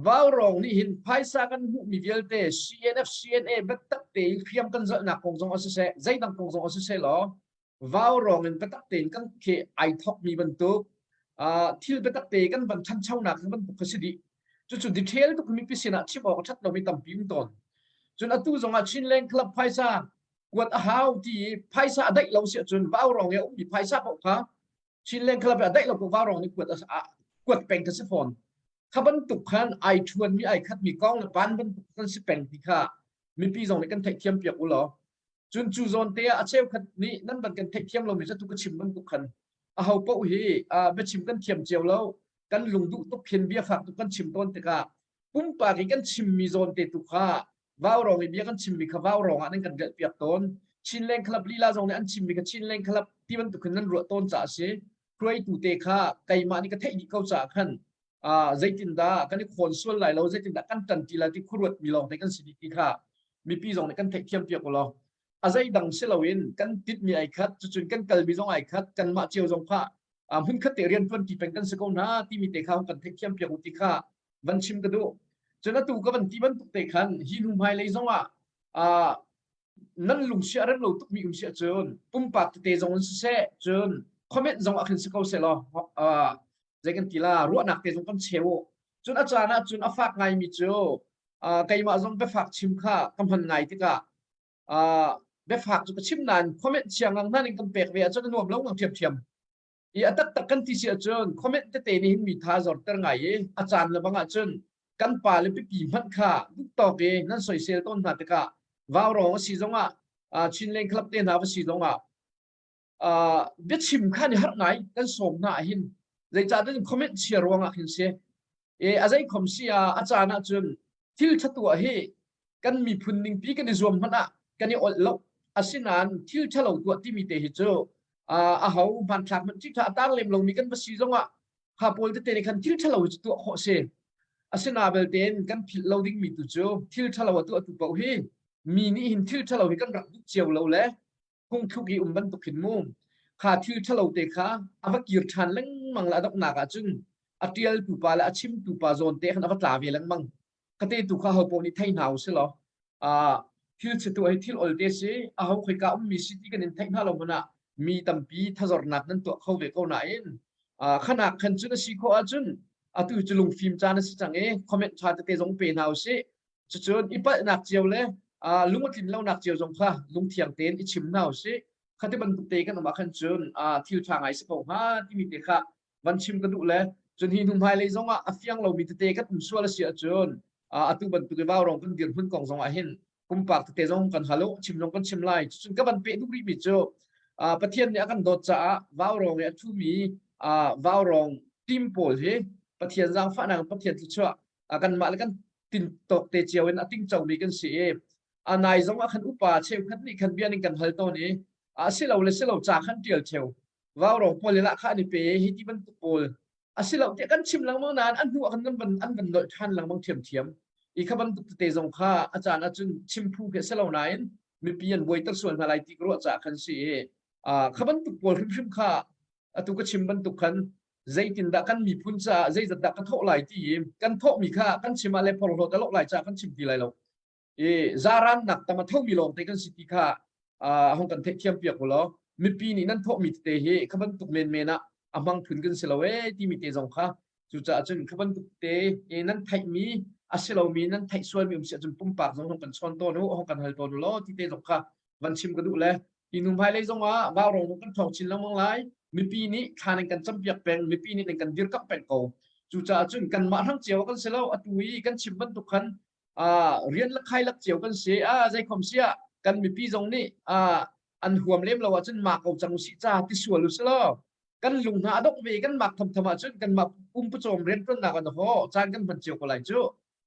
Vaurawng nih hin phaisa kan hmuhmi vialte CNF CNA biatak tein hriam kan zalhnak kong zong a siseh zeidang kong zong a siseh law vaurawng in biatak tein kan khi ai thokmi bantuk thil biatak te kan van ṭhanchonak bantuk kha si dih. Cucu detail tuk mipi sinah chim awk a ṭhat lomi tampi um tawn. Cun atu zongah Chinland Club phaisa kuat a hau ti i phaisa a daih lo si ahcun vaurawng i a ummi phaisa paoh kha Chinland Club a daih lo ko vaurawng nih kuat a kuat peng kha si fawn. Kha bantuk khan ai ṭhuanmi ai khatmi kong le pan bantuk kan si peng ti kha mipi zong nih kan theihthiam piak u law cun cu zawn te ah a cheukhat nih nan van kan theihthiam lomi cu tu ka chim bantuk khan aho paoh hi biachim kan thiam cio lo kan lungduh tuk khin bia fak tuk kan chim tawn tikah pumpak i kan chimmi zawn te tu kha vaurawng i bia kan chimmi kha vaurawng ah nan kan relh piak tawn Chinland Club lila zong nih an chimmi kha Chinland Club ti bantuk hin nan ruah tawn caah a si hruaitu te kha keimah nih ka theih dih ko caah khan zeitindah kan i khawn sual lai lo zeitindah kan ṭan ti lai ti khuaruat mi lawng te kan si dih ti kha mipi zong nih kan theihthiam piak u law a zeidang si loin kan titmi ai khat cucun kan kalmi zong ai khat kanmah cio zong kha hmun khat te rian ṭuan ti peng kan si ko hna timi te kha kan theihthiam piak u ti kha van chim ka duh cun atu ka van ti bantuk te khan hi hnu hmailei zong ah nan lungsia rem lo tukmi um si ahcun pumpak tete zong in siseh cun comment zong ah khin si ko seh law zei kan ti la ruahnak te zong kan cheu cun a caan ah cun a fak ngaimi cu keimah zong biafak chim kha ka hman ngai tikah biafak cu ka chim nain comment chiang ngang hna ning kan pek ve ahcun a nuam lo ngang ṭhiamṭhiam i a taktak kan ti si ahcun comment tete nih hin mi tha zorter ngai i a caan le bang ahcun kan pa le pipi hmanh kha duh tawk i nan soisel tawn hna tikah vaurawng a si zongah Chinland Club te hna va si zongah biachim kha ni harh ngai kan sawm hna ah hin zeicahtiah comment chia ruangah khin si e a zei khom si ah a caan ah cun thil ṭha tuah hi kan miphun ningpi kan i zuam hmanh ah kan i olh lo asinain thil ṭhalo tuah timi te hi cu a ho hmanthlak hmanh ṭhi ṭha a tar lem lomi kan va si zongah kha pawl tete nih khan thil ṭhalo hi cu tuah khawh si asina belte kan philh lo dingmi tu cu thil ṭhalo a tuah tu paoh hi mi nih hin thil ṭhalo hi kan rak duh cio lo le phungthluk i um bantuk hin mu kha thil ṭhalo te kha a va kir ṭhan lengmang le a donghnak ah cun a ṭialtu pa le a chimtu pa zawn te khan a va tla ve lengmang khate tu kha ho paoh nih thei hna u si law thil chitu hi thil ol te si a ho khoika ummi si ti kan in theih hna lo hmanh ah mi tampi thazornak nan tuah kho ve ko nain khanak khan cun a si khawh ahcun atu cu lungfim caan a si cang i comment ṭha tete zong pe hna u sih Cucun i palhnak cio le lung a tlin lonak cio zong kha lungthiang tein i chim hna usih. Khati bantuk te kan um ah khan cun thil ṭha ngai si ko hnga timi te kha van chim ka duh le cun hi hnu hmailei zong ah a fiang lomi tete kan um sual a si ahcun atu bantuk i vaurawng kan dirhmun kong zong ah hin pumpak tete zong kan hal u chim zong kan chim lai cun ka van peh duh rihmi cu Pathian nih a kan dawt caah vaurawng i a ṭhumi vaurawng team pawl hi Pathian zaangfahnak Pathian thluachuah kanmah le kan tintawk te cio in a tingcomi kan si i a nai zong ah khan upa cheukhat nih khan bia ning kan hal tawn i a si lo le si lo ca khan tial cheu vaurawng pawl le lahkhah an i pe hi ti bantuk pawl a si lo tiah kan chim lengmang nain an hnu ah khan an van an van nolh ṭhan lengmang ṭhiamṭhiam i kha bantuk tete zong kha a caan ahcun chim phu khi a si lo nain mipi an buaiter sual hna lai ti ka ruah caah khan si i kha bantuk pawl hrimhrim kha atu ka chim bantuk khan zeitindah kan miphun caah zeizat dah ka thawh lai ti i kan thawhmi kha kan chim ah le porhlawt a lawh lai caah kan chim ti lai lo i zaran nak tam a thomi lawng te kan si ti kha hong kan theihthiam piak u law mipi nih nan thawhmi tete hi kha bantuk menmen ah a hmang phun kan si lo ee timi te zong kha cucaah cun kha bantuk te nan theihmi a si lomi nan theih sualmi um si ahcun pumpak zong hong kan chawn tawn u hong kan hal tawn u law ti te zong kha van chim ka duh le hi nu hmailei zong ah vaurawng kan ṭhawng chin lengmang lai mipi nih thla nan kan campiak peng mipi nih nan kan dirkamh peng ko cucaah cun kanmah hrang cio kan si lo atu i kan chim bantuk khan. Rian le khai lak cio kan si. A zeikhom si ah kan mipi zong nih an huam lem lo ahcun ma ko cang usih ca ti sual u law kan lung hna a dongh ve kan mak thamtham ahcun kan mah pumpucawm rianṭuannak an ho caan kan hman cio ko lai cu.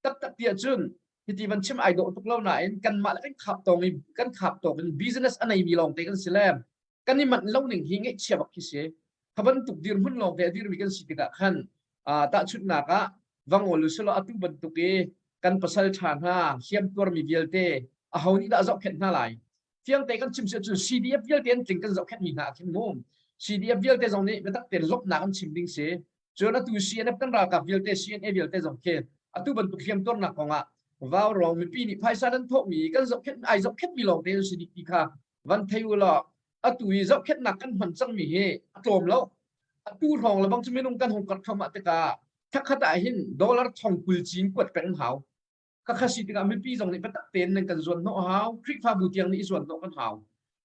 Taktak ti ahcun hiti van chim ai dawh tuk lo nain kanmah le kan khap tawng i kan khap tawk in business a neimi lawng te kan si le kan i manh lo ning hi ngaihchia bak khi si. Kha bantuk dirhmun lawng te a dirmi kan si tikah khan tahchunhnak ah vangol usilo atu bantuk i kan pasal ṭha hna hliam tuarmi vialte aho nih dah zohkhenh hna lai? Fiang te kan chim si ahcun CDF vialte an tling kan zohkhenh mi hna ah khin mu CDF vialte zong nih biatak tein lawmhnak an chim ding si. Cun atu CNF kan ralkap vialte, CNA vialte zong khi atu bantuk hliam tuarnak kong ah vau rong mipi nih phaisa nan thawhmi kan zohkhenh ai zohkhenh mi lawng te an si dih ti kha van thei u law atu i zohkhenhnak kan hman cangmi hi a tlawm lo. Atu hrawng le bang cu minung kan hung karh thluahmah tikah thakhat ah hin dollar thong 20 cin kuat peng hau. Khakha si tikah mipi zong nih biatak tein nan kan zuan hnawh hau. Khrihfabu tiang nih i zuan hnawh kan hau.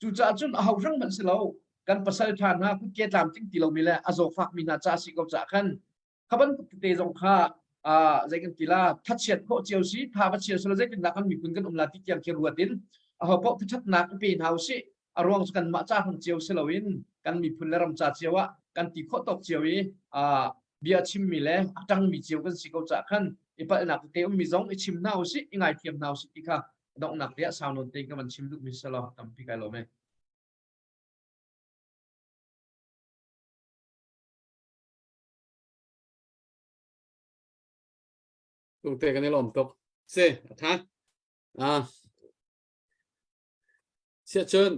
Cucaah cun aho hrang hmanh si lo, kan pasal ṭha hna kutke tlamtling ti lomi le a zawfak mi hna ca si ko caah khan kha bantuk tete zong kha zei kan ti la, thachiat khawh cio si, tha va chia silo zeitindah kan miphun kan um la ti tiang khi ruat in aho paoh thatnak i pe hna usih. A ruang cu kanmah ca hrang cio si loin kan miphun le ram ca cio ah kan ti khawh tawk cio i bia chimmi le a ṭangmi cio kan si ko caah khan i palhnak tete ummi zong i chim hna usih, i ngaithiam hna usih ti kha donghnak te ah sau nawn tein ka van chim duhmi si lo. Tampi kai lawm e. Tungte kan i lawm tuk. Si, a tha. Ah. Siahcun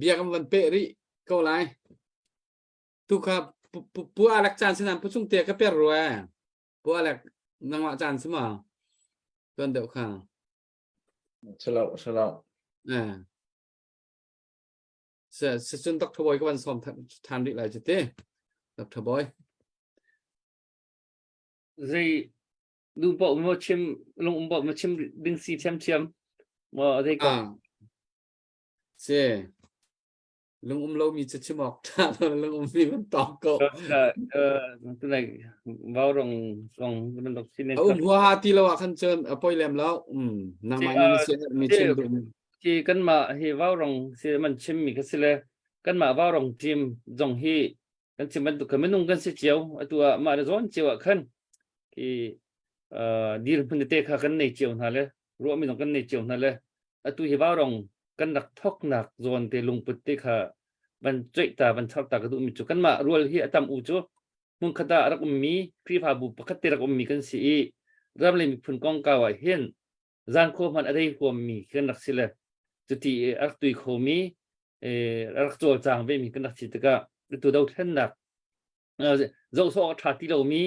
bia kan van peh rih ko lai. Tu kha pu Alek caan si nan pu chung te ka per rua. Pu Alek nangmah caan si ma? Tuan deuh kha. Salo, salo. Eh. Se se cun Dr. Boy ka van som than rih lai cu te. Dr. Boy. Zei duh paoh maw chim lung um paoh maw chim ding si thiamthiam maw zei kong? Ah. Si. Lung um lomi cu chim awk ṭha lo, lung um mi van tawk ko. Tunai vau rong song bantuk si A um huaha ti lo ah khan cun a poi lem lo. Um nangmah nih na sia mi chim duh mi. Ci kanmah hi vau rong si man chim mi kha si le kanmah vau rong team zong hi kan chim bantuk kha minung kan si cio. Atu ah mah le zawn cio ah khan khi dirhmun tete kha kan nei cio hna le ruahmi zong kan nei cio hna le atu hi vaurong kan rak thoknak zawn te lungput te kha van coih ta van char ta ka duhmi cu kanmah rual hi a tam u cu hmunkhat ah rak ummi Khrihfabu pakhat te rak ummi kan si i ram le miphun kongkau ah hin zan khua hmanh a rei huammi kan rak si le cuti i a rak tui khomi a rak cawlcang vemi kan rak si tikah atu dothlennak zoh sawh a ṭha ti lomi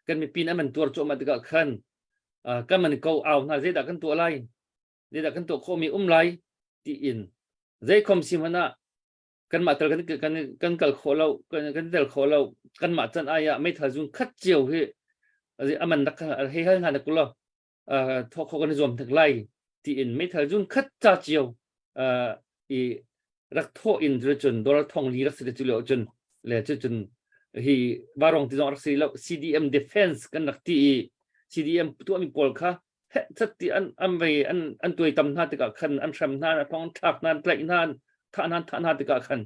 kan mipi nih an man tuar cuahmah tikah khan kan man ko au hna zeidah kan tuah lai, zeidah kan tuah khawhmi um lai tiin zeikhom si hmanh ah kanmah tal kan kan kan kal khawh lo, kan kan tel khawh lo, kanmah can ai ah meithal zun khat cio hi aman rak hei hal hna na kulaw thawk khawh kan i zuam hnik lai tiin meithal zun khat ca cio i rak thawh in cun dollar thong li rak si le cu lio cun le cu cun hi varong ti zong rak si lo, CDM defense kan rak ti i CDM tuahmi pawl kha chat ti an an vei an an tuai tam hna tikah khan an hrem hna, an thong thlak hna, an tlaih hna, an thah hna, thah hna tikah khan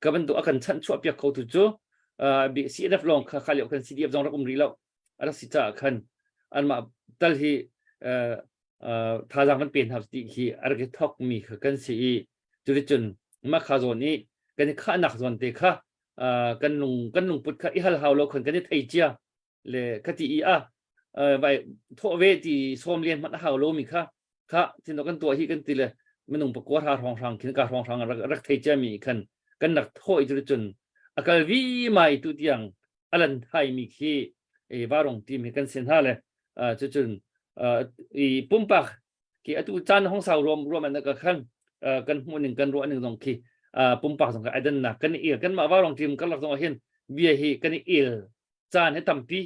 ka bantuk a kan chanh chuah piak kho tu cu CNF lawng kha kha lio khan CDF zong rak um rih lo a rak si caah khan anmah tal hi thazaang kan pe hna ti khi a rak i thawkmi kha kan si i cuticun mah kha zawn i kan i khahnak zawn te kha kan lung kan lungput kha i hal hau lo khan kan i thei cia le ka ti i a vai thawh ve ti sawm len hmanh a hau lomi kha kha tin kan tuah hi kan ti le minung pakua hra hrawng hrang khin ka hrawng hrang rak rak thei cia mi khan kan rak thawh i cuticun a kal vi mai tu tiang alan thai mi khi e varong team hi kan sin ha le cucun i pumpak khi atu caan hong sau ruam ruam an ka khan kan hmuh ning kan ruah ning zong khi pumpak zong ka aidan nak kan i kan mah varong team kan lak zong hin bia hi kan i el caan he tampi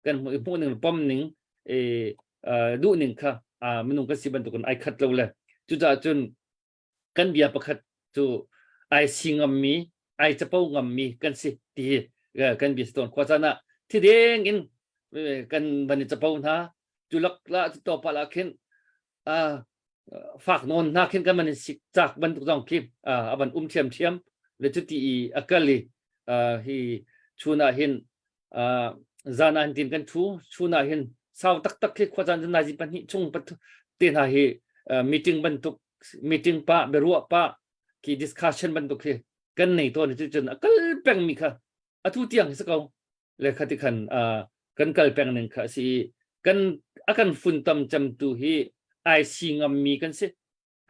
kan hmuh hmuh ning pom ning e duh ning kha minung kan si bantukin ai khat lo le cucaah cun kan bia pakhat cu ai si ngammi ai capo ngammi kan si ti hi kan bia si tawn. Khua caan ah thideng in kan van i capo hna. Cu lak la cu to pa la khin fak nawn hna khin kan man in sik cak bantuk zong khi a van um thiam thiam le cuti i a kal i hi chun ah hin zan ah hin tin kan thu chun ah hin sau taktak khi khua caan cun nazi pahnih chung te hna hi meeting bantuk meeting pa biaruah pa khi discussion bantuk khi kan nei tawn cu cun a kal peng mi kha atu tiang hi si ko le kha ti khan kan kal peng ning kha a si i kan a kan funtom cemtu hi ai si ngammi kan si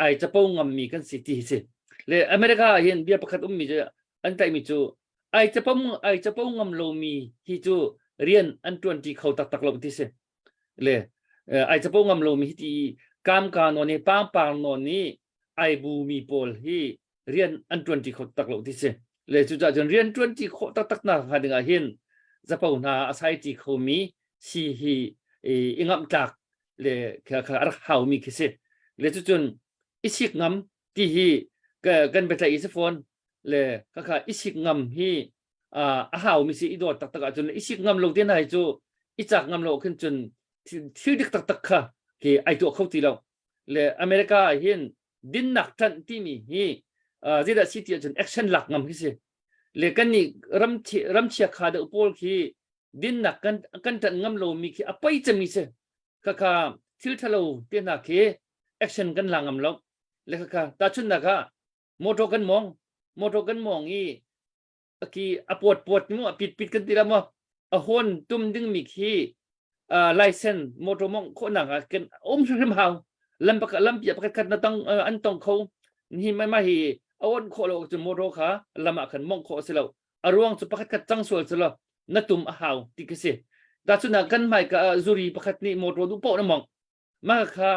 ai capo ngammi kan si ti hi si le America ah hin bia pakhat ummi cu an tlaihmi cu ai capo ai capo ngam lomi hi cu rian an ṭuanṭi kho taktak lo ti si le ai capo ngam lomi hi ti kamka nawn i pangpang nawn i ai bumi pawl hi rian an ṭuanṭi kho tak lo ti si le cucaah cun rian ṭuanṭi khawh taktak nak hnga ding ah hin zapo hna a saiti khomi si hi i ngamh tlak le kha kha a rak haumi khi si le cucun i sik ngam ti hi kan biatlaih i si fawn le kha kha i sik ngam hi a haumi si i dawt taktak ahcun i sik ngam lo te hna hi cu i cak ngam lo khin cun thil dik taktak kha khi ai tuah kho ti lo le America ah hin dinnak ṭanh timi hi zeidah si ti ahcun action lak ngam khi si le kan nih ram ramchia kha deuh pawl khi dinnak kan kan ṭanh ngam lomi khi a poi cemmi si khakha thil ṭhalo te hna khi action kan la ngam lo le khakha tahchunhnak ah motor kan mong motor kan mong i ki a puat puat mu a pit pit kan ti la mo a hon tum ding mi khi license motor mong khawhnak ah kan um hrim hau lam pakhat lam pia pakhat khat na tong an tong kho hi mai ma hi a on khawh lo cu motor kha lam ah khan mong khawh si lo a ruang cu pakhat khat cang sual cu lo na tum a hau ti khi si ta cu na kan mai ka zuri pakhat nih motor du po na mong ma kha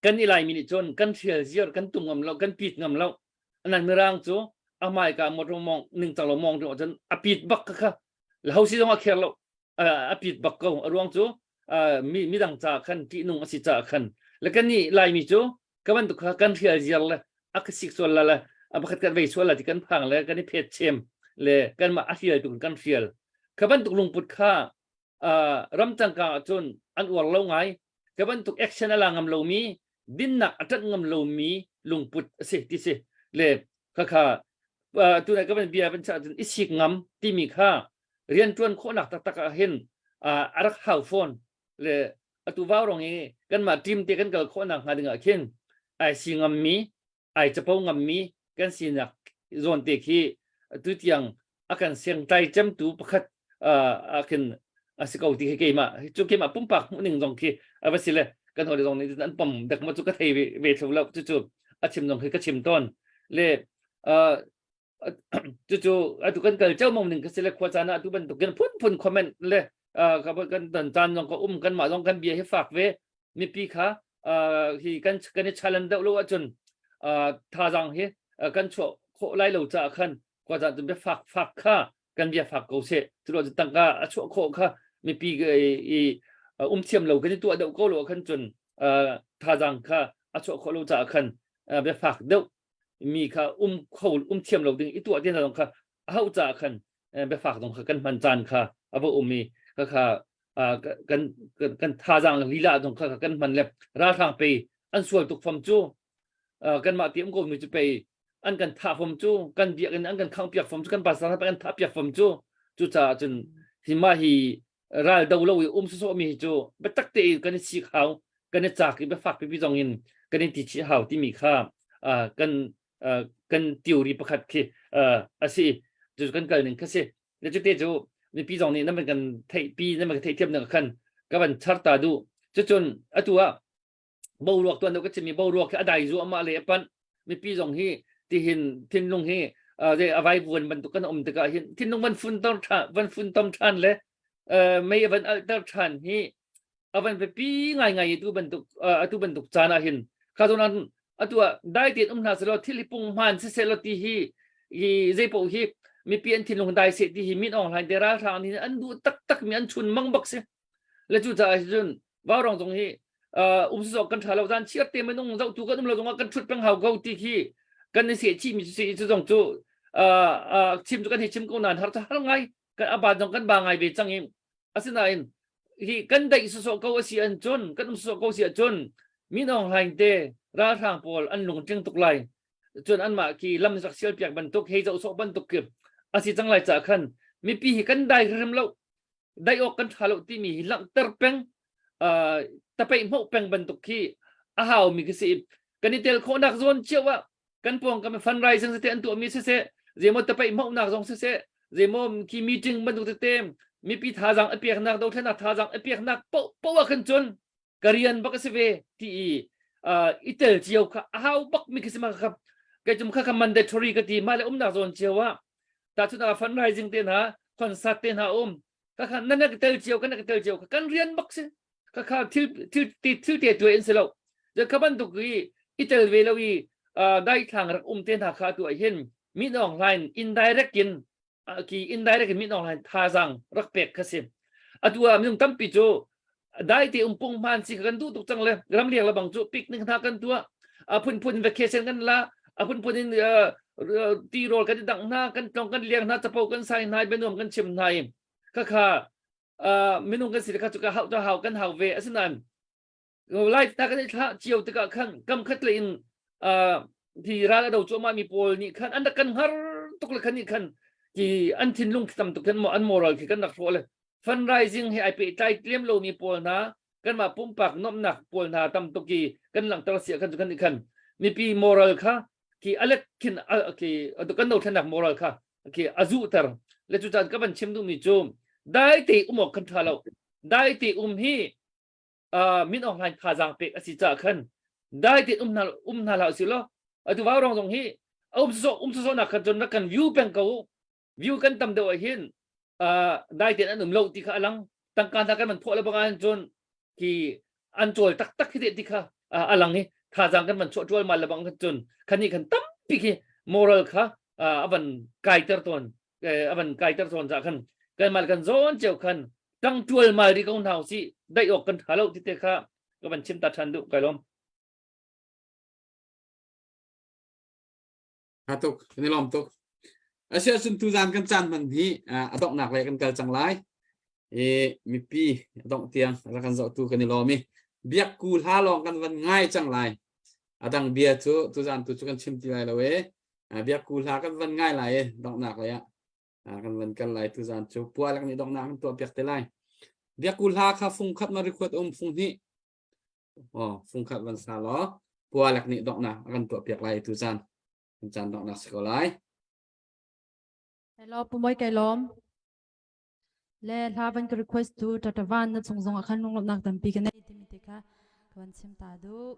kan i Laimi nih cun kan hrial ziar kan tum ngam lo kan pit ngam lo anan mirang cu a hmaika motor mong ningcang lo mong ding cun a pit bak kha kha ho si zong a kher lo a pit bak ko a ruang cu mi midang ca khan ṭihnung a si ca khan le kan nih Laimi cu ka bantuk kha kan hrial ziar le a ka sik sual la le a pakhat kan vei sual la ti kan phang le kan i phet chem le kan mah a hrial tu kan hrial kha bantuk lungput kha ram cangkang ahcun an uar lo ngai ka bantuk action a la ngam lomi dinnak a ṭanh ngam lomi lungput a si ti si le khakha tu ka van bia van chah cun i sik ngam timi kha rianṭuan khawhnak taktak ah hin a rak hau fawn le atu vau rong i kanmah team te kan kal khawhnak hnga ding ah khin ai si ngammi ai capo ngammi kan sinak zawn te khi tu tiang a kan siangtlai cemtu pakhat a khin a si ko ti khi keimah cu keimah pumpak hmuhning zong khi a va si le kan hawi zong nih an pom dek ma cu ka thei ve ve thlu lo cu cu a chim zong khi ka chim tawn le cucu atu kan kal ceu mong ning ka si le khua caan ah atu bantuk in phunphun comment le kan ton caan zong ka um kan mah zong kan bia hi fak ve mipi kha hi kan kan i challenge deuh lo ahcun thazaang hi kan chuah khawh lai lo caah khan khua caan cun bia fak fak kha kan bia fak ko seh cu tangka a chuah khawh kha mipi i um thiam lo kan i tuah deuh ko lo khan cun thazaang kha a chuah khawh lo caah khan bia fak deuh mi kha um kho um thiam lo ding i tuah te hna zong kha a hauh caah khan biafak zong kha kan hman caan kha a va um i kha kha kan kan thazaang lila zong kha kan hman le ralhrang pe an sual tuk fam cu kanmah ti um ko mi cu pe an kan thah fam cu kan biakinn an kan khang piak fam cu kan pastor kan thah piak fam cu cu caah cun hi mah hi ral do lo i um sawsawh mi hi cu biatak te in kan i sik hau kan i cak i biafak pipi zong in kan i ti chih hau timi kha kan kan theory pakhat khi a si cu kan kal ning kha si le cu te cu mipi zong nih nan kan theih pi nan kan theih thiam nak khan ka van char ta du cucun atu ah boruak tuan ka chimmi boruak hi a dai zu amah le a panh mipi zong hi tihin thinlung hi a vai vuan bantuk kan um tikah hin thinlung van fun tom than van fun tom than le mei van alter than hi a van biapi ngai ngai tu bantuk atu bantuk caan ah hin kha zon an atu ah dai tein um hna selaw thil hi pung hman si selaw ti hi hi zeipoh hi mipi an thinlung dai se ti hi min ong hlain te ralhrang nih an duh taktak mi an chun mang bak si le cu caah cun vaurong zong hi um sisawk kan ṭha lo zan chiar te minung zohtu kan um lo zongah kan ṭhut peng hau ko ti khi kan i seh chih mi cu si cu zong cu chim cu kan hei chim ko nain har har ngai kan aba zong kan ba ngai ve cang i asinain. hi kan daih sawsawh ko a si an cun kan um sawsawh ko si ahcun Min Aung Hlaing te ralhrang pawl an lungtling tuk lai. Cun anmah khi lam rak sial piak bantuk hei zoh sawh bantuk khi a si cang lai caah khan mipi hi kan dai hrim lo dai awk kan ṭha lo timi hi langhter peng tapeih hmoh peng bantuk khi a hau mi khi si kan i tel khawhnak zawn cio ah kan pawngkam fundraising siseh an tuahmi siseh zeimaw tapeih hmohnak zong siseh zeimaw khi meeting bantuk tete mipi thazaang a peknak dothlennak thazaang a peknak paoh paoh ah khan cun ka rian bak a si ve ti i i tel cio kha a hau bak mi khi si ma kha kei cum kha kha mandatory ka ti mah le umnak zawn cio ah tahchun ah fundraising te hna concert te hna um kha kha nan ka tel cio kan ka tel cio kan rian bak si kha kha thil thil thil te tu in si lo je kha bantuk i i tel ve lo i dai thlang rak um te hna kha tu ah hin mi nong line indirect in ki indirect in min online thazang rak pek kha si atu ah minung tampi cu dai te um pung hman si kan duh tuk cang le ram liang labang cu picnic hna kan tuah a phun phun vacation kan la a phun phun in ti rawl kan dang hna kan tlong kan liang hna capo kan sai hna benuam kan chim hna i kha kha minung kan si kha cu ka hau ta hau kan hau ve asinain live ta kan i thlah cio tikah khan kam khat le in hi ral a do cuahmah mi pawl nih khan an rak kan hngar tuk le khan nih khan ki an thinlung tam tuk khan an moral khi kan rak hrawh le fundraising he ai pehtlai tlem lo mi pawl hna kanmah pumpak nomnak pawl hna tam tuk i kan langhter sia khan cu kan nih khan mipi moral kha ki alek khin ki kan dothlennak moral kha ki azu ter le cu caan ka van chim duh mi cu dai te um awk kan tha lo dai te um hi min Aung Hlaing thazaang pek a si caah khan dai tein um hna um hna hlah usih law atu vau rong zong hi um sawsawh um sawsawh nak khan cun rak kan view peng ko u view kan tam deuh ah hin dai tein an um lo ti kha a lang tangka hna kan man phuah le bang ahhin cun khi an cawl taktak khi ti kha a lang i thazaang kan man chuah ṭual mal le bang khan cun khan nih khan tampi khi moral kha a van kaiter tawn a van kaiter tawn cah khan kan mal kan zawn cio khan tang tual mal ri ko hna usih daih awk kan tha lo ti te kha ka van chim ta than duh kai lom. Ha tuk kan i lawm tuk. Asi ahcun tuzan kan caan hman hi a donghnak lei kan kal cang lai. I mipi a dongh tiang rak kan zohtu kan i lawm i biak ku hla lawng kan van ngai cang lai. A dang bia cu tuzan tu cu kan chim ti lai lo e. Biak ku hla kan van ngai lai e donghnak lei ah. Kan van kal lai tuzan cu pualak nih donghnak kan tuah piak te lai. Biakku hla kha fung khat ma record um fung hnih. Oh, fung khat van sa law pualak nih donghnak a kan tuah piak lai tuzan. Kan caan donghnak si ko lai. Hello, Pu Moi kai lawm. Le hla van ka request tu tatavan na chung zong ah khan lunglawmhnak tampi ka nei timi te kha ka van chim ta duh.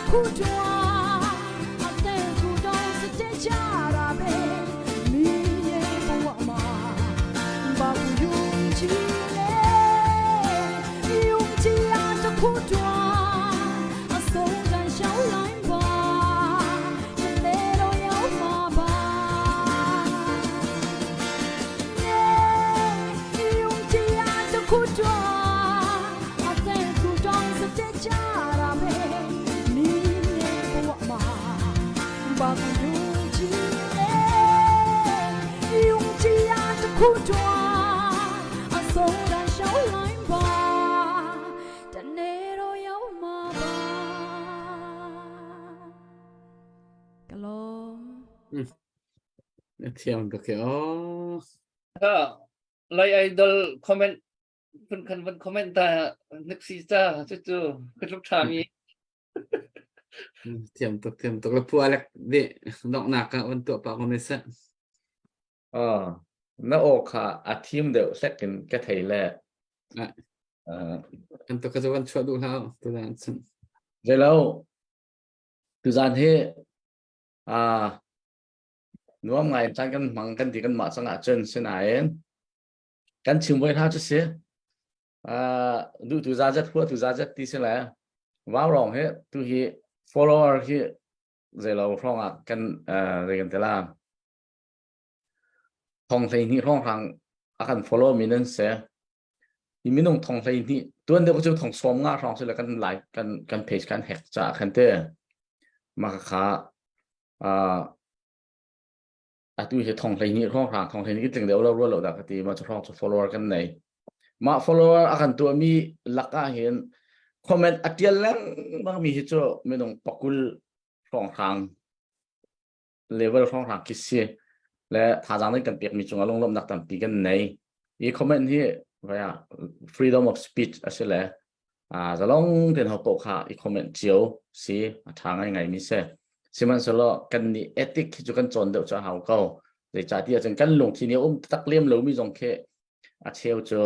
ခုတွားအသက်ထူတောင်းစတဲ့ကြတာပဲမိရဲ့ဘဝမှာဘာကိုယုံကြည်လဲယုံကြည်ရတဲ့ခုတွားအဆုံးတန်ရှောင်းလိုက်ပါတနေ့တော့ရောက်မှာပါ ယုံကြည်ရတဲ့ခုတွားအသက်ထူတောင်းစတဲ့ကြတာပဲမိရဲ့ဘဝမှာဘာကိုယုံကြည်လဲယုံကြည်ရတဲ့ခုတွားအဆုံးတန်ရှောင်းလိုက်ပါတနေ့တော့ရောက်မှာပါကလုံး Thiam tuk e aw. Ka Lai Idol comment phun khan van comment ta nik si ca cu cu ka tluk tha mi. Thiam tuk thiam tuk la pu Alec nih donghnak ah van tuah pah ko ne seh. Ah, na aw kha a thim deuh hlek in ka thei le. Ah. Kan tuk ka cu van chuah duh hlah tuzaan cun. Zeilo tuzaan hi ah nuam ngai caan kan hmang kan ti kan mah cang ahcun sinain kan chim voi hna cu si uh, duh tu za zat hua tu za zat ti si le vau rong hi tu hi follower hi zeilo hrawng ah kan uh, zei kan tela thong hlei hnih hrawng hrang a kan follow mi nan se hi minung thong hlei hnih tuan deuh cu thong sawm nga hrawng si le kan like kan kan page kan hack cha khan te ma kha uh, atu hi thong hlei hnih hrawng hrang thong hlei hnih tling deuh lo rual lo dah ka ti ma cu hrawng cu follower kan nei mah follower a kan tuah mi lak ah hin comment a tial lengmang mi hi cu minung pakul hrawng hrang level hrawng hrang khi si le thazaang nan kan pek mi cungah lunglawmhnak tampi kan nei i comment hi vaya freedom of speech a si le a zalong ten ho ko kha i comment cio si a tha ngai ngai mi se sihmanhsehlaw kan nih ethic hi cu kan cawn deuh cu a hau ko zeicahtiah ahcun kan lungthin i um tak lem lomi zong khi a cheu cu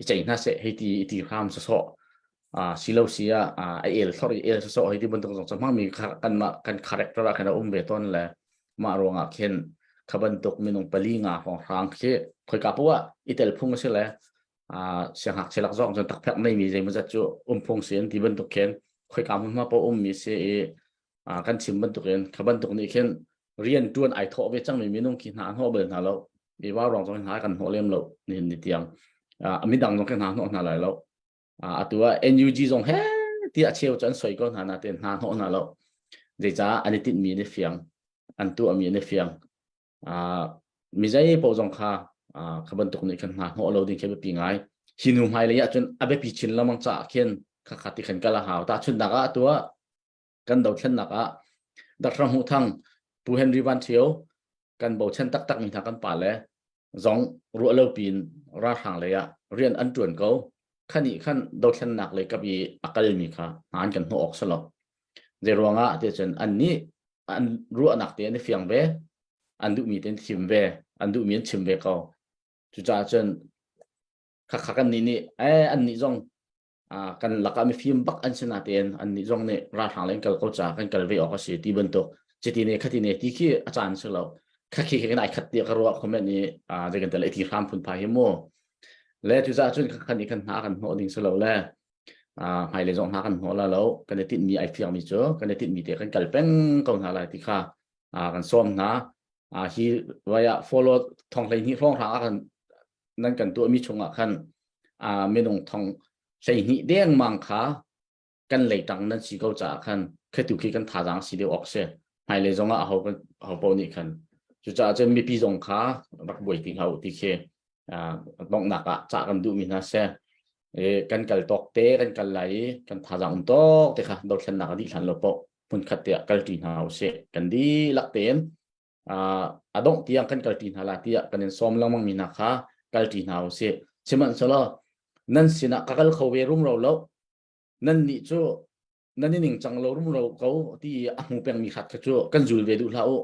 i ceih hna seh hei ti i ti hram sawsawh si lo si ah a el thlor i el sawsawh hei ti bantuk zong cu hmangmi kanmah kan character ah khan a um ve tawn le mah ruangah khin kha bantuk minung pali nga hrawnghrang khi khoika poah ah i tel phung a si le siangngakchia lak zong cun takphek neimi zeimawzat cu um phung si an ti bantuk khin khoika hmunhma poah ummi si i kan chim bantukin kha bantuk nih khin rian ṭuan ai thawh ve cangmi minung khi hna hnawh bal hna lo i vau rong zong hna kan hnawh lem lo nihin ni tiang midang zong kan hna hnawh hna lai lo atu ah NUG zong he tiah cheu cu an soi ko hna nain hna hnawh hna lo zeicah an i tinhmi an i fiang an tuahmi an i fiang mi zei paoh zong kha kha bantuk nih khan hna hnawh lo ding khi biapi ngai hi nu hmailei ah cun a biapi chin lengmang caah khin kha kha ti khan kal a hau tahchunhnak ah atu ah kan dothlennak ah Dr. Hmuh Thang Pu Henry Van Thio kan bochan taktak mi hna kan pa le zong ruah lo piin ralhrang lei ah rian an tuan ko khani khan dothlennak lei kap i a kal mi kha an kan hnawh awk salo zei ruangah ti cun an nih an ruahnak te an i fiang ve an duhmi te an thim ve an duhmi an chim ve ko cucaah cun khakha kan nih nih eh an nih zong kan lakah mifim bak an si natein an nih zong nih ralhrang len kal ko ca kan kal ve awk a si ti bantuk citi ne khati ne ti khi a caan si lo khakhi khi ai khat ti ka ruah comment i zei kan tel ti hram phun pha hi mu le tu za cun khan i kan hna kan hnawh ding si lo le hmailei zong hna kan hnawh la lo kan i tinh mi ai fiang mi cu kan i tinh mi te kan kal peng ko hna lai ti kha kan sawm hna hi vaya follow thong hlei hnih hrawng hrang ah kan nan kan tuahmi chungah khan minung thong 12 dengmang kha kan leitang nan si ko caah khan khetu khi kan thazaang si deuh awk si hmailei zong ah aho kan aho paoh nih khan cucaah cun mipi zong kha rak buai ti hlah u ti khi donghnak ah cah kan duhmi hna si kan kal tawk te kan kal lai i kan thazaang um tawk te kha dothlennak a dih hlan lo paoh hmunkhat te ah kalṭi hna usih kan dihlak tein a dongh tiang kan kalṭi hna la tiah kan in sawm lengmang mi hna kha kalṭi hna usih sihmanhsehlaw nan sinah ka kal kho ve rumro lo nan nih cu nan i ningcang lo rumro ko ti i a hmu pengmi khat kha cu kan zul ve duh hlah u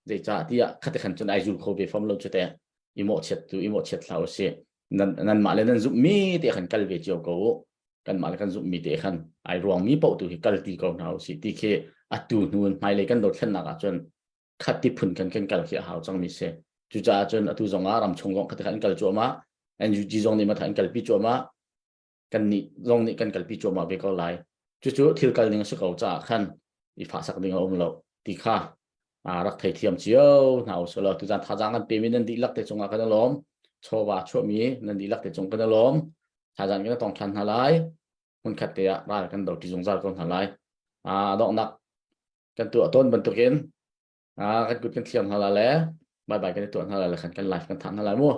zeicah tiah khate khan cun ai zul kho ve fam lo cu te i mawhchiat tu i mawhchiat hlah usih nan nanmah le nan zumhmi te khan kal ve cio ko u. Kanmah le kan zumhmi te khan ai ruangmi paoh tu hi kal ti ko hna usih ti khi atu hnu in hmailei kan dothlennak ahcun khat ti phun kan kan kal khi a hau cangmi si. Cucaah cun atu zong ah ramchung zong khat an kal cuahmah, NUG zong nih matha an kalpi cuahmah, kan nih zong nih kan kalpi cuahmah ve ko lai. Cucu thil kal ning a si ko caah khan i fahsak ding a um lo ti kha rak theithiam cio hna usih law tuzan thazaang kan pemi nan dihlak te cungah kan i lawm. Chawva chuahmi nan dihlak te cung kan i lawm. Thazaang kan tong ṭhan hna lai. Hmunkhat te ah ral kan do ṭi zungzal ko hna lai. A donghnak kan tuah tawn bantukin kan kut kan thiam hna la le bye bye kan i tuah hna la le khan kan live kan thah hna lai mu.